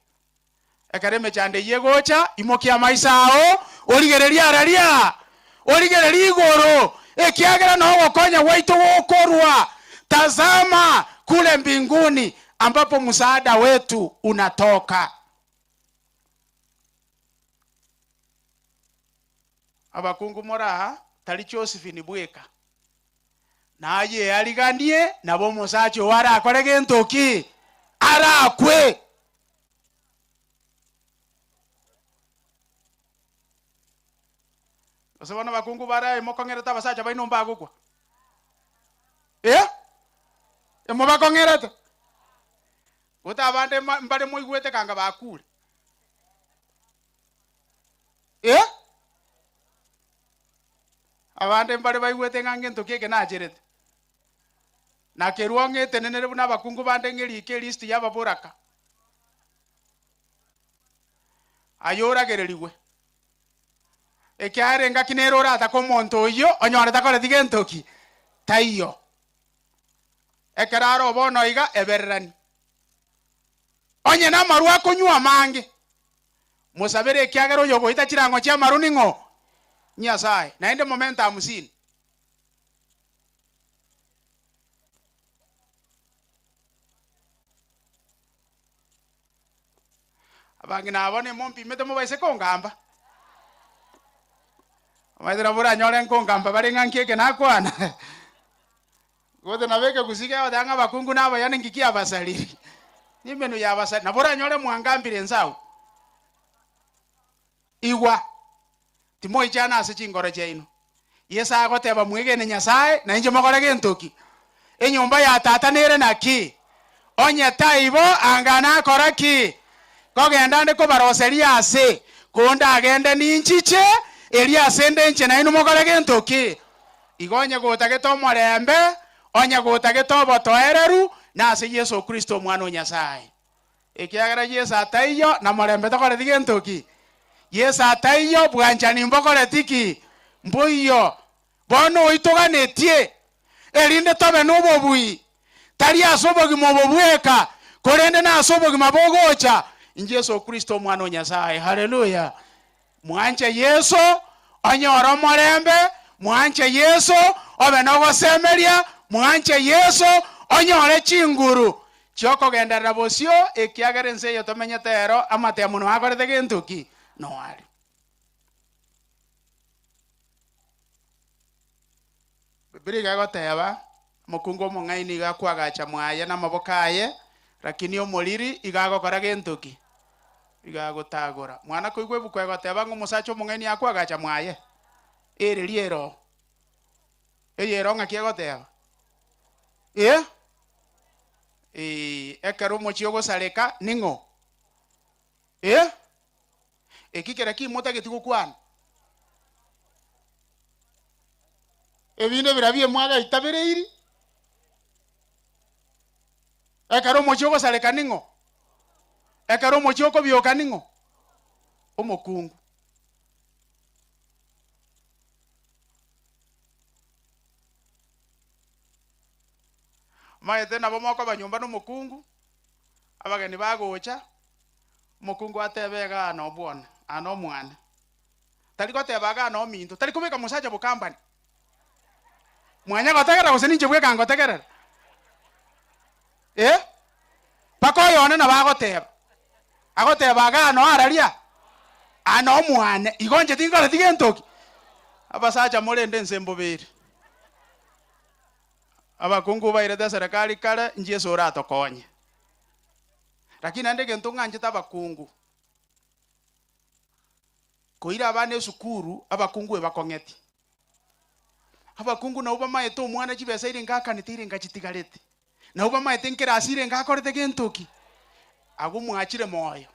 Speaker 17: Ekero emechando eyio egocha, imokia amaiso ao, origererie araria, origererie igoro, ekiagera nogokonya gwaito gokorwa. Tazama kule mbinguni, ambapo msaada wetu unatoka. Abakungu more aa, tari Josephine bweka, naye ariganie, nabo omosacha oo arakore gento ki? Arakwe. Gose bono abakungu bare aye mokong'erete abasacha baino mbagokwa? Eh? Emobakong'erete? Gose abande mbare moigwete kanga bakure? Eh? Abande mbare baigwete ng'a ngento ki eke nacherete. Na kerwa ng'etenenere buna abakungu bande ng'erike elist y'ababoraka. Aye oragererigwe. Ekiagera engaki nere oratake omonto oyio onyore takoreti gento ki? Taiyo. Ekero are bono iga ebererani. Onye namarwa akonywa amange, mosabere ekiagera oyogoita chirang'o chi'amaru ning'o? Nyasae. Naende momente hamsini. Abang'ina abo nimompimete mobaise kongamba. Omanyete nabo oranyore nkongamba bare ng'a nki eke nakwana. Gose nabo ekegusii kegoteba ng'a abakungu na abayani nki kiabasariri. Nimenwa yabasari nabo oranyore mwangambire inse agwo. Igwa, timoichana ase chinkoro chiaino. Yeso agoteba mwegene Nyasae, na inche mokore gento ki? Enyomba ya Tata nere naki? Onye taibo, anga nakora ki? Nkogenda nde kobaroseria ase, kondagende ninchiche, erio ase nde inche nainwe mokore gento ki? Igo onye gotagete omorembe, onye gotagete obotoereru, nase Yeso Kristo Omwana o Nyasae. Ekiagera Yeso ataiyo, na morembe tokoreti gento ki? Yeso ataiyo, bwanchani mbokoreti ki? Mboiyo. Bono oitoganetie, erinde tobe nobobui, tari ase obogima obo bweka, korende nase obogima bogocha, Yeso Kristo Omwana o Nyasae. Haleluya! Mwanche Yeso, onyore omorembe, mwanche Yeso, obe nogosemeria, mwanche Yeso, onyore chinguru chi'okogenderera bosio, ekiagera ense eye tomenyete ero amatemo noakorete gento ki? Noare. Bibilia iga egoteba, Omokungu omong'aini iga akoagacha mwaye namaboko aye, lakini omoriri iga agokora gento ki? Iga agotagora. Mwana koigwa ebuku egoteba ng'a omosacha omong'aini akoagacha mwaye? Ereri ero. Eye ero ng'aki egoteba? Eh? Eeh, ekero omochie ogosareka ning'o? Eh? Eki kera ki motageti gokwana? Ebinde biria mwagaitabereiri, ekero omochie ogosareka ning'o? Ekero omochie okobioka ning'o? Omokungu. Omanyete nabo mokoba nyomba na omokungu, abageni bagocha, Omokungu atebe, Iga nobwone, aa nomwane. Tari goteba, Iga nominto. Tari kobeka mosacha bokambani. Mwanya gotegerera gose ninche bweka ngotegerera? Eh? Mpaka oyone nabo agoteba. Agoteba, Iga no araria, aa nomwane. Igo inche tinkoreti gento ki? Abasacha morende ense mbobere. Abakungu bairete eserekari kare, inche Yeso oratokonye. Lakini naende egento ng'anchete abakungu. Koira abana esukuru, abakungu ebakong'eti. Abakungu nabwo bamaete omwana chibesa ire ngakanete ire ngachitigarete. Nabwo bamaete nkerasi ire ngakorete gento ki. Agwo mwachire moyo.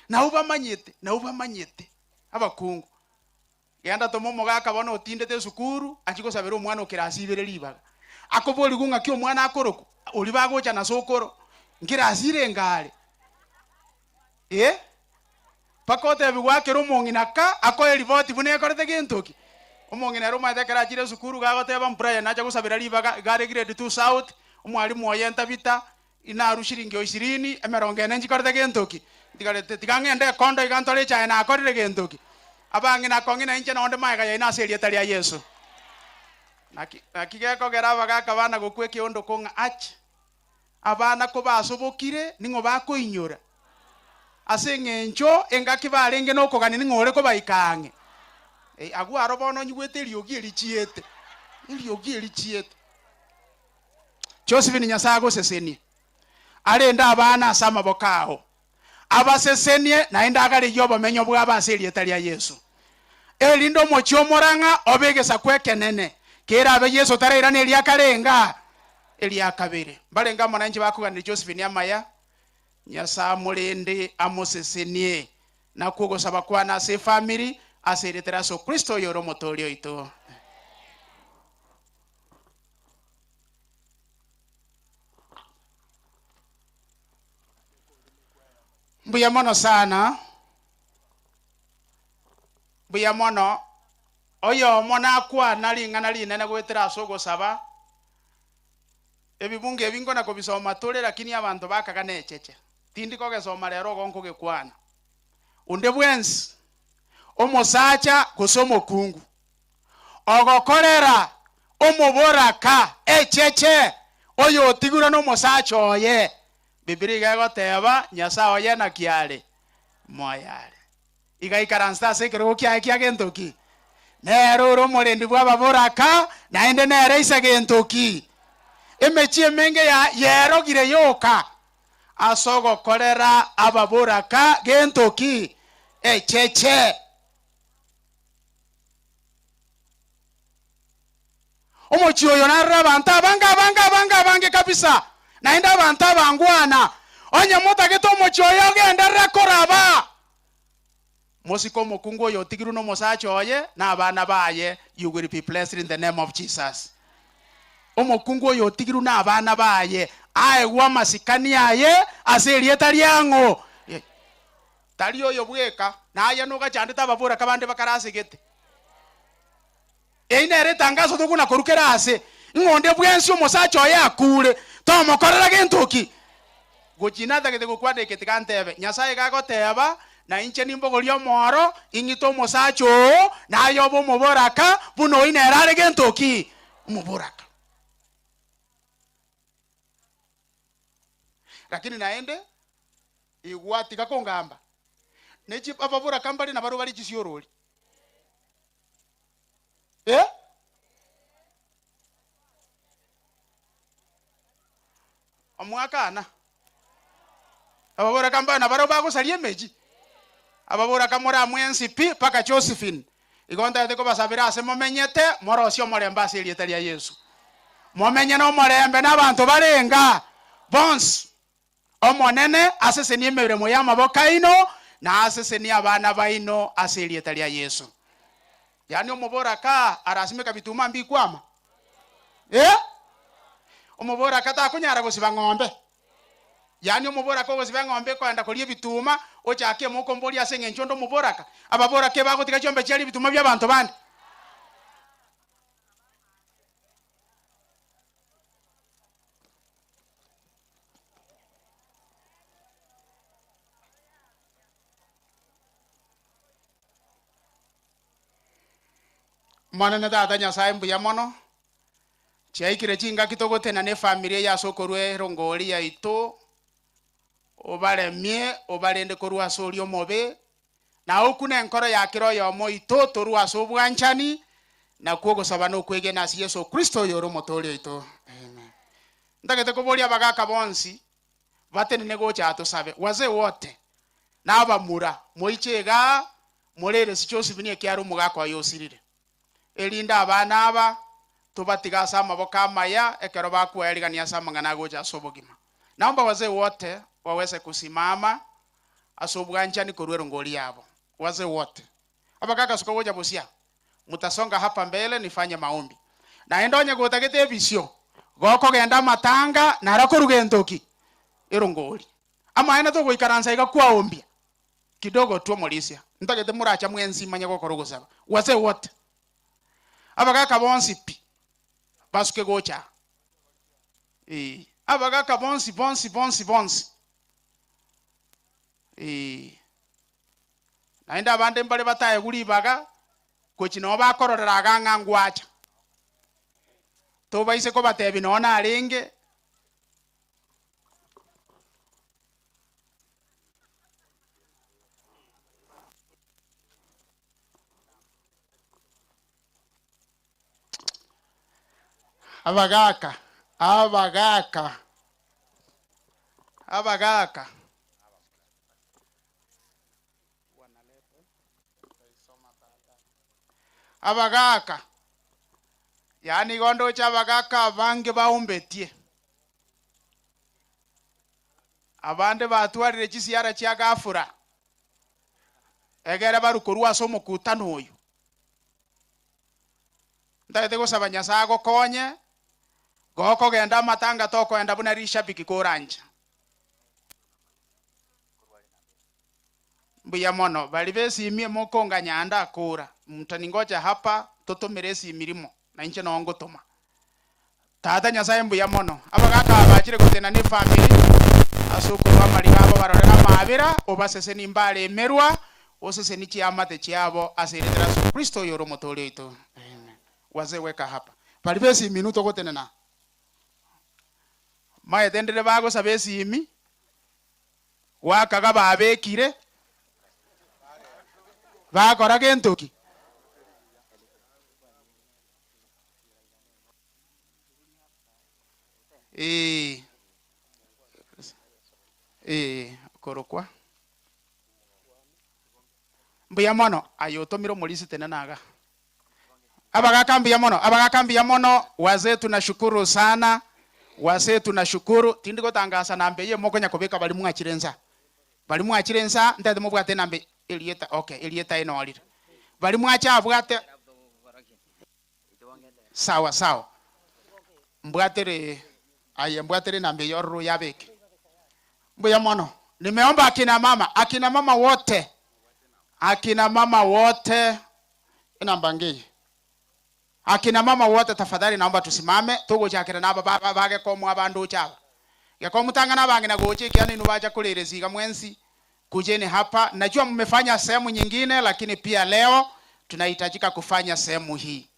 Speaker 17: Nabwo bamanyete, nabwo bamanyete abakungu. Genda toma omogaka bono otindete esukuru achie gosabera omwana o kerasi ibere ribaga. Akoborigwe ng'aki omwana akorokwa, oria bagocha na sokoro, nkerasi irenge are? Eh? Mpaka otebigwe akere omong'ina ka, akoe ripoti buna ekorete gento ki. Omong'ina ere omanyete ekero achire esukuru gagoteba Brian nacha gosabera ribaga, iga are grade two south, omwalimu oye Tabitha, Inarue shilingi o ishirini, emerongo ene nchikorete gento ki? Ntigarete, tiga ng'ende ekondo iga ntore echaye nakorire gento ki? Abang'ina kong'ina inche nonde magega yaino ase erieta ria Yeso. Naki, naki gekogera abagaka bana gokwa ekeondo kong'a ache? Abana kobasobokire, ning'o bakoinyora? Ase eng'encho engaki barenge nokogania ning'o ore kobaika ang'e? Eh, agwo aro bono onyigwete eriogi erichiete, eriogi erichiete. Josephine Nyasae agosesenie, arende abana ase amaboko ao, abasesenie naende agaregie obomenyo bwabo ase erieta ria Yeso. Erinde omochie omorang'a obe egesaku ekenene, kerabe Yeso tarairana eria karenga? Eria kabere. Mbarenge amo nainche bakoganeria Josephine amaya, Nyasae amorende amosesenie. Nakwo ogosaba kwane ase efamiri, ase erieta ria Yeso Kristo oyore Omotooria oito. Mbuya mono sana, mbuya mono. Oyomo nakwana ring'ana rinene goetera ase ogosaba, ebibungo ebi nkona kobisoma tore lakini abanto bakaga necheche. Tindi kogesoma rero ogo nkogekwana. Onde bwensi, omosacha gose omokungu, ogokorera omoboraka echeche oyotigirwe nomosacha oye. Bibilia iga egoteba, Nyasae oye naki are? Moyo are. Iga aikaransete ase ekerogo kiaye kia gento ki? Nere ore omorendi bw'ababoraka, naende nere ise gento ki? Emechie emenge ya yerogire yoka ase ogokorera ababoraka gento ki? Echeche. Omochie oyo narore abanto abange, abange, abange, abange kabisa, naende abanto abangwana. Onye motagete omochie oyo ogenderere koraba, mosike omokungu oyo otigirwe nomosacha oye na abana baye, you will be blessed in the name of Jesus. Omokungu oyo otigirwe na abana baye, aegwe amasikani aye ase erieta riang'o? Tari oyo bweka, na aye nogachandete ababoraka bande bakare ase gete. Eyio nere etangaso tokona korwa kera aase, ng'a onde bwensi omosacha oye akuure, tomokorera gento ki? Gochia natagete gokwana eke tiga ntebe, Nyasae iga agoteba, na inche nimbogorie omoro, ing'ite omosacha oo, na aye obe omoboraka, buna oyio nere are gento ki? Omoboraka. Lakini naende, igwa tiga kongamba, ne chi ababoraka mbare nabarobwo bare chisiorori. Eh? Omwakana. Ababoraka mbare nabarobwo bagosaria emechi. Ababoraka more amo ensi pi mpaka Josephine. Igo ntagete kobasabera ase momenyete, morosie omorembe ase erieta ria Yeso. Momenye nomorembe nabanto barenge bonsi. Omonene asesenie emeremo y'amaboko aino, na asesenie abana baino ase erieta ria Yeso. Yaani omoboraka arasimeka bituma mbikwama? Eh? Omoboraka takonyara gosiba ng'ombe? Yaani omoboraka ogosiba eng'ombe ekoenda koria ebituma, ochake emokomboria ase eng'encho onde omoboraka? Ababoraka ebagotiga chiombe chiaria ebituma bi'abanto bande. Omonene Tata Nyasae mbuya mono, Chiaikire chingaki togotenena efamiri eye ase okorua erongori yaito, obaremie, obarende korwa ase oria omobe, na okune enkoro ya kera oyomo oito torue ase obwanchani, nakwo ogosaba na okwegena ase Yeso Kristo oyore Omotooria oito. Amen. Ntagete koboria abagaka bonsi, Batenene gocha atosabe. Wazee wote na abamura moiche igaa morere sichosibini ekiara omogaka oye osirire. Erinde abana aba tobatiga ase amaboko amaya ekero bakwaerigania ase amang'ana agocha ase obogima. Naomba wazee wote waweze kusimama ase obwanchani korwa erongori yabo. Wazee wote. Abagaka suka gocha bosia. Mutasonga hapa mbele nifanye maombi. Naende onye gotagete ebisio, gokogenda amatanga naro koruga entoki erongori. Amaene togoikaransa iga kwaombia kidogo tu omorisia. Ntagete moracha mwensi manye gokora ogosaba. Wazee wote. Abagaka bonsi pi basuke gocha aa. Ee, abagaka bonsi bonsi bonsi bonsi. Ee. Naende abande mbare bataegwe ribaga, gochia noo bakororera iga ng'a ngwacha. Tobaise kobatebia noo narenge. Abagaka, abagaka, abagaka. Abagaka, yaani igo ndoche abagaka abange baumbetie. Abande batwarire chisiara chia gafura, egere barwe korwa ase omokutano oyo. Ntagete gosaba Nyasae agokonye, gokogenda amatanga tokoenda buna rishabiki korancha. Mbuya mono baria b'esimi mokonganya ande akora, mtaningoja hapa totomere esimi rimo, na inche noo ngotoma. Tata Nyasae mbuya mono, abagaka aba bachire gotena nefamiri ase okorua amariga abo barorere amaabera, obaseseni mbaremerwa, oseseni chiamate chiabo ase erieta ria Yeso Kristo oyore omotoori oito. Amen. Wazee weka hapa. Baria b'esimi inwe togotenena. Maete ndire bagosaba esimi. Goakaga babekire, bakora gento ki? Ee, ee, korokwa. Mbuya mono, aye otomire omorisia tenena iga. Abagaka mbuya mono, abagaka mbuya mono, wazee tunashukuru sana, wazee tunashukuru, tindi gotangasa namba eye mokonya kobeka baria mwachire nsa, baria mwachire nsa ntagete mobwate enamba erieta okay erieta enorire, baria mwacha abwate sawa sawa, mbwatere aye mbwatere enamba eye ororo oyabeke. Mbuya mono, nimeomba akina mama, akina mama wote, akina mama wote. Enamba ngeye. Akina mama wote tafadhali naomba tusimame togochakera naba ba ba gekomu abandoche aba. Gekomu tang'ana abang'ina gocha ekiagera inwe bacha koreresi iga mwensi kujeni hapa. Najua mmefanya sehemu nyingine lakini pia leo tunahitajika kufanya sehemu hii.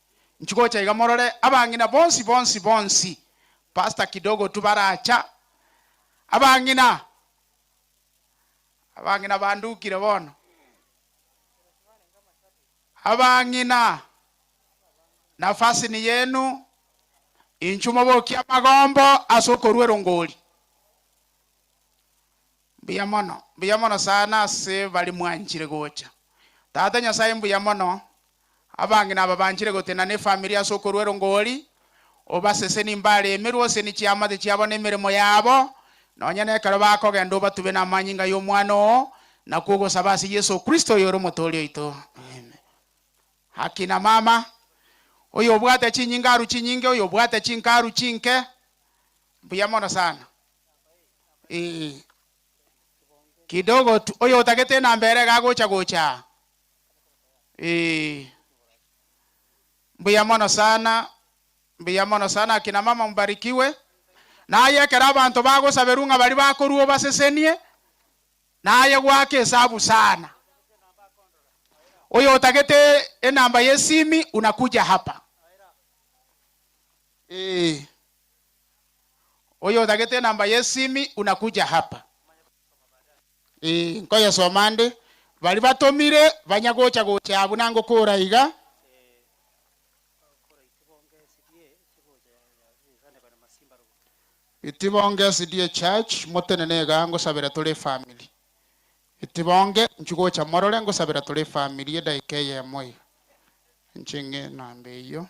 Speaker 17: Nchigocha iga morore abang'ina bonsi bonsi bonsi. Pastor kidogo tu baracha. Abang'ina abang'ina bandukire bono. Abang'ina, nafasi ni yenu, inchuo mobokie amagombo ase okorua erongori. Mbuya mono, mbuya mono sana ase baria mwanchire gocha. Tata Nyasae mbuya mono, abang'ina aba banchire gotenena efamiri ase okorua erongori, obaseseni mbaremerwe oseni chiamate chiabo na emeremo yabo, nonya nekero bakogenda obatube namanyinga y'Omwana oo, nakwo ogosaba ase Yeso Kristo oyore Omotoori oito. Amen. Haki na mama, oyo obwate chinyingaru chinyinge, oyo obwate chinkaru chinke, mbuya mono sana. Ee. Kidogo tu, oyo otagete enamba ere iga agocha gocha aa. Ee. Mbuya mono sana, mbuya mono sana akina mama mbarikiwe. Naye ekero abanto bagosaberwa ng'a baria bakorua obasesenie, naye goaka esabu sana. Oyo otagete enamba yesimi unakuja hapa. Ee. Oyo otagete enamba yesimi unakuja hapa. Ee, nkoyesoma nde. Baria batomire banya gocha gocha abwo nangokora iga. Itibonge SDA Church, motenene igaa ngosabera tore efamily. Itibonge, inchuo gocha morore ngosabera tore efamily edaika eyemo iga. Inche ng'e enamba eyio.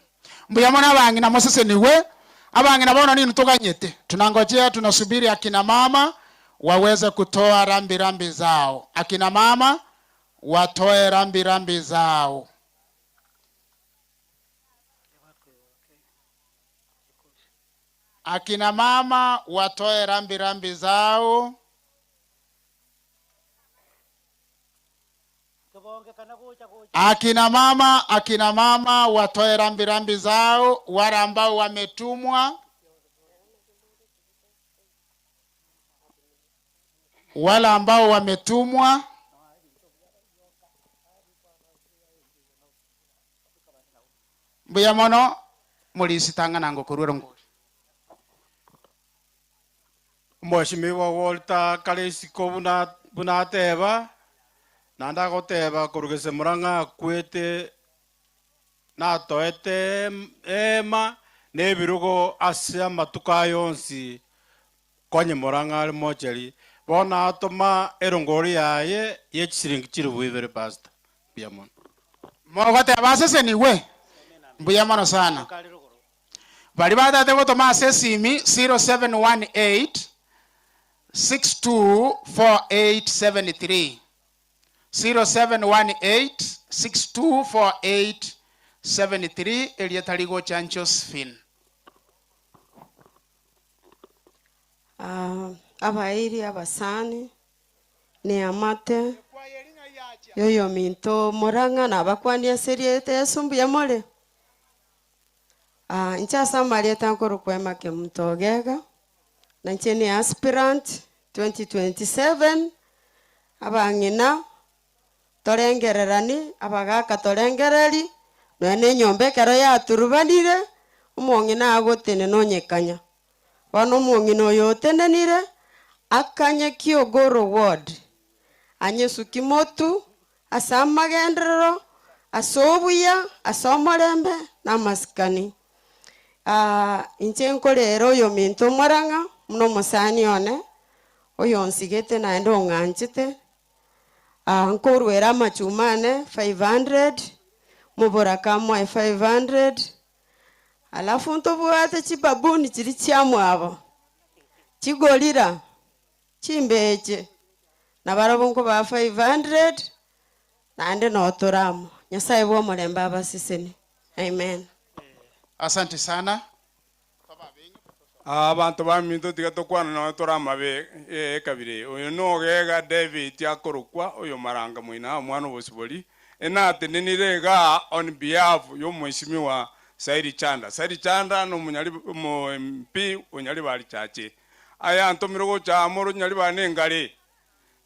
Speaker 17: Mbuya mono abang'ina mosesenigwe, abang'ina bono ninwe toganyete, tunangojea tunasubiri akina mama waweze kutoa rambi rambi zao, akina mama watoe rambi rambi zao. Akina mama watoe rambi rambi zao. Akina mama, akina mama watoe rambi rambi zao, wale ambao wametumwa, wale ambao wametumwa. Mbuya mono morisitang'ana ngokorwera ngori.
Speaker 2: Omweshimiwa Walter Karisiko buna buna ateba, naende agoteba korwa Gesemura ng'a akwete natoete eema na ebirogo ase amatuko aye onsi konye Murang'a are mocheri, bono atoma erongori yaye ye chisiringi chilifu ibere Pastor. Mbuya mono.
Speaker 17: Mogoteba asesenigwe? Mbuya mono sana. Baria batagete gotoma ase esimi 0718 624873, 0718 624873, erieta rigocha Josephine.
Speaker 11: Abairi abasani, neamate yoyominto Murang'a nabakwanie ase erieta Yeso mbuya more? Inche ase amarieta nkorokwa Emma Kemunto Ogega, na inche ne aspirant 2027, abang'ina torengererani, abagaka torengereri, nonya na enyomba ekero yaturubanire, omong'ina agotenena onyekanya. Bono omong'ina oyo otenenire, akanye Kiogoro ward, anyesuki motu ase amagenderero, ase obuya, ase omorembe, na amasikani. Inche nkorera oyominto omorang'a buna omosani one, oyonsigete naende ong'anchete, nkoruera amachuma ane 500, moboraka amoe 500, alafu ntobwate chibabuni chiria chiamwabo, chigorilla, chimbeche, nabarabwo nkobaa 500, naende notore amo. Nyasaye bw'omorembe abasesenie. Amen.
Speaker 17: Asante sana.
Speaker 2: Abanto baminto tiga tokwane nonya tore amabe ekabira eye. Oyo nogega David akorokwa oyo Maranga moina omwana obosibori, enatenenire igaa on behalf y'omweshimiwa Sairi Chanda. Sairi Chanda nomonyari omo MP o Nyaribari Chache. Aye antomire gocha amo oro Nyaribari nengare.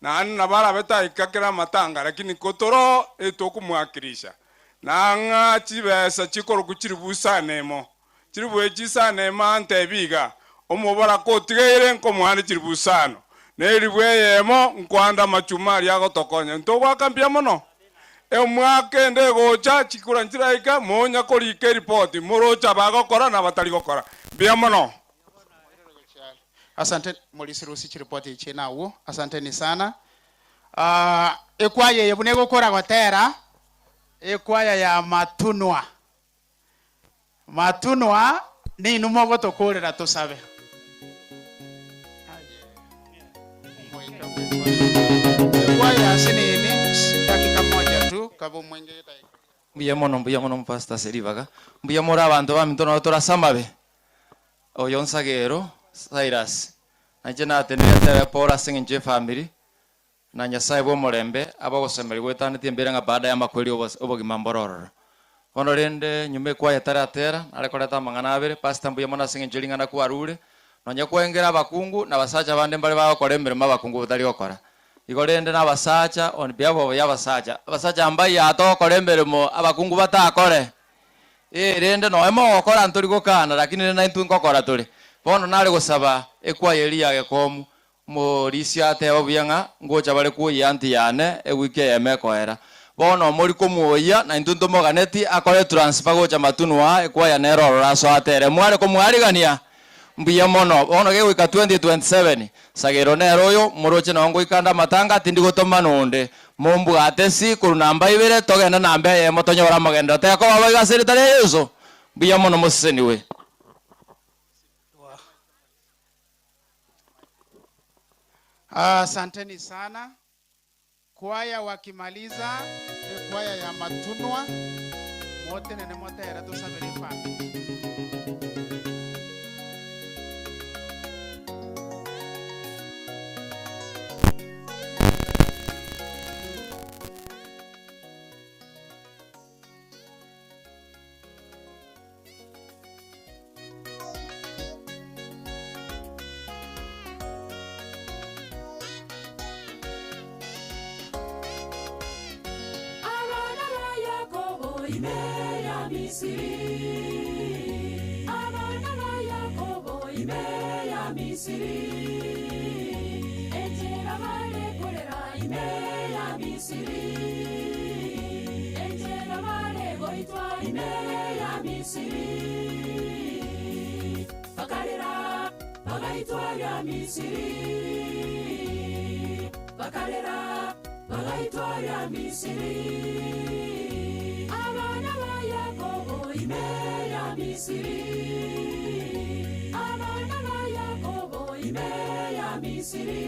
Speaker 2: Naende nabo arabe taika kera amatanga, lakini kotoro etokomwakirisha. Na ng'a chibesa chikorokwa chilifu isano emo, chilifu echi isano emo antebi iga, Omoboraka otigaire nkomoande chilifu isano, na elifu eyemo nkoande amachuma aria agotokonya. Ntogoaka mbuya mono. Omwaka ende egocha, chikura nchiraika, monya korika eripoti, moroche abagokora na abatari gokora. Mbuya mono.
Speaker 17: Asante morisirusi chiripoti echi nawo. Asanteni sana. Ah, ekwaya eye buna egokora gotera, ekwaya ya Matunwa. Matunwa ninwe mogotokorera tosabe. Ekwaya ase nini, dakika moja tu, kabe omwenge edakika.
Speaker 13: Mbuya mono, mbuya mono Pastor ase ribaga. Mbuya more abanto baminto nabo tore ase amabe. Oyo nsagero Cyrus, na inche natenenire ntebe pore ase eng'encho y'efamiri, na Nyasae bw'omorembe abe ogosemeria goetanetie embere ng'a baada y'amakweri obogima mbore ororo. Bono rende nyuma ekwaya etaratera, nare koreta amang'ana abere, Pastor mbuya mono ase eng'encho y'ring'ana kwarure, nonye kwengera abakungu na abasacha bande mbare bagokora emeremo abakungu batari gokora. Igo rende nabasacha, on behalf of y'abasacha, abasacha mbaye aa togokora emeremo abakungu batakore. Ee, rende nonya mogokora ntori gokana, lakini rende naintwe nkokora tore. Bono nare gosaba ekwaya eria ya Gekomu, omorisia atebe buya ng'a ngocha bare kwoyia anti yane ewiki eyemo ekoera. Bono omori komwoyia, naintwe ntomoganeti akore transfer gocha matunwa aa, ekwaya nere ororo asoe atere. Mware komwarigania? Mbuya mono. Bono gegoika 2027, Sagero nere oyo, moroche nao ngoika nde amatanga, tindi gotoma nonde. Mombwate si korwa namba ibere, togende namba eyemo tonyore amagenderero. Tekoba boigo ase erieta ria Yeso. Mbuya mono moseseniwe.
Speaker 17: Asanteni sana. Kwaya wakimaliza, ekwaya ya Matunwa, motenene motere tosabere efamiri.
Speaker 5: Abana ba Yakobo ime ya Misiri, Abana ba Yakobo ime ya Misiri, Enchera barekorera ime ya Misiri, Enchera baregoitwa ime ya Misiri, Bakarera bagaitwa ya Misiri, Bakarera bagaitwa ya Misiri, Abana ba Yakobo ime ya Misiri, Abana ba Yakobo ime ya Misiri,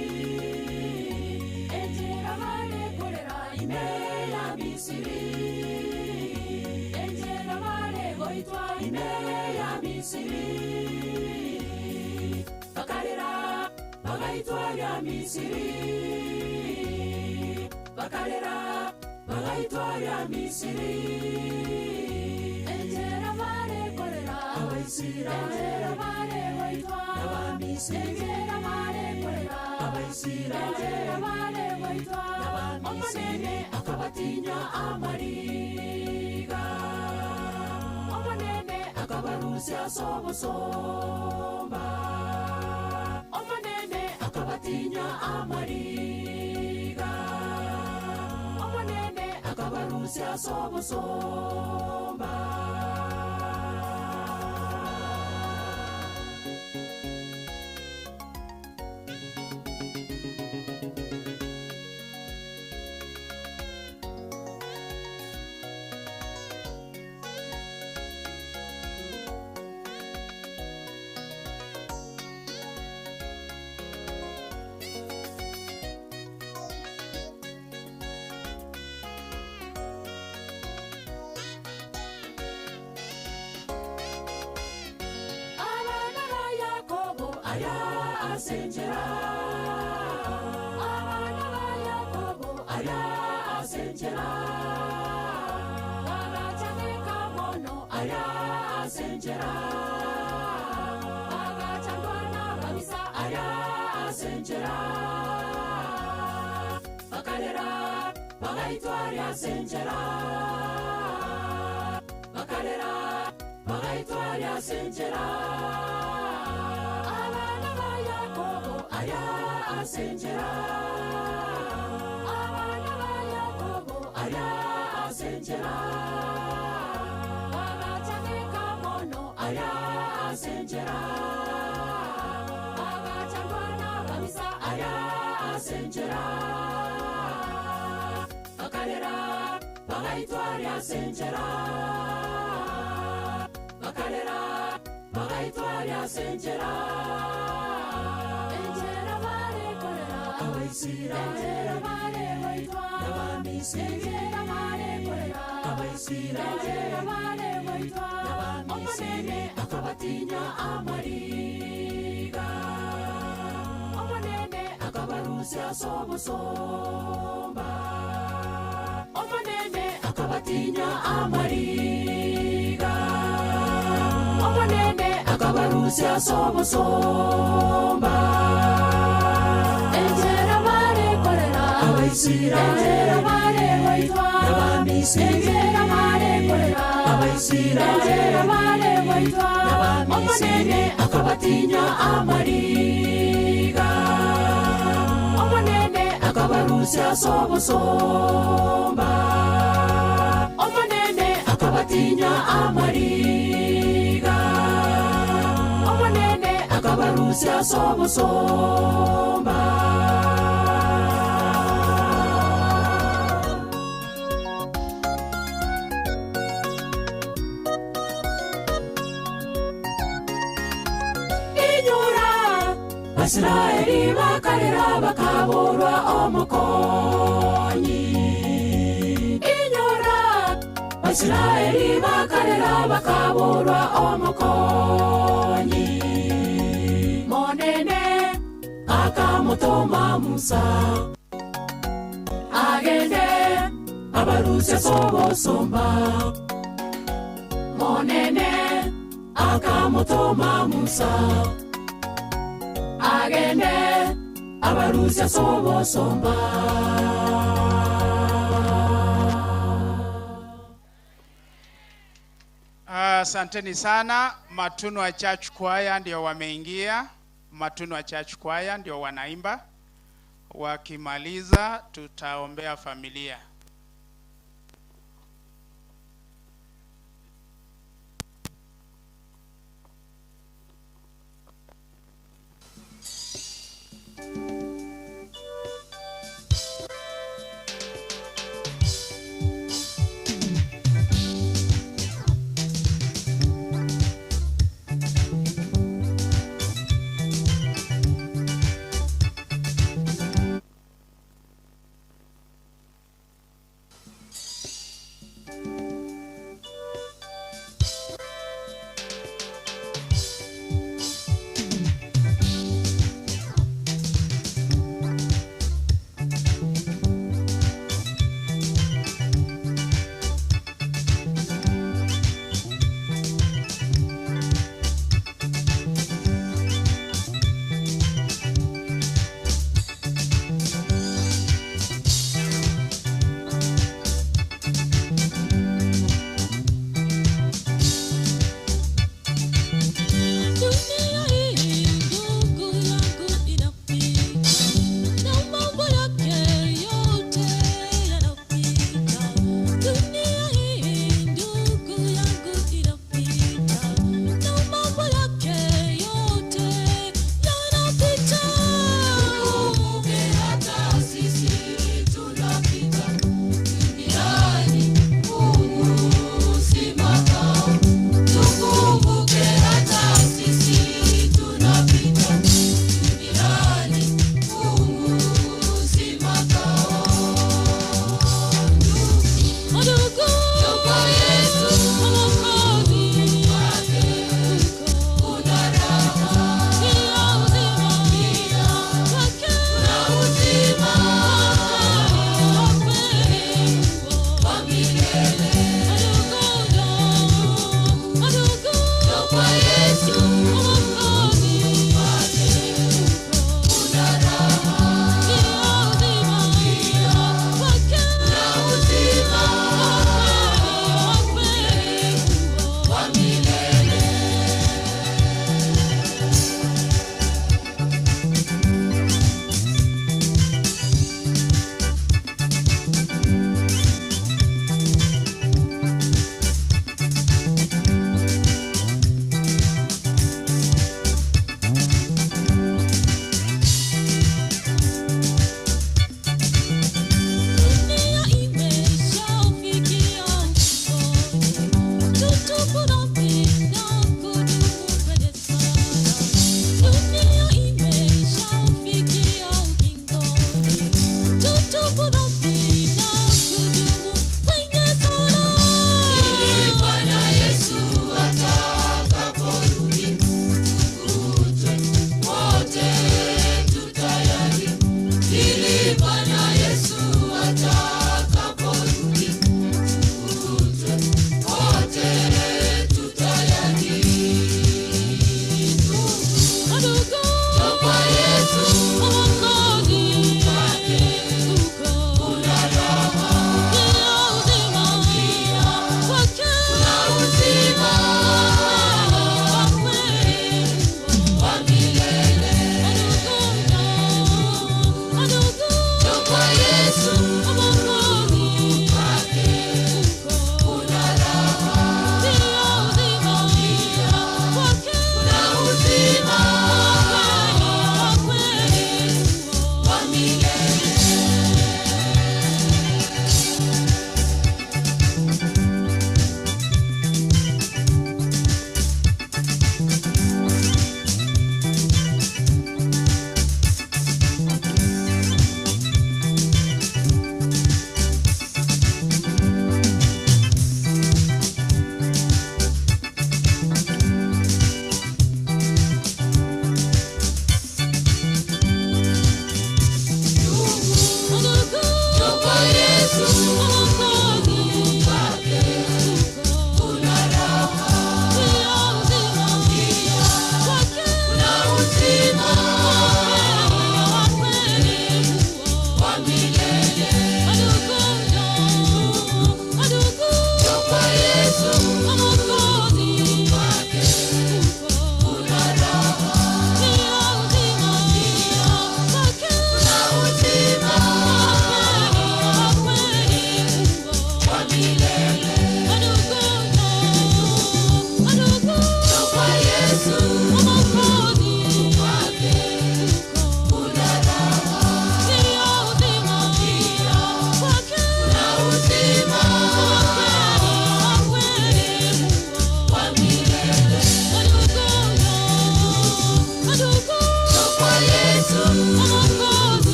Speaker 5: Enchera barekorera ime ya Misiri, Enchera baregoitwa ime ya Misiri, Bakarera bagaitwa ya Misiri, Bakarera bagaitwa ya Misiri, Enchera barekorera Abaisiraeli, Enchera baregoitwa n'Abamisiri, Enchera barekorera Abaisiraeli, Enchera baregoitwa n'Abamisiri, Omonene akabatinya amariga, Omonene akabarusia ase obosomba, Omonene akabatinya amariga, Omonene akabarusia ase obosomba. Abana ba Yakobo aya asenjera, Abana ba Yakobo aya asenjera, Bagachandeka mono aya asenjera, Bagachandwa babisa aya asenjera, Bakarera bagaitwa ria senjera, Bakarera bagaitwa ria senjera, Abana ba Yakobo aya asenjera, Abana ba Yakobo aya asenjera, Bagachandeka mono aya asenjera, Bagachandwa babisa aya asenjera, Bakarera bagaitwa ria senjera, Bakarera bagaitwa ria senjera, Enchera barekorera Abaisiraeli, Enchera baregoitwa n'Abamisiri, Enchera barekorera Abaisiraeli, Enchera baregoitwa n'Abamisiri, Omonene akabatinya amariga, Omonene akabarusia ase obosomba, Omonene akabatinya amariga, Omonene akabarusia ase obosomba. Enchera barekorera Abaisiraeli, Enchera baregoitwa n'Abamisiri, Enchera barekorera Abaisiraeli, Enchera baregoitwa n'Abamisiri, Omonene akabatinya amariga, Omonene akabarusia ase obosomba, Omonene akabatinya amariga, Omonene Abarusia sobosomba. Inyura Basiraeli bakarera bakaborwa omokonyi. Inyura Basiraeli bakarera bakaborwa omokonyi. Monene akamutuma Musa agende abarusia sobosomba. Monene akamutuma Musa agende abarusia sobosomba.
Speaker 17: Asanteni sana. Matunwa Church Choir ndio wameingia. Matunwa Church Choir ndio wanaimba. Wakimaliza tutaombea familia.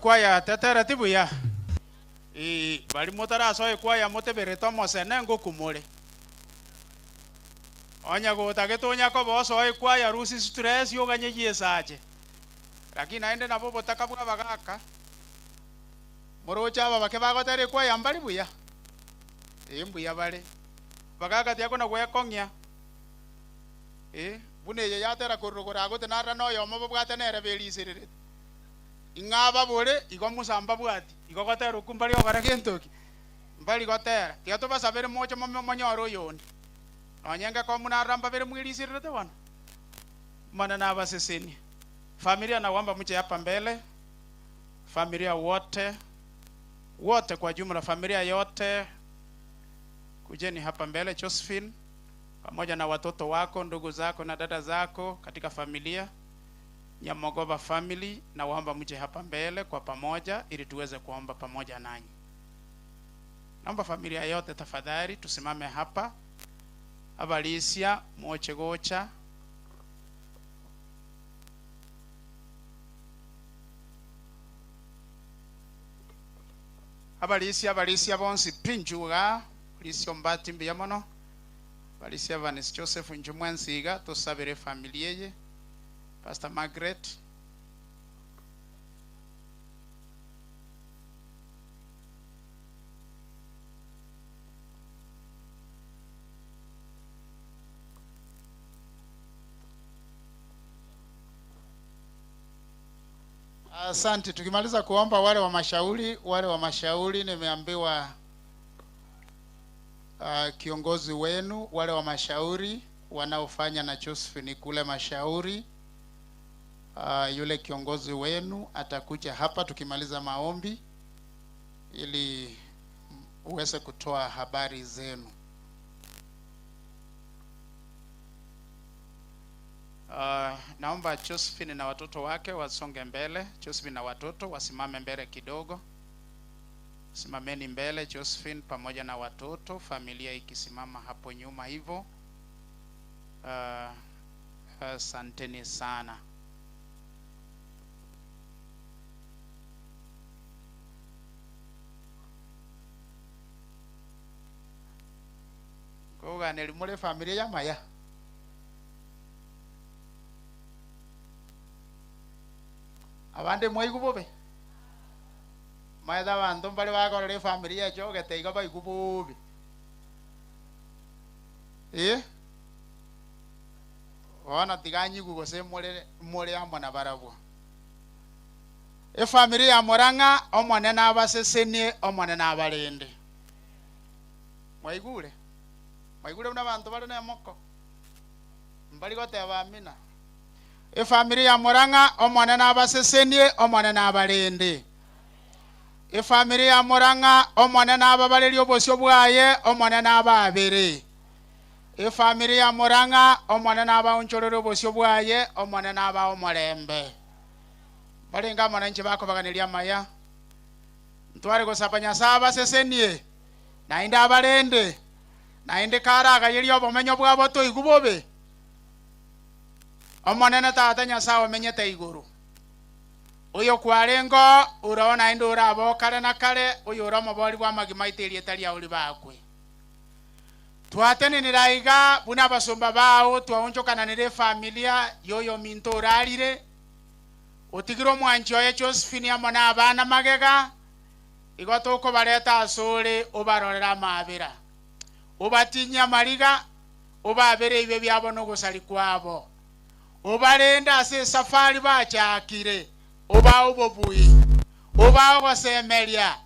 Speaker 17: Ekwaya tetereti buya? Ee, baria motarasoa ekwaya moteberete omosene ngokumore. Onye gotagete onya koba osoe ekwaya rusia stress oganye Yeso ache. Lakini naende nabo obotaka bwa abagaka, moroche aba bake bagotera ekwaya mbari buya? Ee mbuya bare. Bagaka tiakona gwekong'ia. Ee, buna eye yatera korwa rogoro agote narora noyomo babwate nere berisererete. Ing'a ababore, igo Musa mbabwati, igo gotera okwo mbari gokora gento ki? Mbari gotera. Tiga tobasabere moche monyore oyonde. Nonye ngekomu narora mbabere mwerisererete bono. Omonene abasesenie. Familia naomba muje hapa mbele, familia wote, wote kwa jumla, familia yote kujeni hapa mbele. Josephine pamoja na watoto wako, ndugu zako na dada zako katika familia Nyamogoba family, nawaomba mje hapa mbele kwa pamoja ili tuweze kuomba pamoja nanyi. Naomba familia yote tafadhali tusimame hapa. Abalisia moche gocha abalisia abalisia bonsi pi njuga lisia ombati mbuya mono balisia Evans Joseph njumwensiga tosabere familia eye Pastor Margaret Asante. Tukimaliza kuomba wale wa mashauri, wale wa mashauri nimeambiwa uh, kiongozi wenu wale wa mashauri wanaofanya na Josephine kule mashauri uh, yule kiongozi wenu atakuja hapa tukimaliza maombi ili uweze kutoa habari zenu. Uh, naomba Josephine na watoto wake wasonge mbele. Josephine na watoto wasimame mbele kidogo. Simameni mbele Josephine pamoja na watoto, familia ikisimama hapo nyuma hivyo. Asanteni uh, sana. Koganeri muri familia yamaya. Abande mwaigu bobe maetha abanto mbare bakorora efamiri yechogete iga baigu bobe eh bono tiga nyigu gose more more amo na barabwo efamiri ya Murang'a omonene abasesenie omonene abarende mwaigure mwaigure buna abanto bare na emoko mbari goteba amina efamiri ya Murang'a omonene abasesenie omonene abarende efamiri ya Murang'a omonene ababarerie obosio bwaye omonene ababere efamiri ya Murang'a omonene abaonchorere obosio bwaye omonene aba omorembe barenga amonanchi bakobaganeria amaya ntware gosaba Nyasaye abasesenie naende abarende naende karagayeria obomenyo bwabo toigu bobe omonene tata Nyasaye omenyete igoro oyo kwarengo orao naende orabo kare na kare oyo ora omobori bwa amagima aite erieta riao ribakwe twatenenera iga buna abasomba bao twaonchokananera efamilia yoyo minto orarire otigire omwanchi oye Josephine amo na abana magega igo tokobareta asore obarorera amabera obatinyia amariga obabere ibe biabo nogosari kwabo obarende ase esafari bachakire oba obobui oba ogosemeria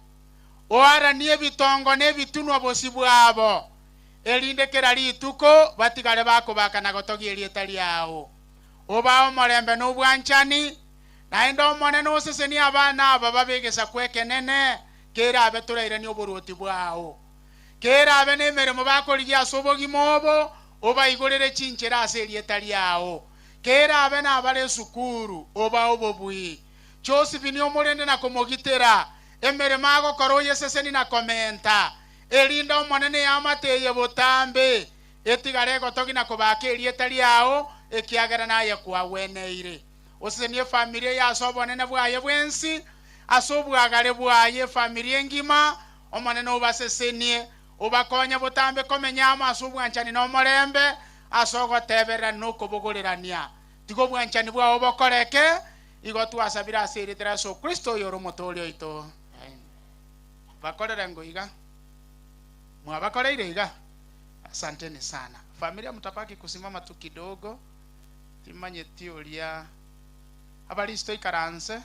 Speaker 17: oaranie ebitongo na ebitunwa bosi bwabo erinde kera rituko batigare bakobaka na gotogia erieta riao oba omorembe na obwanchani naende omonene osesenie abana aba babegesa kwekenene kera abe torairanie oborwoti bwao kera abe na emeremo bakorigia ase obogima obo obaigorere chinchera ase erieta riao kera abe na abare esukuru oba obobui Josephine omorende na komogitera emeremo agokora oyeseseni na komenta erinde omonene yamateye botambe etigare egotogi na kobaka erieta riao ekiagera naye kwagweneire osesenie efamilia yase obonene bwaye bwensi Ase obwagare bwaye efamiri engima, Omonene obasesenie, obakonye botambe komenya amo ase obwanchani na omorembe, ase ogotebererania na okobogorerania. Tiga obwanchani bwao bokoreke, igo twasabire ase erieta ria Yeso Kristo oyore Omotooria oito. Amen. Bakorere ngo iga. Mwabakoreire iga? Asanteni sana. Familia mtabaki kusimama tu kidogo. Timanyeti oria Abaristo ikaranse.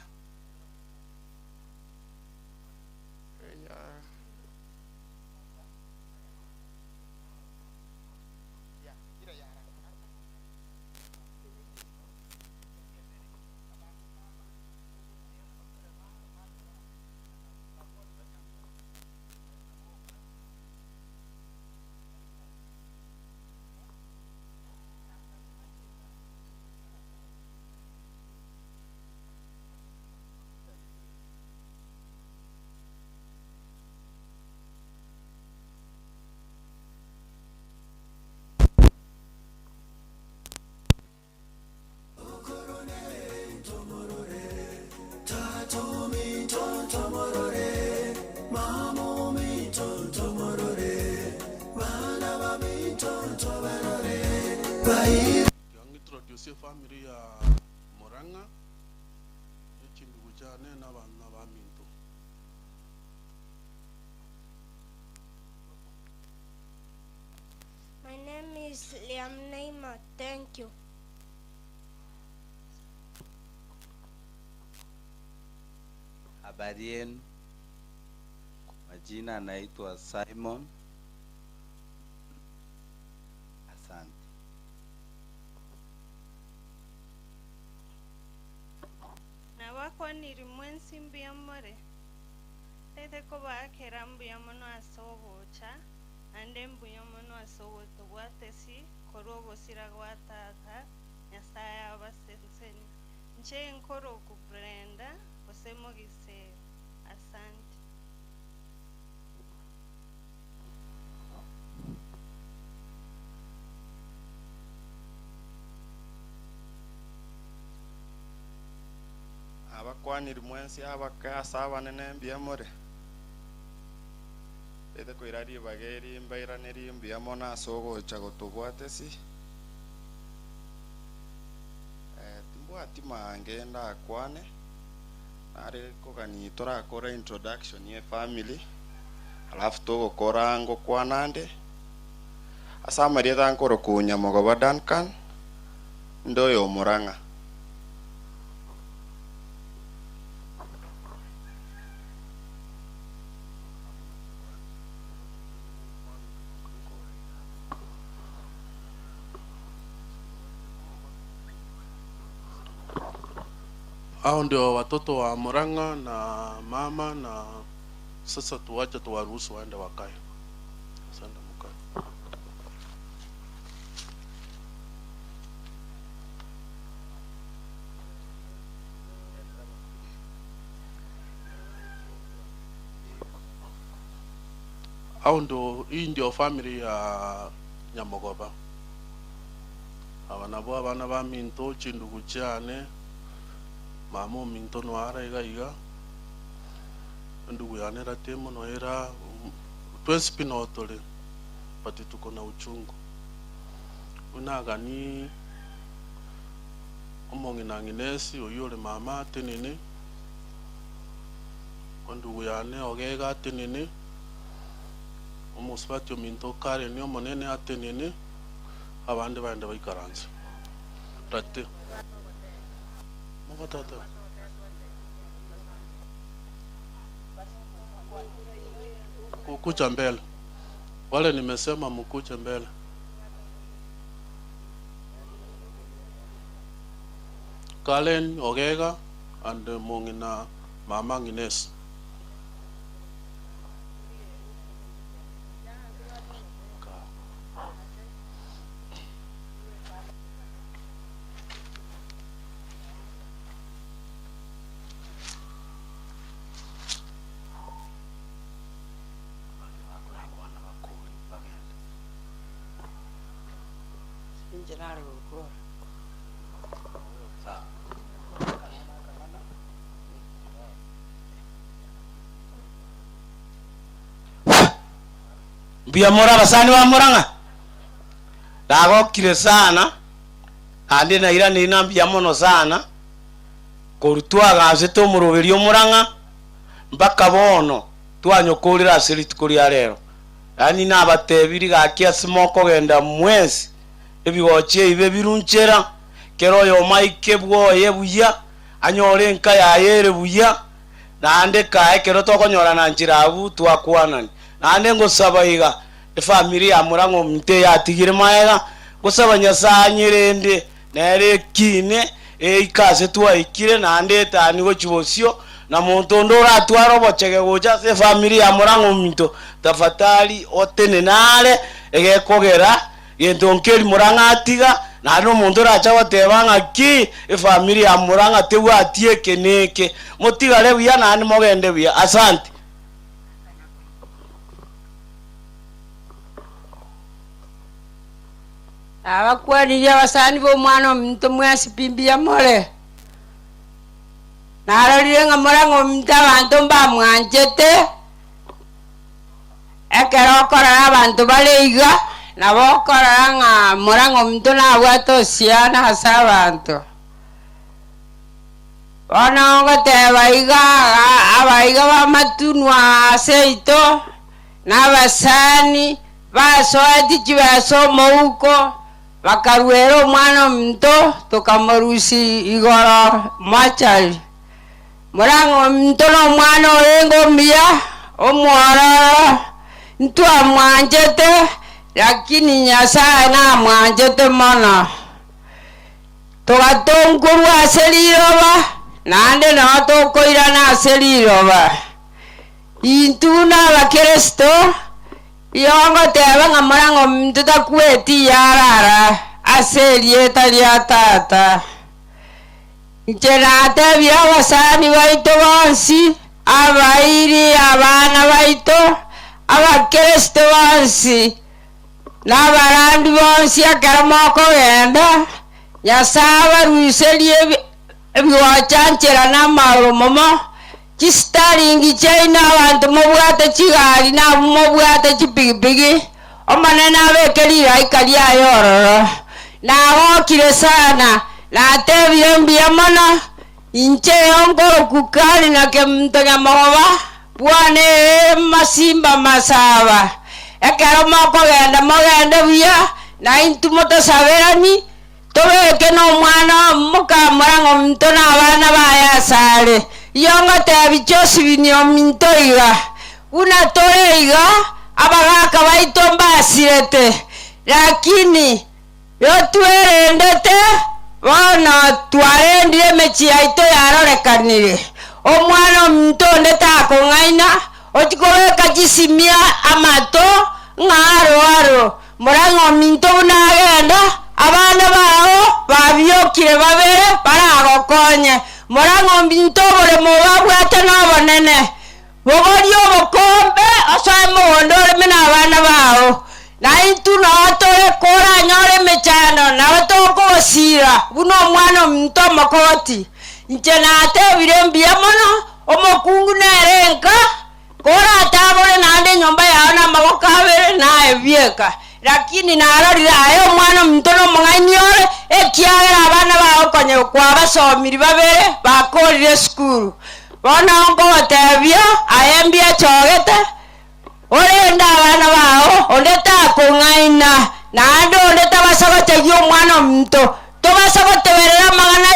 Speaker 1: Introduce efamiri ya Murang'a ne chindugu chiane na abana baminto.
Speaker 12: My name is Liam Neymar. Thank you.
Speaker 20: Habari yenu. Kwa majina anaitwa Simon. Asante.
Speaker 7: Nabakwanire mwensi mbuya more, tete kobakera mbuya mono ase ogocha, naende mbuya mono ase ogotobwatesi korwa obosira gwa tata, Nyasaye abaseseni. Inche nkoroku Brenda gose Mogisero. Asante.
Speaker 21: Abakwaniri mwensi abake ase abanene mbuya more? Ete koira ribaga eri mbairaneri mbuya mono ase ogocha gotobwatesi. Eh, timbwati mange ndakwane, nare kogani torakora introduction ye family, alafu togokora ngokwana ande, ase amarieta nkorokunya Mogoba Duncan, inde oyo Murang'a.
Speaker 1: Hao ndio watoto wa Murang'a na mama, na sasa tuwache tuwaruhusu waende wakae. Asante mkae. Hao ndio, hii ndio family ya Nyamogoba. Aba nabo abana ba minto chindugu chiane mama ominto noara iga iga endugu yane erate mono era twensi pi notore but tuko na uchungu unagani omong'ina ng'inesi oyio ore mama atenene ondugu yane ogega atenene omosubati ominto Karen omonene atenene abande baende baikaranse rate mogotata kukucha mbele wale nimesema mkuche mbele Karen Ogega and Mongina Mama Ngines.
Speaker 22: Inche nare gokora.
Speaker 3: Mbuya more abasani ba Murang'a? Nagokire sana, naende nairanire na mbuya mono sana, korwa twagansete omoroberio o Murang'a mpaka bono twanyokorire ase rituko ria rero. Yaani nabatebirie gaki ase mokogenda mwensi, ebigochi ebibe birunchera, kera oyomo aike bwoye buya, anyore enka yaye ere buya, Naende kaa ekero tokonyorana nchera abwo twakwanani. Naende ngosaba iga, efamiri ya Murang'a ominto eyatigire maega, ngosaba Nyasae anyerende nere ekine eike ase twaikire naende etani gochia bosio, na monto onde oratware obochege gocha ase efamiri ya Murang'a ominto, tafadhali otenene are egekogera Gento nkeri Murang'a atiga, naende omonto orache goteba ng'aki efamiri ya Murang'a tebwati eke na eke. Motigare buya naende mogende buya. Asante.
Speaker 8: Nabakwanirie abasani b'omwana ominto mwensi pi mbuya more? Narorire ng'a Murang'a ominto abanto mbamwanchete. Ekero okorora abanto bare iga, nabo okorora ng'a morang'a ominto nabwate osiana ase abanto. Bono ngoteba iga, abaiga b'amatunwa ase oito, na abasani, basoetie chibesa omouko, bakaruera omwana ominto, tokamorusia igoro mochari. Morang'a ominto nomwana orenge omuya, omwororo, ntwamwanchete, lakini Nyasae namwanchete mono. Togatonkorwa ase riroba, naende nao tokoirana ase riroba. Intwe buna Abakristo, igo ngoteba ng'a morang'a ominto takweti yarara ase erieta ria Tata. Inche natebire abasani baito bonsi, abairi, abana baito, Abakristo bonsi, na abarandi bonsi ekero mokogenda, Nyasae abaruiserie ebigochanchera na amaoromomo, chisitaringi chiaino abanto mobwate chigari na abwo mobwate chipigipigi, Omonene abeke rilaika riaye ororo. Nagokire sana, natebire mbuya mono, inche nkorokwa Karina Kemunto Nyamogoba, bwane ee masimba masaba. Ekero mokogenda mogende buya, na intwe motosaberani, tobeke nomwana mokamora ng'a ominto na abana baye asare. Iyo ngotebi Josephine ominto iga, buna tore iga, abagaka baito mbasirete, lakini yotwerendete, bono twarendire emechie yaito yarorekanire. Omwana ominto onde takong'aina, ochia kobeka chisimia amato ng'a aro aro, Morang'a ominto buna agenda, abana bao babiokire babere baragokonye. Morang'a ominto oboremo obabwate nobonene, bogoria obokombe osoe mogondo oreme nabana bao. Na intwe noo tore koranyore emechando, nabo tokogosiira buna omwana ominto omokogoti. Inche natebire mbuya mono, omokungu nere enka. Koratagore naende enyomba yao namaboko abere, naye bieka. Lakini narorire aye omwana ominto nomong'aini ore, ekiagera abana bao konya kwabasomirie babere bakorire esukuru. Bono nkogotebia, aye mbiachogete, orende abana bao, onde takong'aina, naende onde tabasa gochegia omwana ominto, tobasa goteberera amang'ana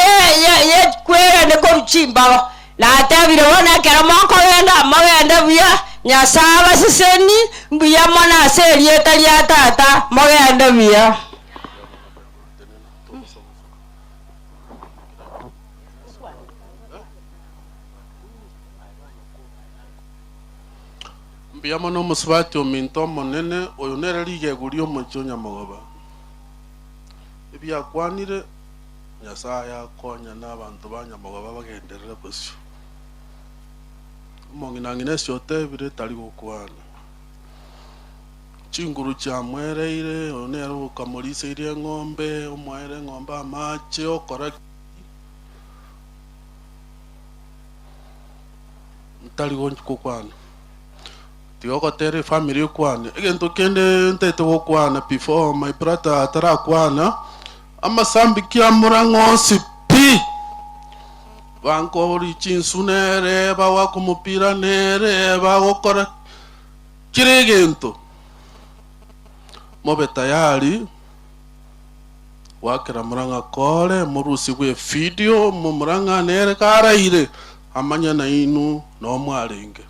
Speaker 8: ye korwa chimbago. Natebire bono ekero mokogenda, mogende buya, Nyasae abaseseni, mbuya mono ase erieta ria Tata, mogende buya.
Speaker 1: Mbuya mono omosubati ominto omonene, oyo nere rigegu ri'omochie o Nyamogoba. Ebiakwanire. Nyasae akonya na abanto ba Nyamogoba bagenderere bosio. Omong'ina ng'ina ase otebire tari gokwana. Chinguru chiamwereire, oyo nere okamorisirie eng'ombe, omoeire eng'ombe amache, okora ki? Ntari gokwana. Tiga ogotera efamiri ekwane. Egento kende ntaete gokwana before my brother atarakwana, amasambiki amora ng'onsi pi! Bankori chinsu nere, bagoaka omopira nere, bagokora kera egento. Mobe tayari goakera murang'a kore, morusigwe efidio, momurang'a nere karaire, amanye nainwe noo mwarenge.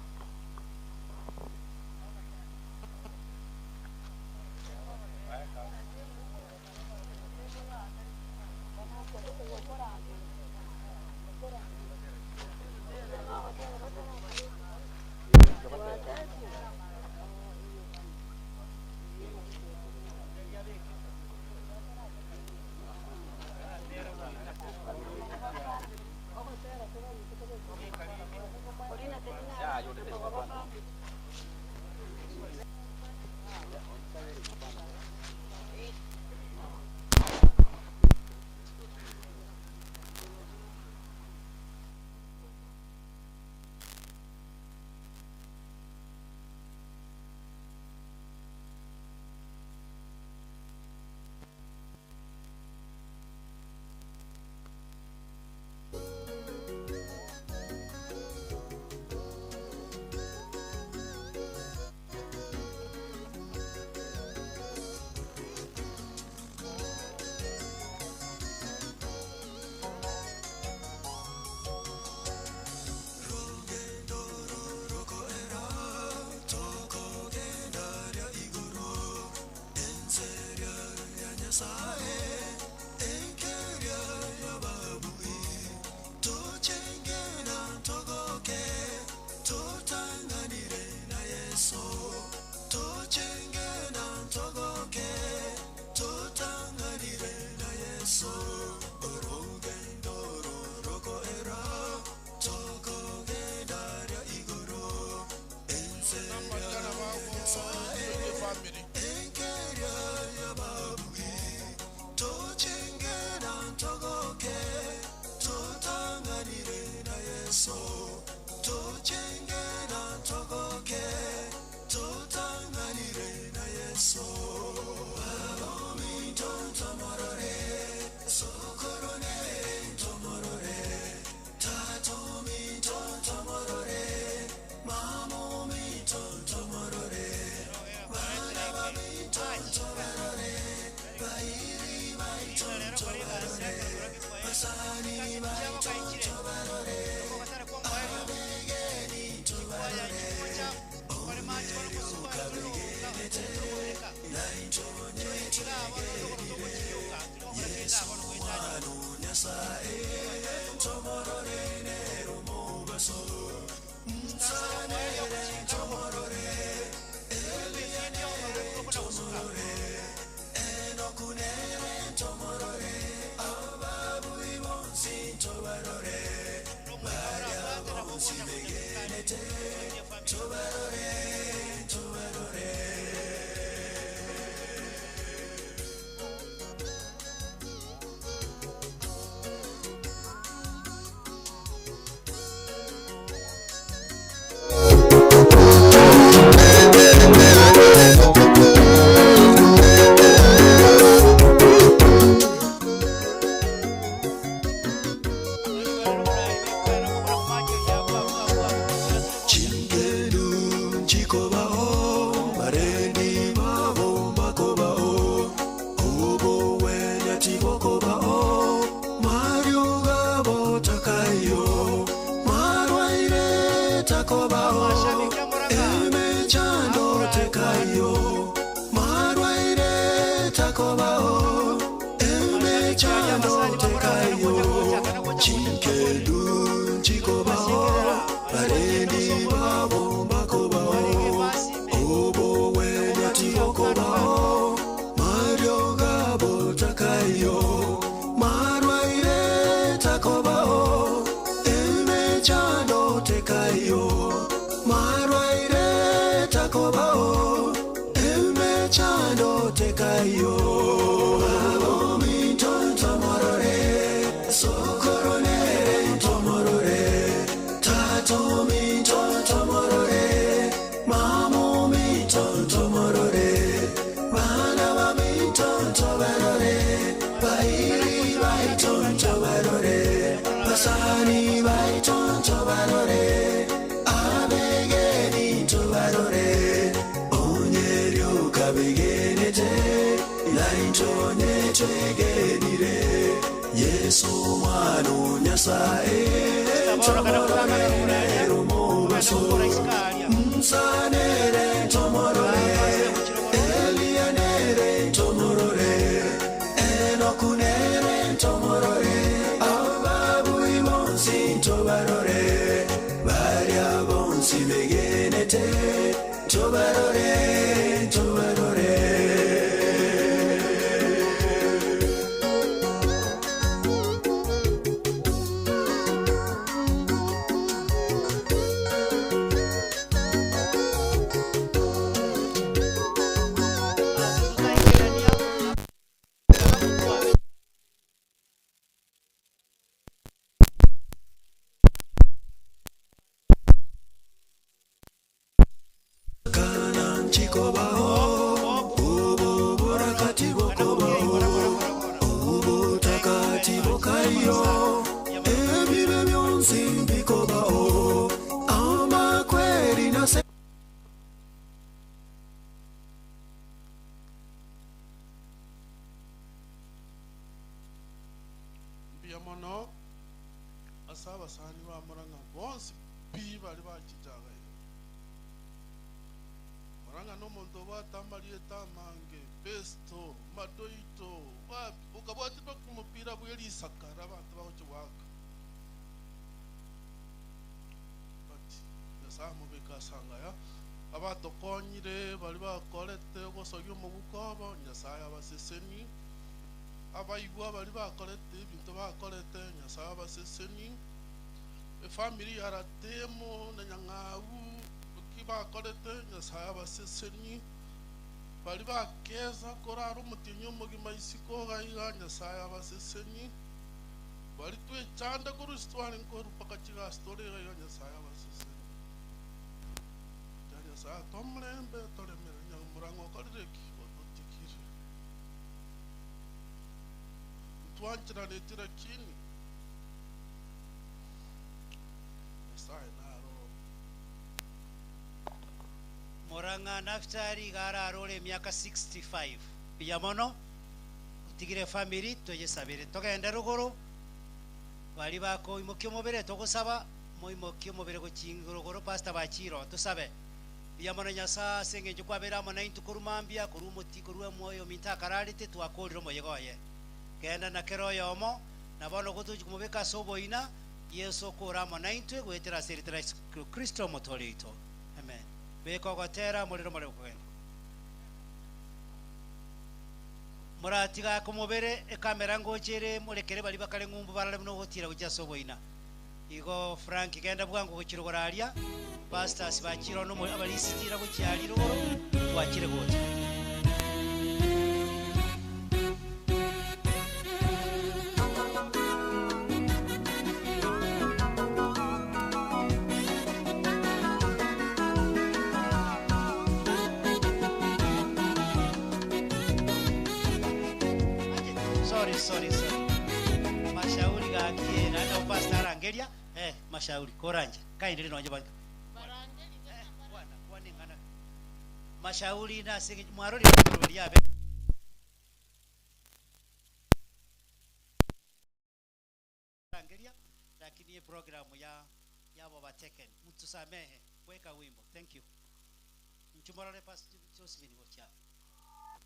Speaker 10: Nyasaye ntomorore omobaso Musa nere ntomorore Elia nere ntomorore Enoku nere ntomorore Ababui bonsi ntobarore Baria bonsi begenete Ntobarore, ntobarore. Kananchikobaho ububurakati bokobaho ubutakati bokayo ebibe byonsi mbikobaho amakweri nase
Speaker 1: Mbuya mono ase abasani ba Murang'a bonsi pi bari bachichaga iga. Murang'a na omonto obwate amarieta amange, Festo, Madoito, wapi, okabwati mpaka omopira bwa erisakara abanto bagochia goaka. But Nyasaye amobeke ase angaya, abatokonyire bari bakorete ogosogia omoguko obo, Nyasaye abaseseni, abaigwa bari bakorete ebinto bakorete, Nyasaye abaseseni, efamiri ya Ratemo na Nyang'au, ki bakorete, Nyasaye abaseseni, bari bakeza korara omotienyi omogima isiko iga iga, Nyasaye abaseseni, bari twechande korwa ase tware nkorwa mpaka chigasi tore iga iga, Nyasaye abaseseni. Tiga Nyasaye atoe omorembe toremere Nyamurang'a okorire ki? Ototigire. Ntwancheraneti lakini Nyasaye naro.
Speaker 15: Murang'a Naftali iga ararore emiaka 65. Mbuya mono, otigire efamiri toyesabere. Togende rogoro, baria bakoimokia omobere togosaba, moimokie omobere gochia rogoro pastor bachire oo, tosabe. Mbuya mono Nyasae ase eng'encho kwabeire amo naintwe korwa mambia, korwa omoti, korwa omoyo ominto akararete, twakorire omoyega oye. Genda na kera oyomo, na bono gotochia komobeka ase oboina, Yeso okore amo naintwe goetera ase erieta ria Yeso Kristo Omotooria oito. Amen. Beka ogotera morere omorembe kogenda. Moratiga ake omobere, ekamera ngocha ere morekere baria bakare ng'umbu barare buna ogotiira gochia ase oboina. Igo Frank genda bwango gochia rogoro aria, pastors bachire ono abarisi tira gochia aria rogoro, twachire gocha. Sorry, sorry, sorry. Mashauri gaki eh, naende nabo pastor arangeria, eh, mashauri, koranche, kaindire nonye ba- Eh, kwana, kwana eng'ana. Mashauri nase eng'encho mwarorire emeroberi yabe. Rangeria, lakini eprogram ya yabo overtaken. Mtusamehe, weka wimbo. Thank you. Inchuo morore Pastor Josephine gochia aa.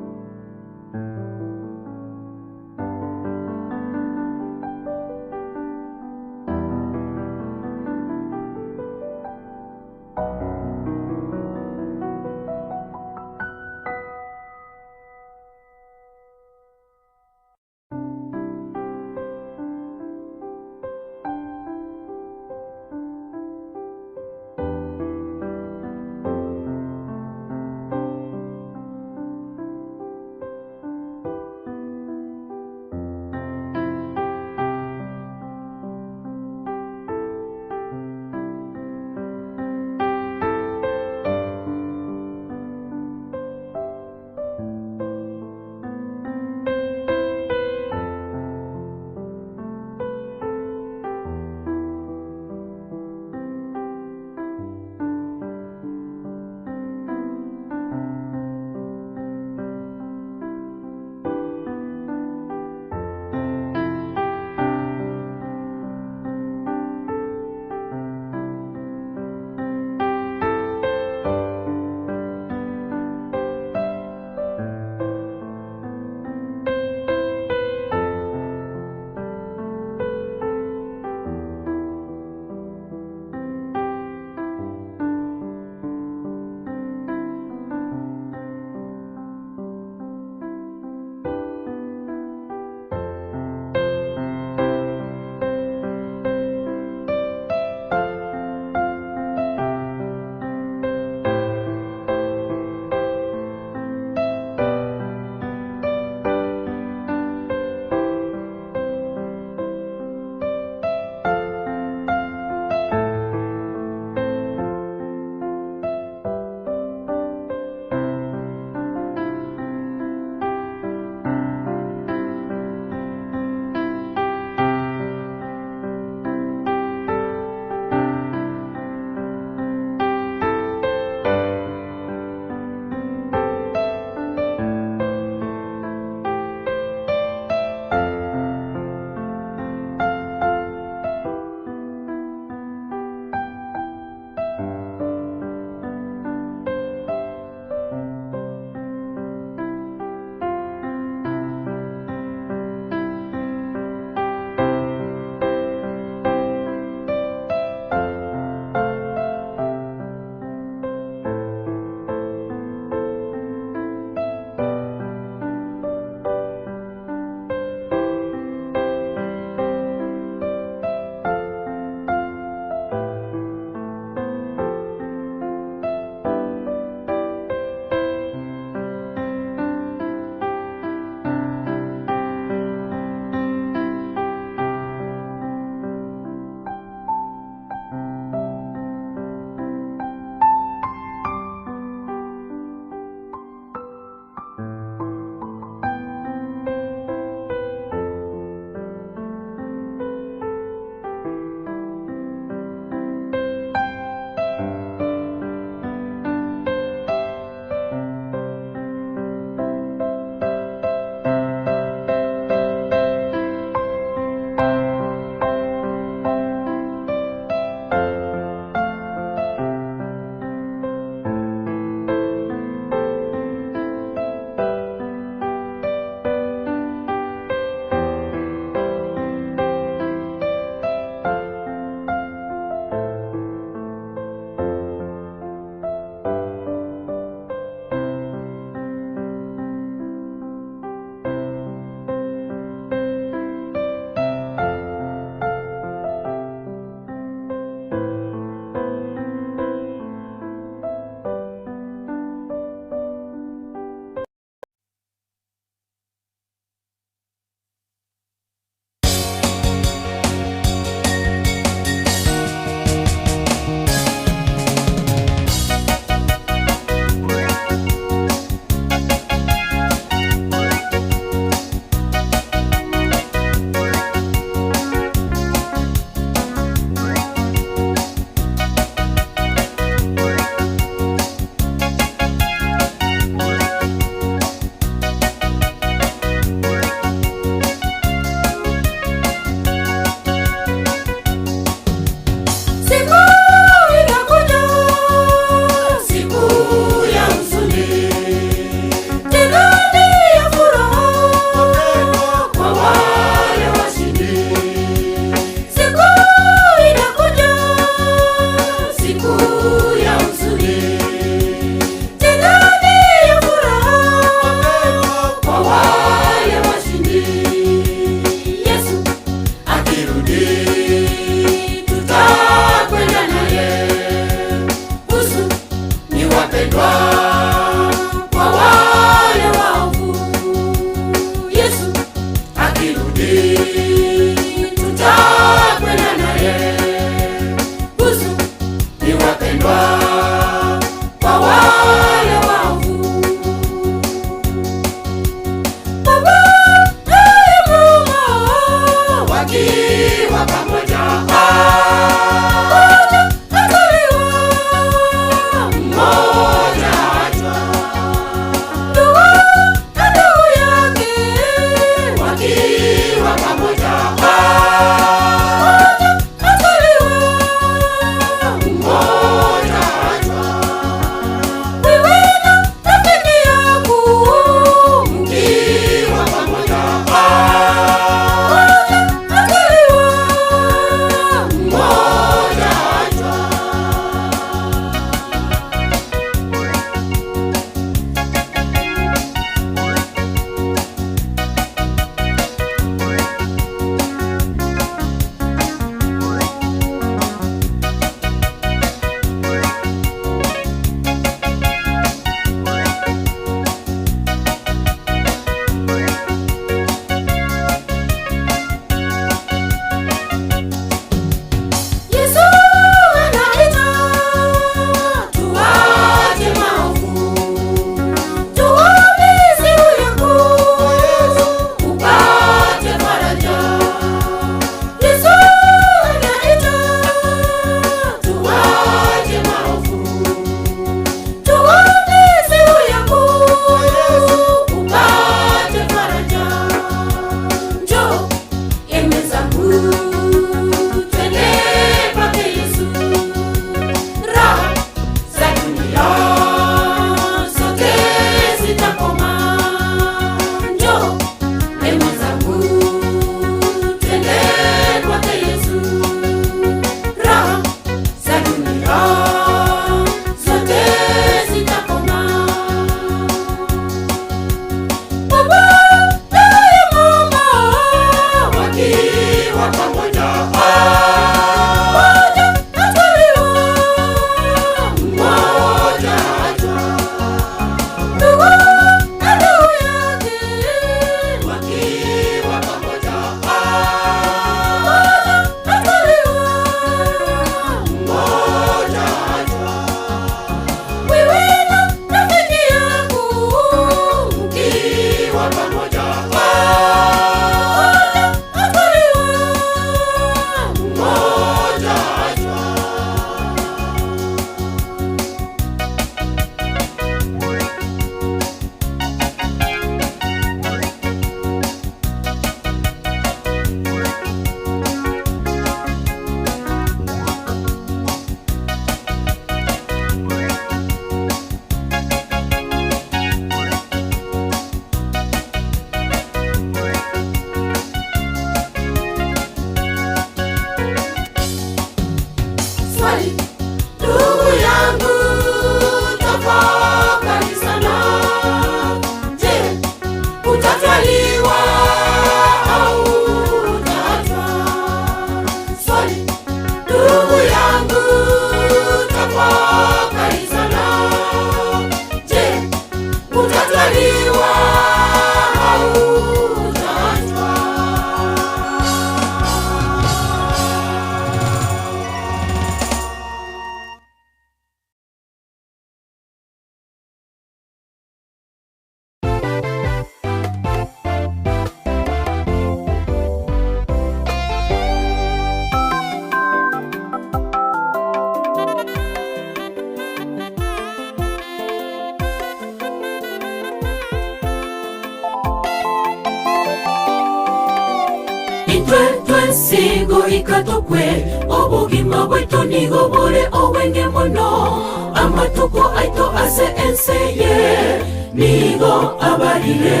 Speaker 5: Intwe twensi goika tokwe, obogima bwaito nigo bore obwenge mono. Amatuko aito ase ense eye nigo abarire.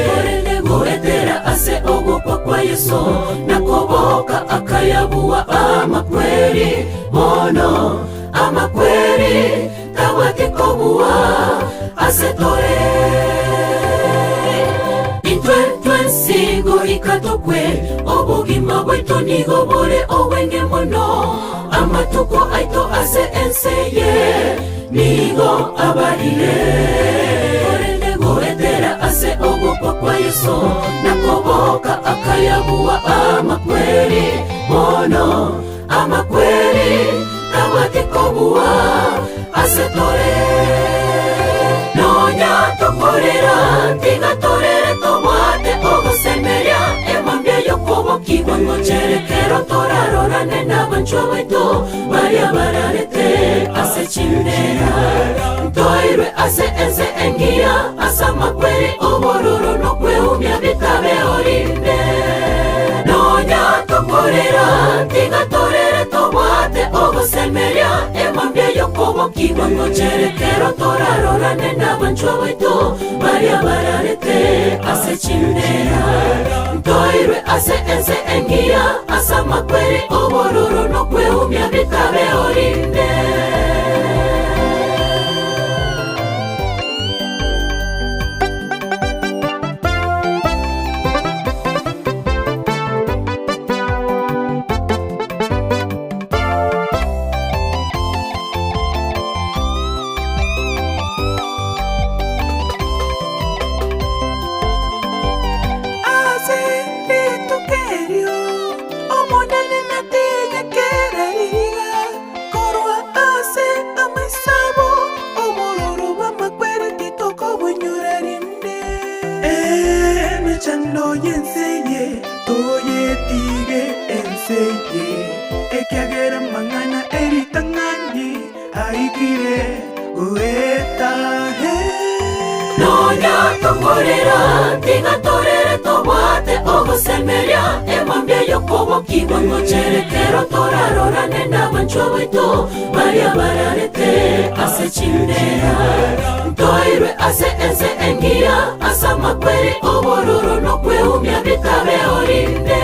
Speaker 5: Korende goetera ase ogokwa kwa Yeso na koboka akayabua amakweri mono, amakweri tabwati kobua ase tore. Intwe twensi goika tokwe, obogima bwaito nigo bore obwenge mono. Amatuko aito ase ense eye nigo abarire. Korende goetera ase ogokwa kwa Yeso na koboka akayabua amakweri mono, amakweri tabwati kobua ase tore. Nonya tokorera tiga torere tobwate ogosemeria emambia yokobokigwa ngocherekero torarorane n'abanchwa baito baria bararete ase chimbera. Ntoirwe ase ense engiya ase amakweri obororo nokweumia bitabe orinde. Nonya tokorera tiga torere tobwate ogosemeria emambia yokobokigwa ngocherekero torarorane n'abanchwa baito baria bararete ase chimbera. Ntoirwe ase ense engiya ase amakweri obororo nokweumia bitabe orinde.
Speaker 14: Ase ritukerio omonene nategekereriga korwa ase amasabo obororo bw'amakweri titokobonyora rinde. Emechando y'enseye toyetige enseye ekiagera mang'ana eritang'ani aikire goeta he.
Speaker 5: Nonya tokorera tiga torere tobwate ogosemeria emambia yokobokigwa ngocherekero torarorane n'abanchwa baito baria bararete ase chimbera. Ntoirwe ase ense engiya ase amakweri obororo nokweumia bitabe orinde.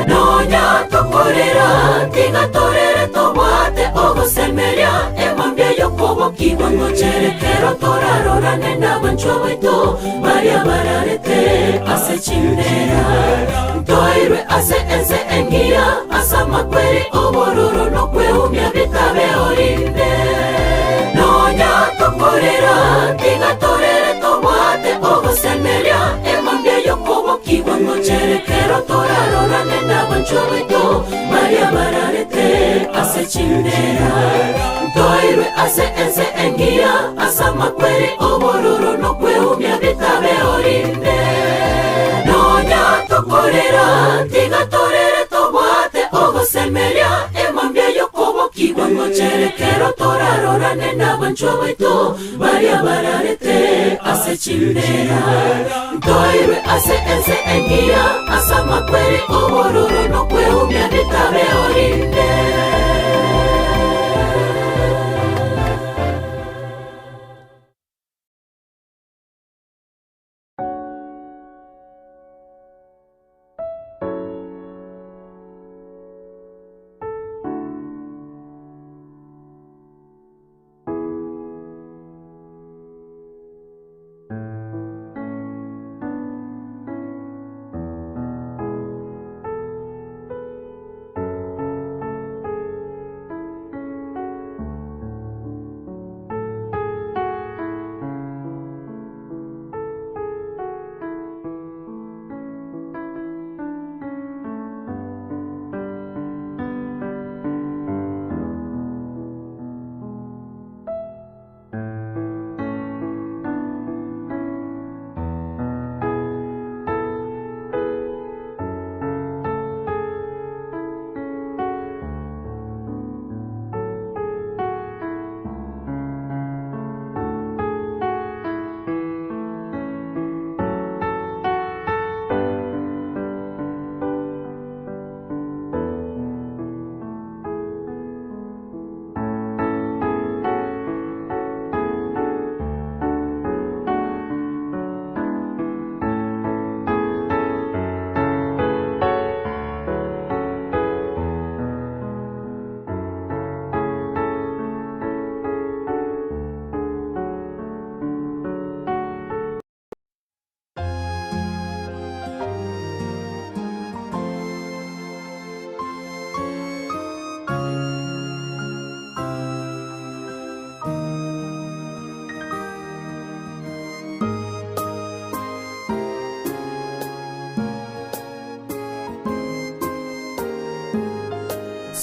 Speaker 5: Nonya tokorera tiga torere tobwate ogosemeria emambia yokobokigwa ngocherekero torarorane n'abanchwa baito baria bararete ase chimbera. Ntoirwe ase ense engiya ase amakweri obororo nokweumia bitabe orinde. Nonya tokorera tiga torere tobwate ogosemeria emambia yokobokigwa ngocherekero torarorane n'abanchwa baito baria bararete ase chimbera. Ntoirwe ase ense engiya ase amakweri obororo nokweumia bitabe orinde. Nonya tokorera tiga torere tobwate ogosemeria emambia yokobokigwa ngocherekero torarorane n'abanchwa baito baria bararete ase chimbera. Ntoirwe ase ense engiya ase amakweri obororo nokweumia bitabe orinde.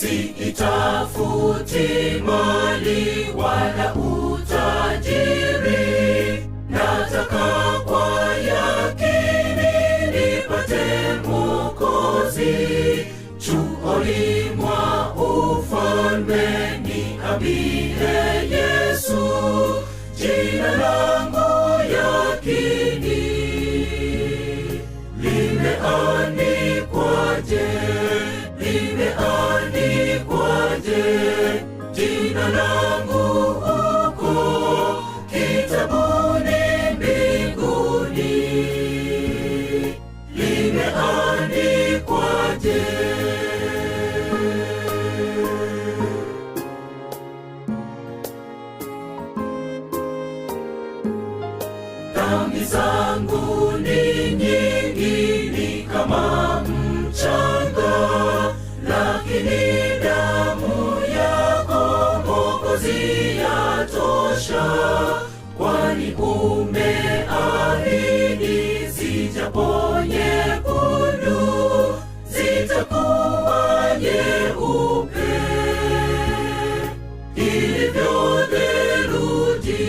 Speaker 5: Siitafuti mali wala utajiri, nataka kwa yakini nipate Mwokozi. Chuoni mwa ufalme niambie Yesu, jina langu yakini limeandikwaje? Limeandikwaje jina langu huko kitabuni mbinguni? Limeandikwaje? Dhambi zangu ni nyingi, ni kama mchanga, lakini damu yako Mwokozi yatosha, kwani umeahidi zijapo nyekundu zitakuwa nyeupe ilivyo theluji.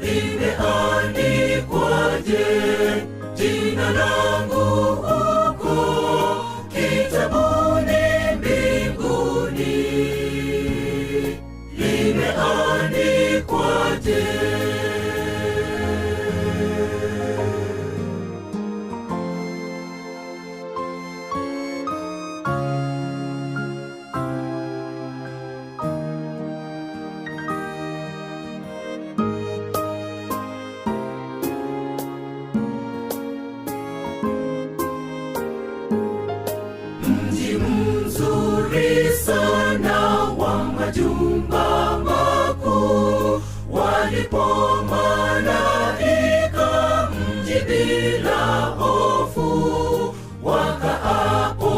Speaker 5: Limeandikwaje jina langu huko kitabuni mbinguni? Limeandikwaje? Mji mzuri sana wa majumba makuu, walipo malaika mji bila hofu, wakaapo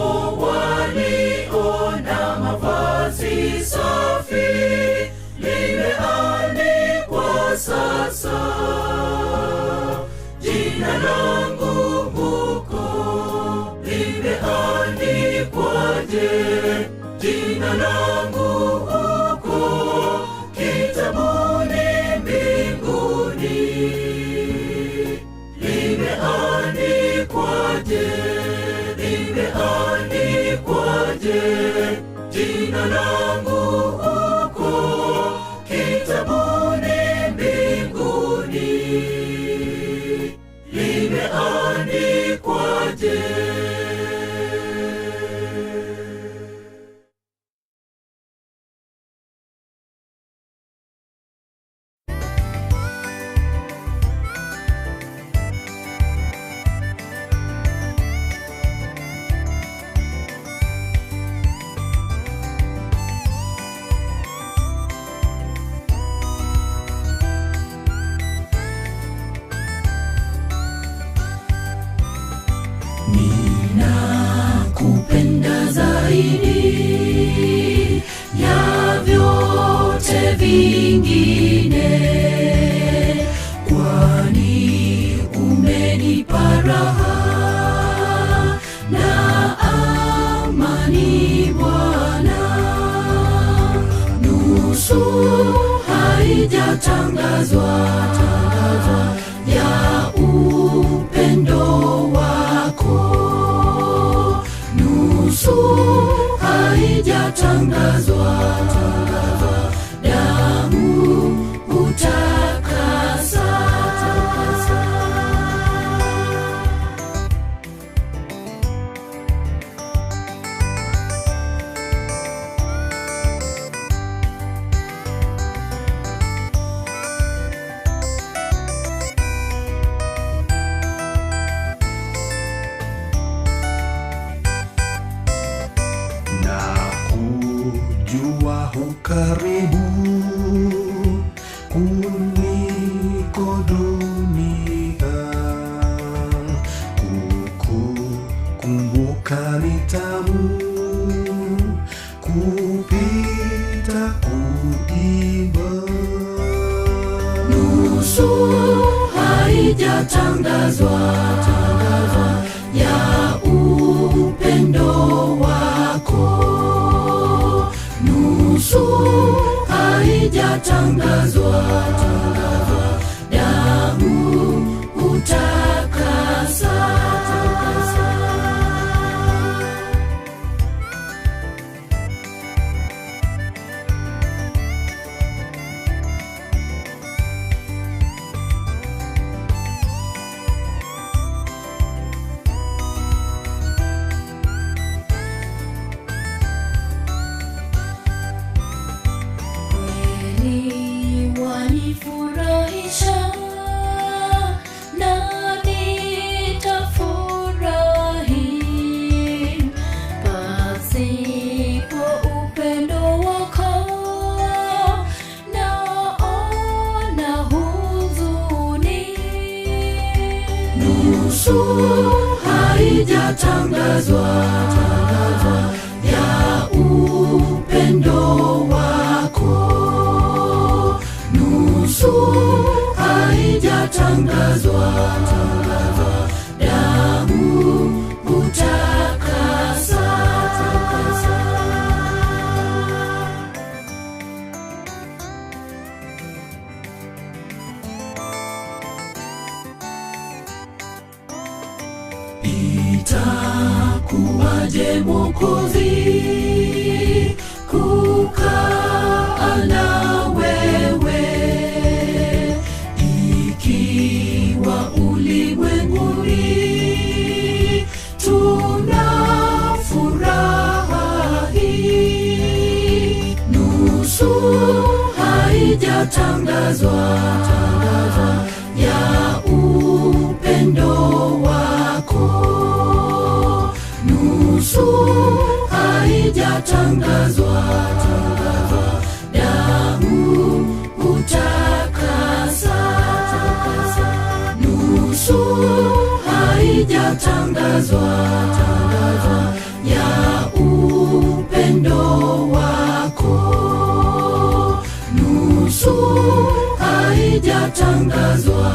Speaker 5: waliona mavazi safi, limeandikwa sasa jina langu huko limeandikwaje? Jina langu huko kitabuni mbinguni limeandikwaje? Limeandikwaje jina langu huko kitabuni mbinguni limeandikwaje? Ninakupenda zaidi ya vyote vingine, kwani umenipa raha na amani Bwana. Nusu haijatangazwa ya upendo wako, nusu haijatangazwa, damu hutakasa.
Speaker 10: Na kujua hukaribu kuliko dunia, kukukumbuka ni tamu kupita kuimba.
Speaker 5: Nusu haijatangazwa ya upendo wako, haijatangazwa, damu hutakasa.
Speaker 16: Kweli wanifurahisha na nitafurahi pasipo upendo wako naona huzuni.
Speaker 5: Nusu haijatangazwa ya upendo wako, nusu haijatangazwa, damu hutakasa. Itakuwaje Mwokozi kukaa na wewe ikiwa ulimwenguni tuna furaha hii, nusu haijatangazwa ya upendo wako, nusu haijatangazwa, damu hutakasa, nusu haijatangazwa ya upendo wako, nusu haijatangazwa,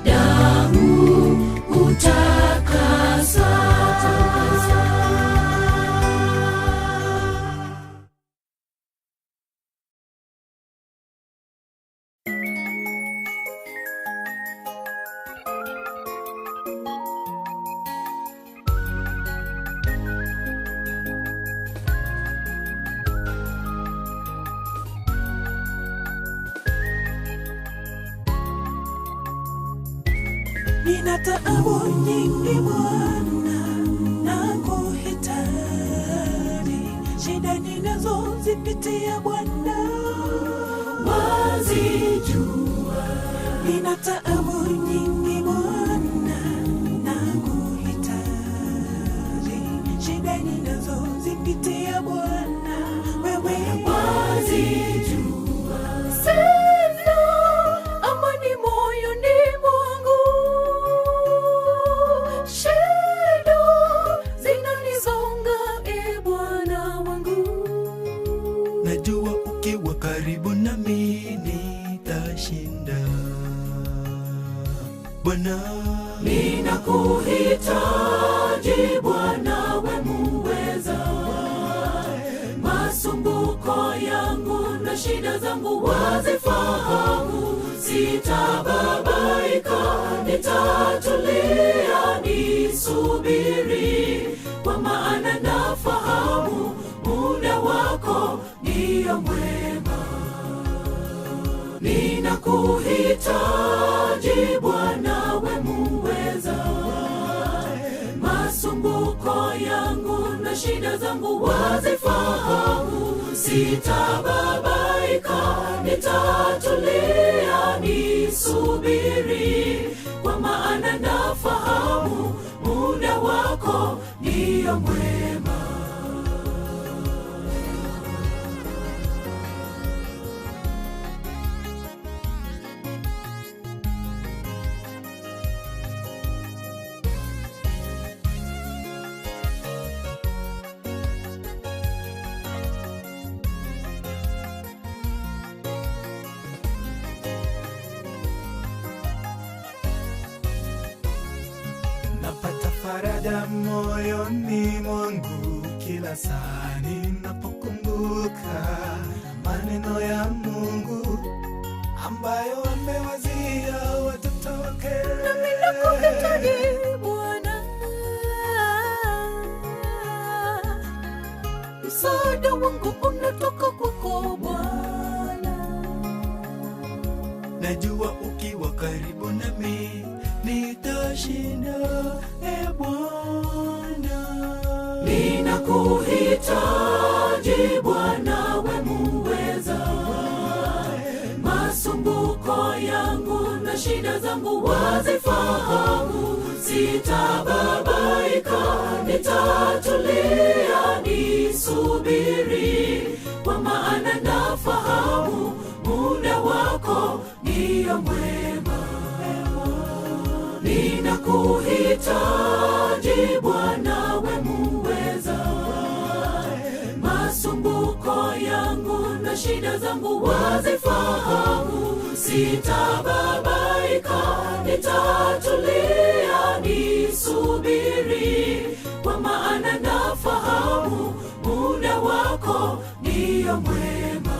Speaker 5: damu hutakasa.
Speaker 14: Nina taabu nyingi Bwana, nakuhitaji. Shida ninazozipitia Bwana, wazijua. Nina taabu nyingi Bwana, nakuhitaji. Shida ninazozipitia Bwana, wewe wazijua.
Speaker 5: Sina amani moyoni mwangu, shida zinanisonga, e Bwana wangu.
Speaker 14: Najua ukiwa karibu nami nitashinda. Bwana,
Speaker 5: Ninakuhitaji Bwana, we muweza, masumbuko yangu na shida zangu wazifahamu. Sitababaika, nitatulia nisubiri, kwa maana nafahamu muda wako ndiyo mwema. Ninakuhitaji Bwana, we muweza, masumbuko yangu na shida zangu wazifahamu. Sitababaika, nitatulia nisubiri, kwa maana nafahamu muda wako ndiyo mwema.
Speaker 14: Napata faraja moyoni mwangu kila saa ninapokumbuka. Maneno ya Mungu ambayo amewazia watoto wake.
Speaker 5: Nami nakuhitaji Bwana, msaada wangu unatoka kwako Bwana.
Speaker 14: Najua ukiwa karibu nami nitashinda, e Bwana.
Speaker 5: Ninakuhitaji Bwana, we muweza, masumbuko yangu na shida zangu wazifahamu. Sitababaika, nitatulia nisubiri, kwa maana nafahamu muda wako ndiyo mwema. Ninakuhitaji Bwana, we muweza, masumbuko yangu na shida zangu wazifahamu. Sitababaika, nitatulia nisubiri, kwa maana nafahamu muda wako ndiyo mwema.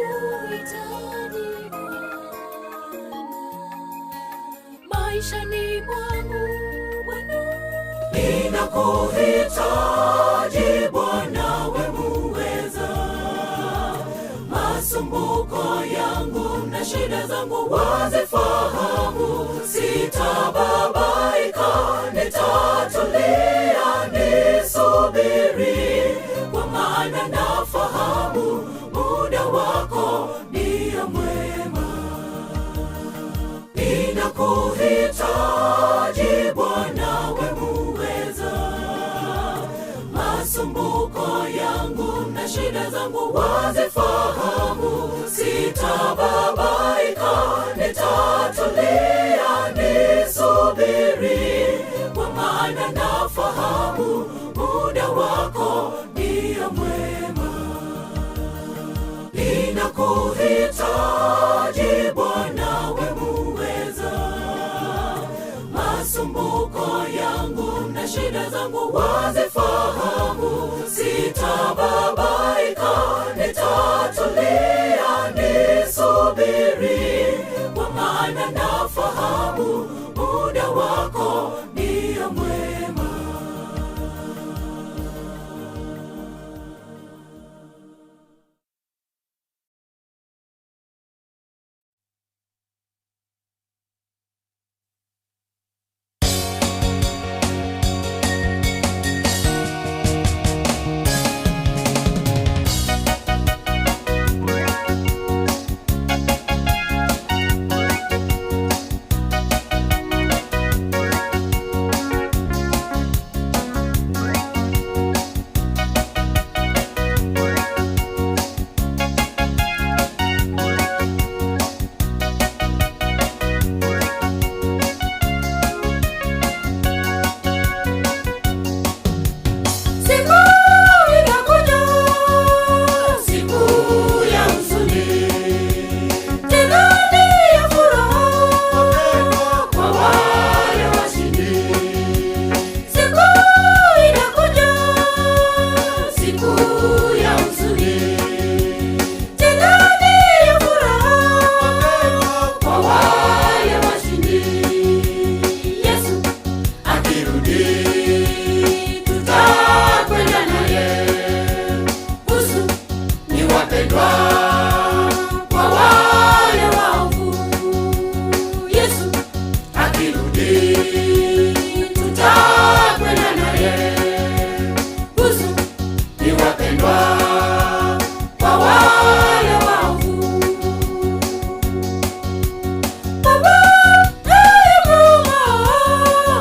Speaker 16: Ninakuhitaji Bwana, maishani mwangu Bwana.
Speaker 5: Ninakuhitaji Bwana, we muweza, masumbuko yangu na shida zangu wazifahamu. Sitababaika, nitatulia nisubiri, kwa maana nafahamu muda wako ndiyo mwema. Ninakuhitaji Bwana, we muweza, masumbuko yangu na shida zangu wazifahamu. Sitababaika, nitatulia nisubiri, kwa maana nafahamu muda wako ndiyo mwema. Ninakuhitaji Bwana, we muweza, masumbuko yangu na shida zangu wazifahamu. Sitababaika, nitatulia nisubiri, kwa maana nafahamu muda wako ndiyo mwema.
Speaker 16: Siku inakuja,
Speaker 5: siku ya huzuni,
Speaker 16: tena ni ya furaha
Speaker 5: kwa wale washindi.
Speaker 16: Siku inakuja,
Speaker 5: Siku ya huzuni,
Speaker 16: tena ni ya furaha
Speaker 5: kwa wale washindi. Yesu akirudi, tutakwenda naye. Busu ni wapendwa kwa wale waovu. Yesu akirudi, tutakwenda naye. Busu ni wapendwa kwa wale waovu.
Speaker 16: Baba naye Mungu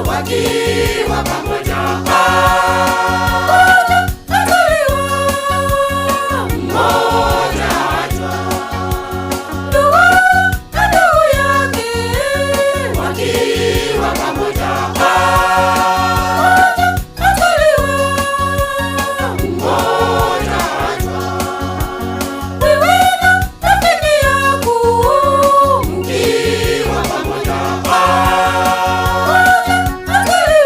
Speaker 5: Wakiwa pamoja,
Speaker 16: Mmoja ataliwa,
Speaker 5: mmoja achwa.
Speaker 16: ndugu na ndugu yake
Speaker 5: Wakiwa pamoja,
Speaker 16: Mmoja ataliwa,
Speaker 5: mmoja achwa.
Speaker 16: wewe na rafiki yako
Speaker 5: Mkiwa pamoja,
Speaker 16: Mmoja ataliwa,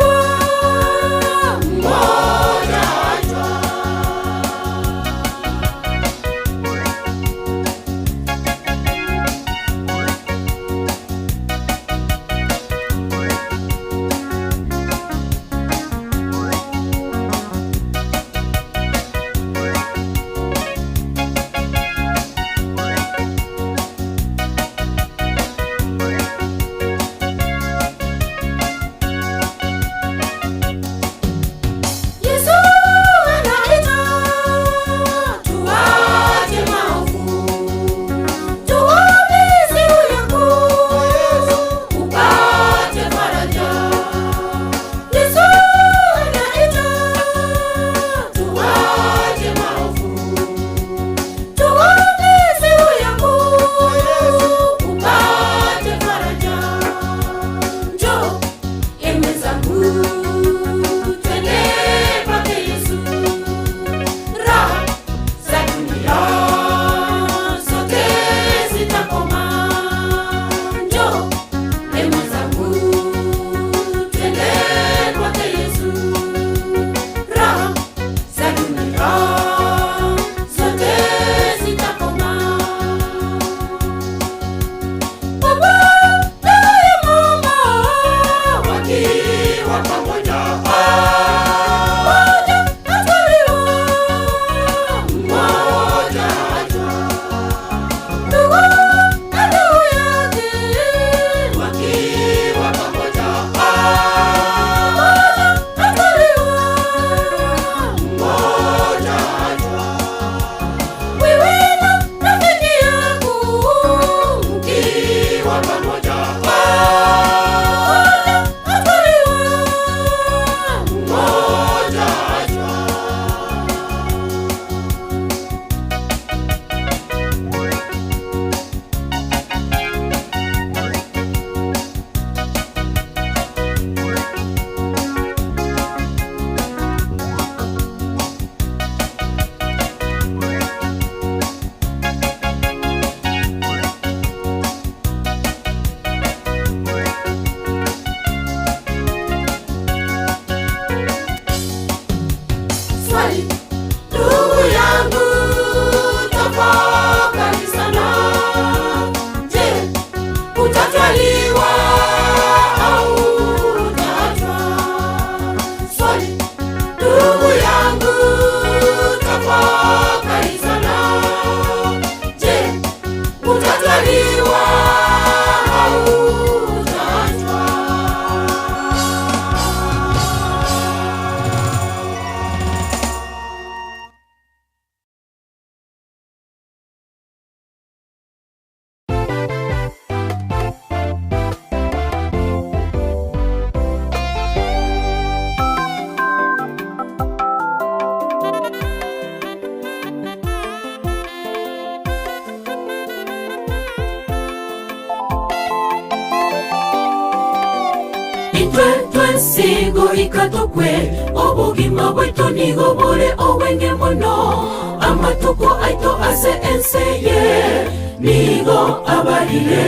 Speaker 5: Intwe twensi goika tokwe, obogima bwaito nigo bore obwenge mono. Amatuko aito ase ense eye nigo abarire.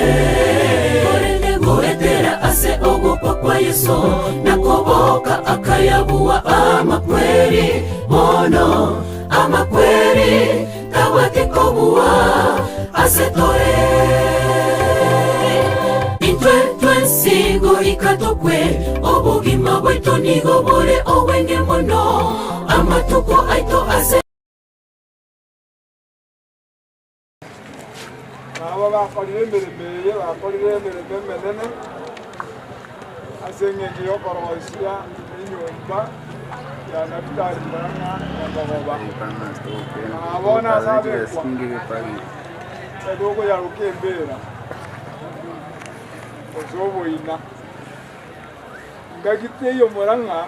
Speaker 5: Korende goetera ase ogokwa kwa Yeso na koboka akayabua amakweri, bono amakweri tabwati kobua ase tore. Intwe twensi goika tokwe, obogima bwaito nigo bore obwenge mono. Amatuko aito ase.
Speaker 2: Nabo bakorire emeremo eye, bakorire emeremo emenene ase engencho y'okoroisia enyomba ya Nafutali Murang'a na Mogoba. Na bono ase abekwa, etokoyaroka embeera, gose oboina. Ngaki teiyo Murang'a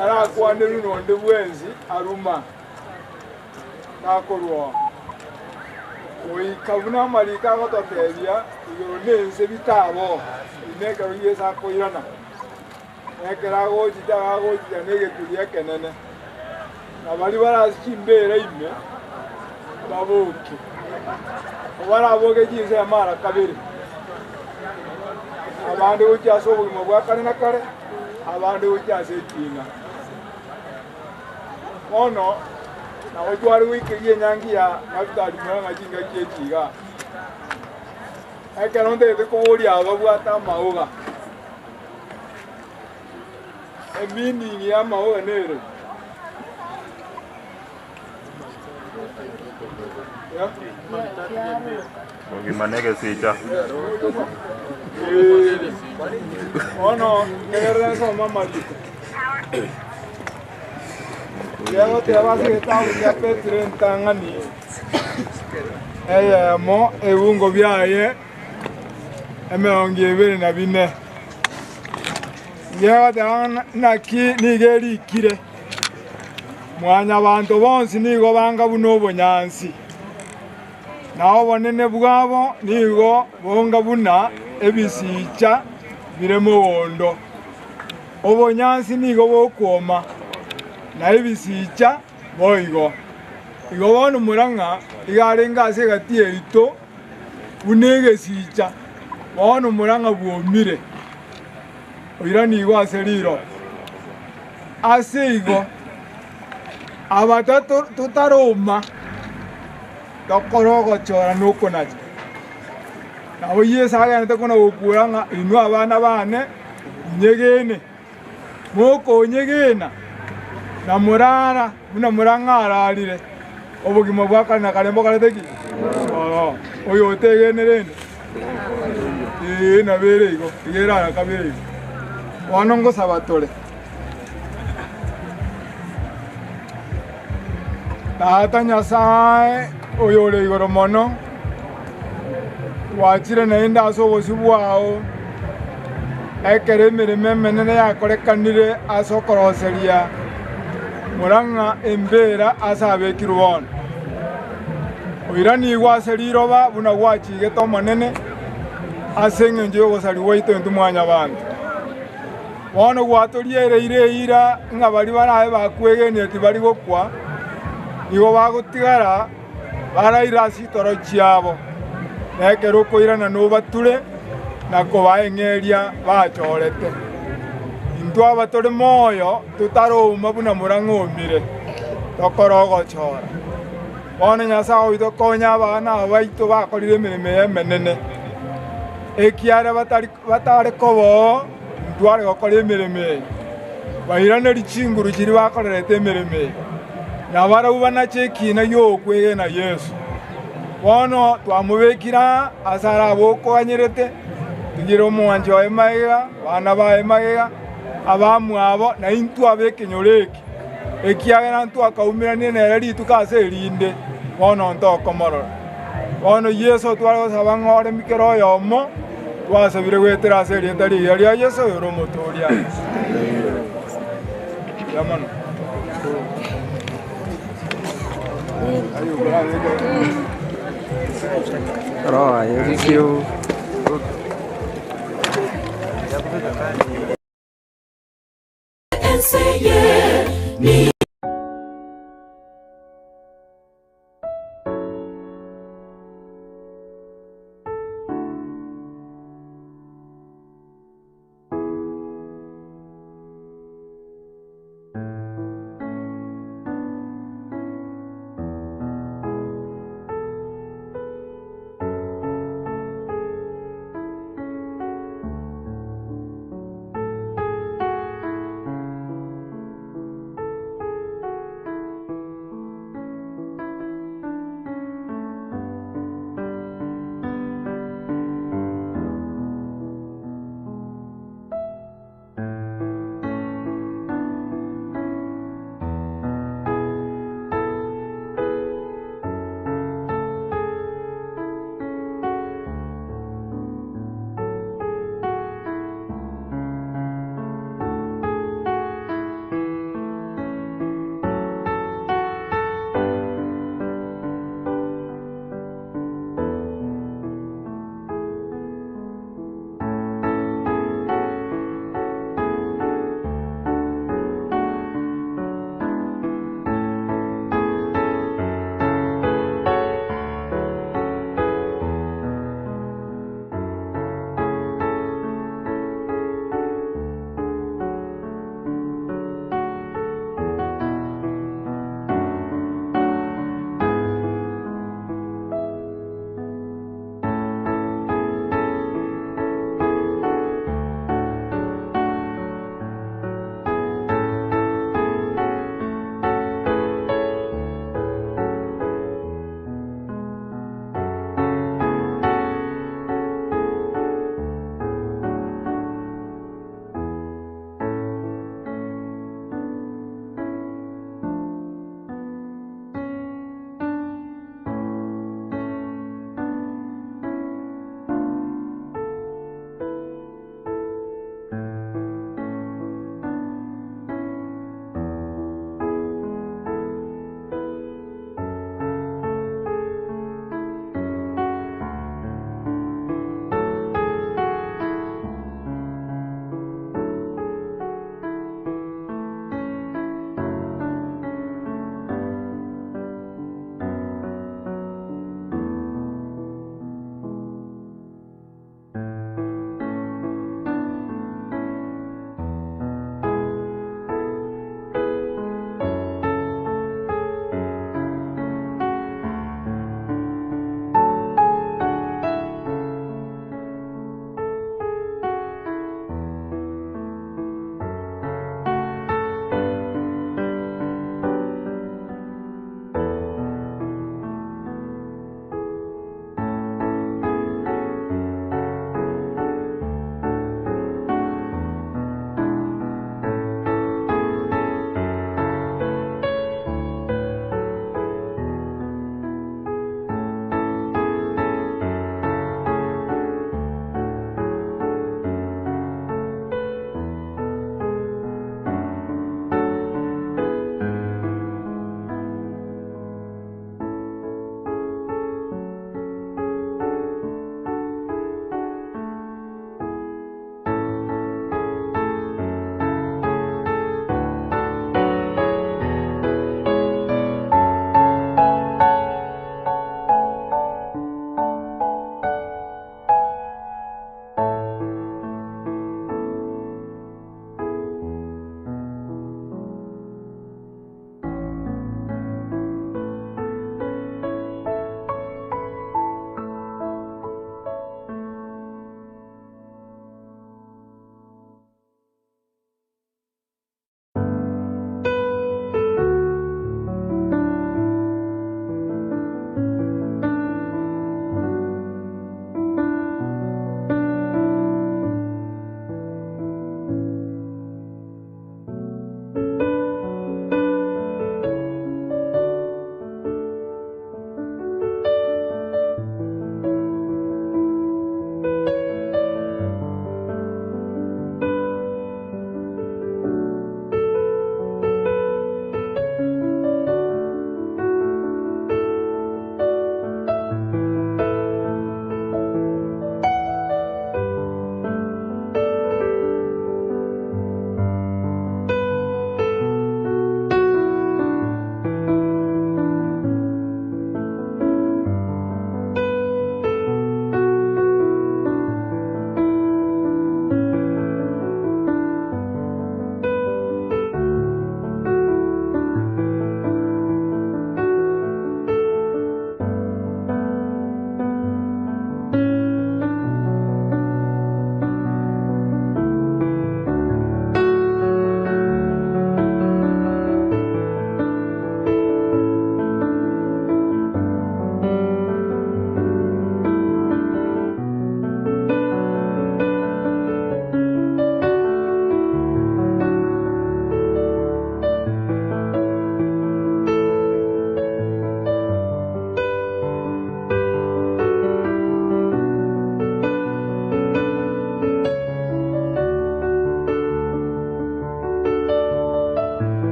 Speaker 2: arakwanerwe nonde bwensi aruma. Nakorwa oo, goika buna amariko agototebia, igoro na ense bitabo, ime ekero Yeso akoirana, na ekero agochicha agochicha negeturi ekenene, na baria bare ase chimbeera ime baboke. Kobaraboke chinsemo ara kabere, abande gochia ase obogima bwa kare na kare, abande gochia ase ekiina. Bono nabo tware goikeria enyangi ya Nafutali Murang'a chingaki echi iga. Ekero ntagete koboria aba babwate amaoga, emeaning ya amaoga nere? Yeah?
Speaker 6: Obogima negesicha.
Speaker 2: Bono ntegerere nsome amariko. Gegoteba ase egetabu kia Petero entang'ani eyemo ebungo biaye 24. Gegoteba ng'a naki nigo erikire, Mwanyabanto bonsi nigo banga buna obonyansi, na obonene bwabo nigo bonga buna ebisicha bire mogondo. Obonyansi nigo bokwoma, na ebisicha boigo. Igo bono Murang'a iga arenge ase egati yaito buna egesicha, bono Murang'a bwomire, oiranigwe ase riroba. Ase igo, aba totaroma, tokore ogochora na okonacha. Nabo Yeso agenderete kona-gokuura ng'a inwe abana baane, Inyegene, mokonyegena, na morara buna morang'ararire, obogima bwa kare na kare mbokorete ki? Ororo. Oyo otegene rende, ee, nabo ere igo, iga erara kabere igo. Bono ngosaba tore. Tata Nyasae oyore igoro mono, Gwachire naende ase obosio bwao, ekero emeremo emenene yakorekanire ase okoroseria Murang'a embeera ase abekirwe bono. Oiranigwe ase riroba buna gwachigete Omonene, ase engencho y'ogosarigwa gwaito intwe mwanyabanto. Bono gwatoriereire eira ng'a baria barabe bakwegenia tibari gokwa, nigo bagotigara baraire ase chitoro chiabo, na ekero okoirana nobature na kobaa eng'eria bachorete. Intwe aba tore moyo totarouma buna morang'omire, tokore ogochora. Bono Nyasae oito konya abana aba baito bakorire emeremo eye emenene, ekiagera batare koboo intware gokora emeremo eye. Bairanerie chinguru chiria bakorerete emeremo eye, na barabwo banache ekiina gi'okwegena Yeso. Bono twamobekire aa aase arabe okoganyerete, tigire omwanchi oye magega, abana baye magega, abamwabo, na intwe ab'ekenyoro eke, ekiagera ntwakaumeranire nere rituko ase erinde, bono ntokomorora. Bono Yeso tware gosaba ng'a oremi kera oyomo, twasabire goetera ase erieta rigiya ria Yeso oyore Omotooria. Mbuya mono.
Speaker 5: Ense ye.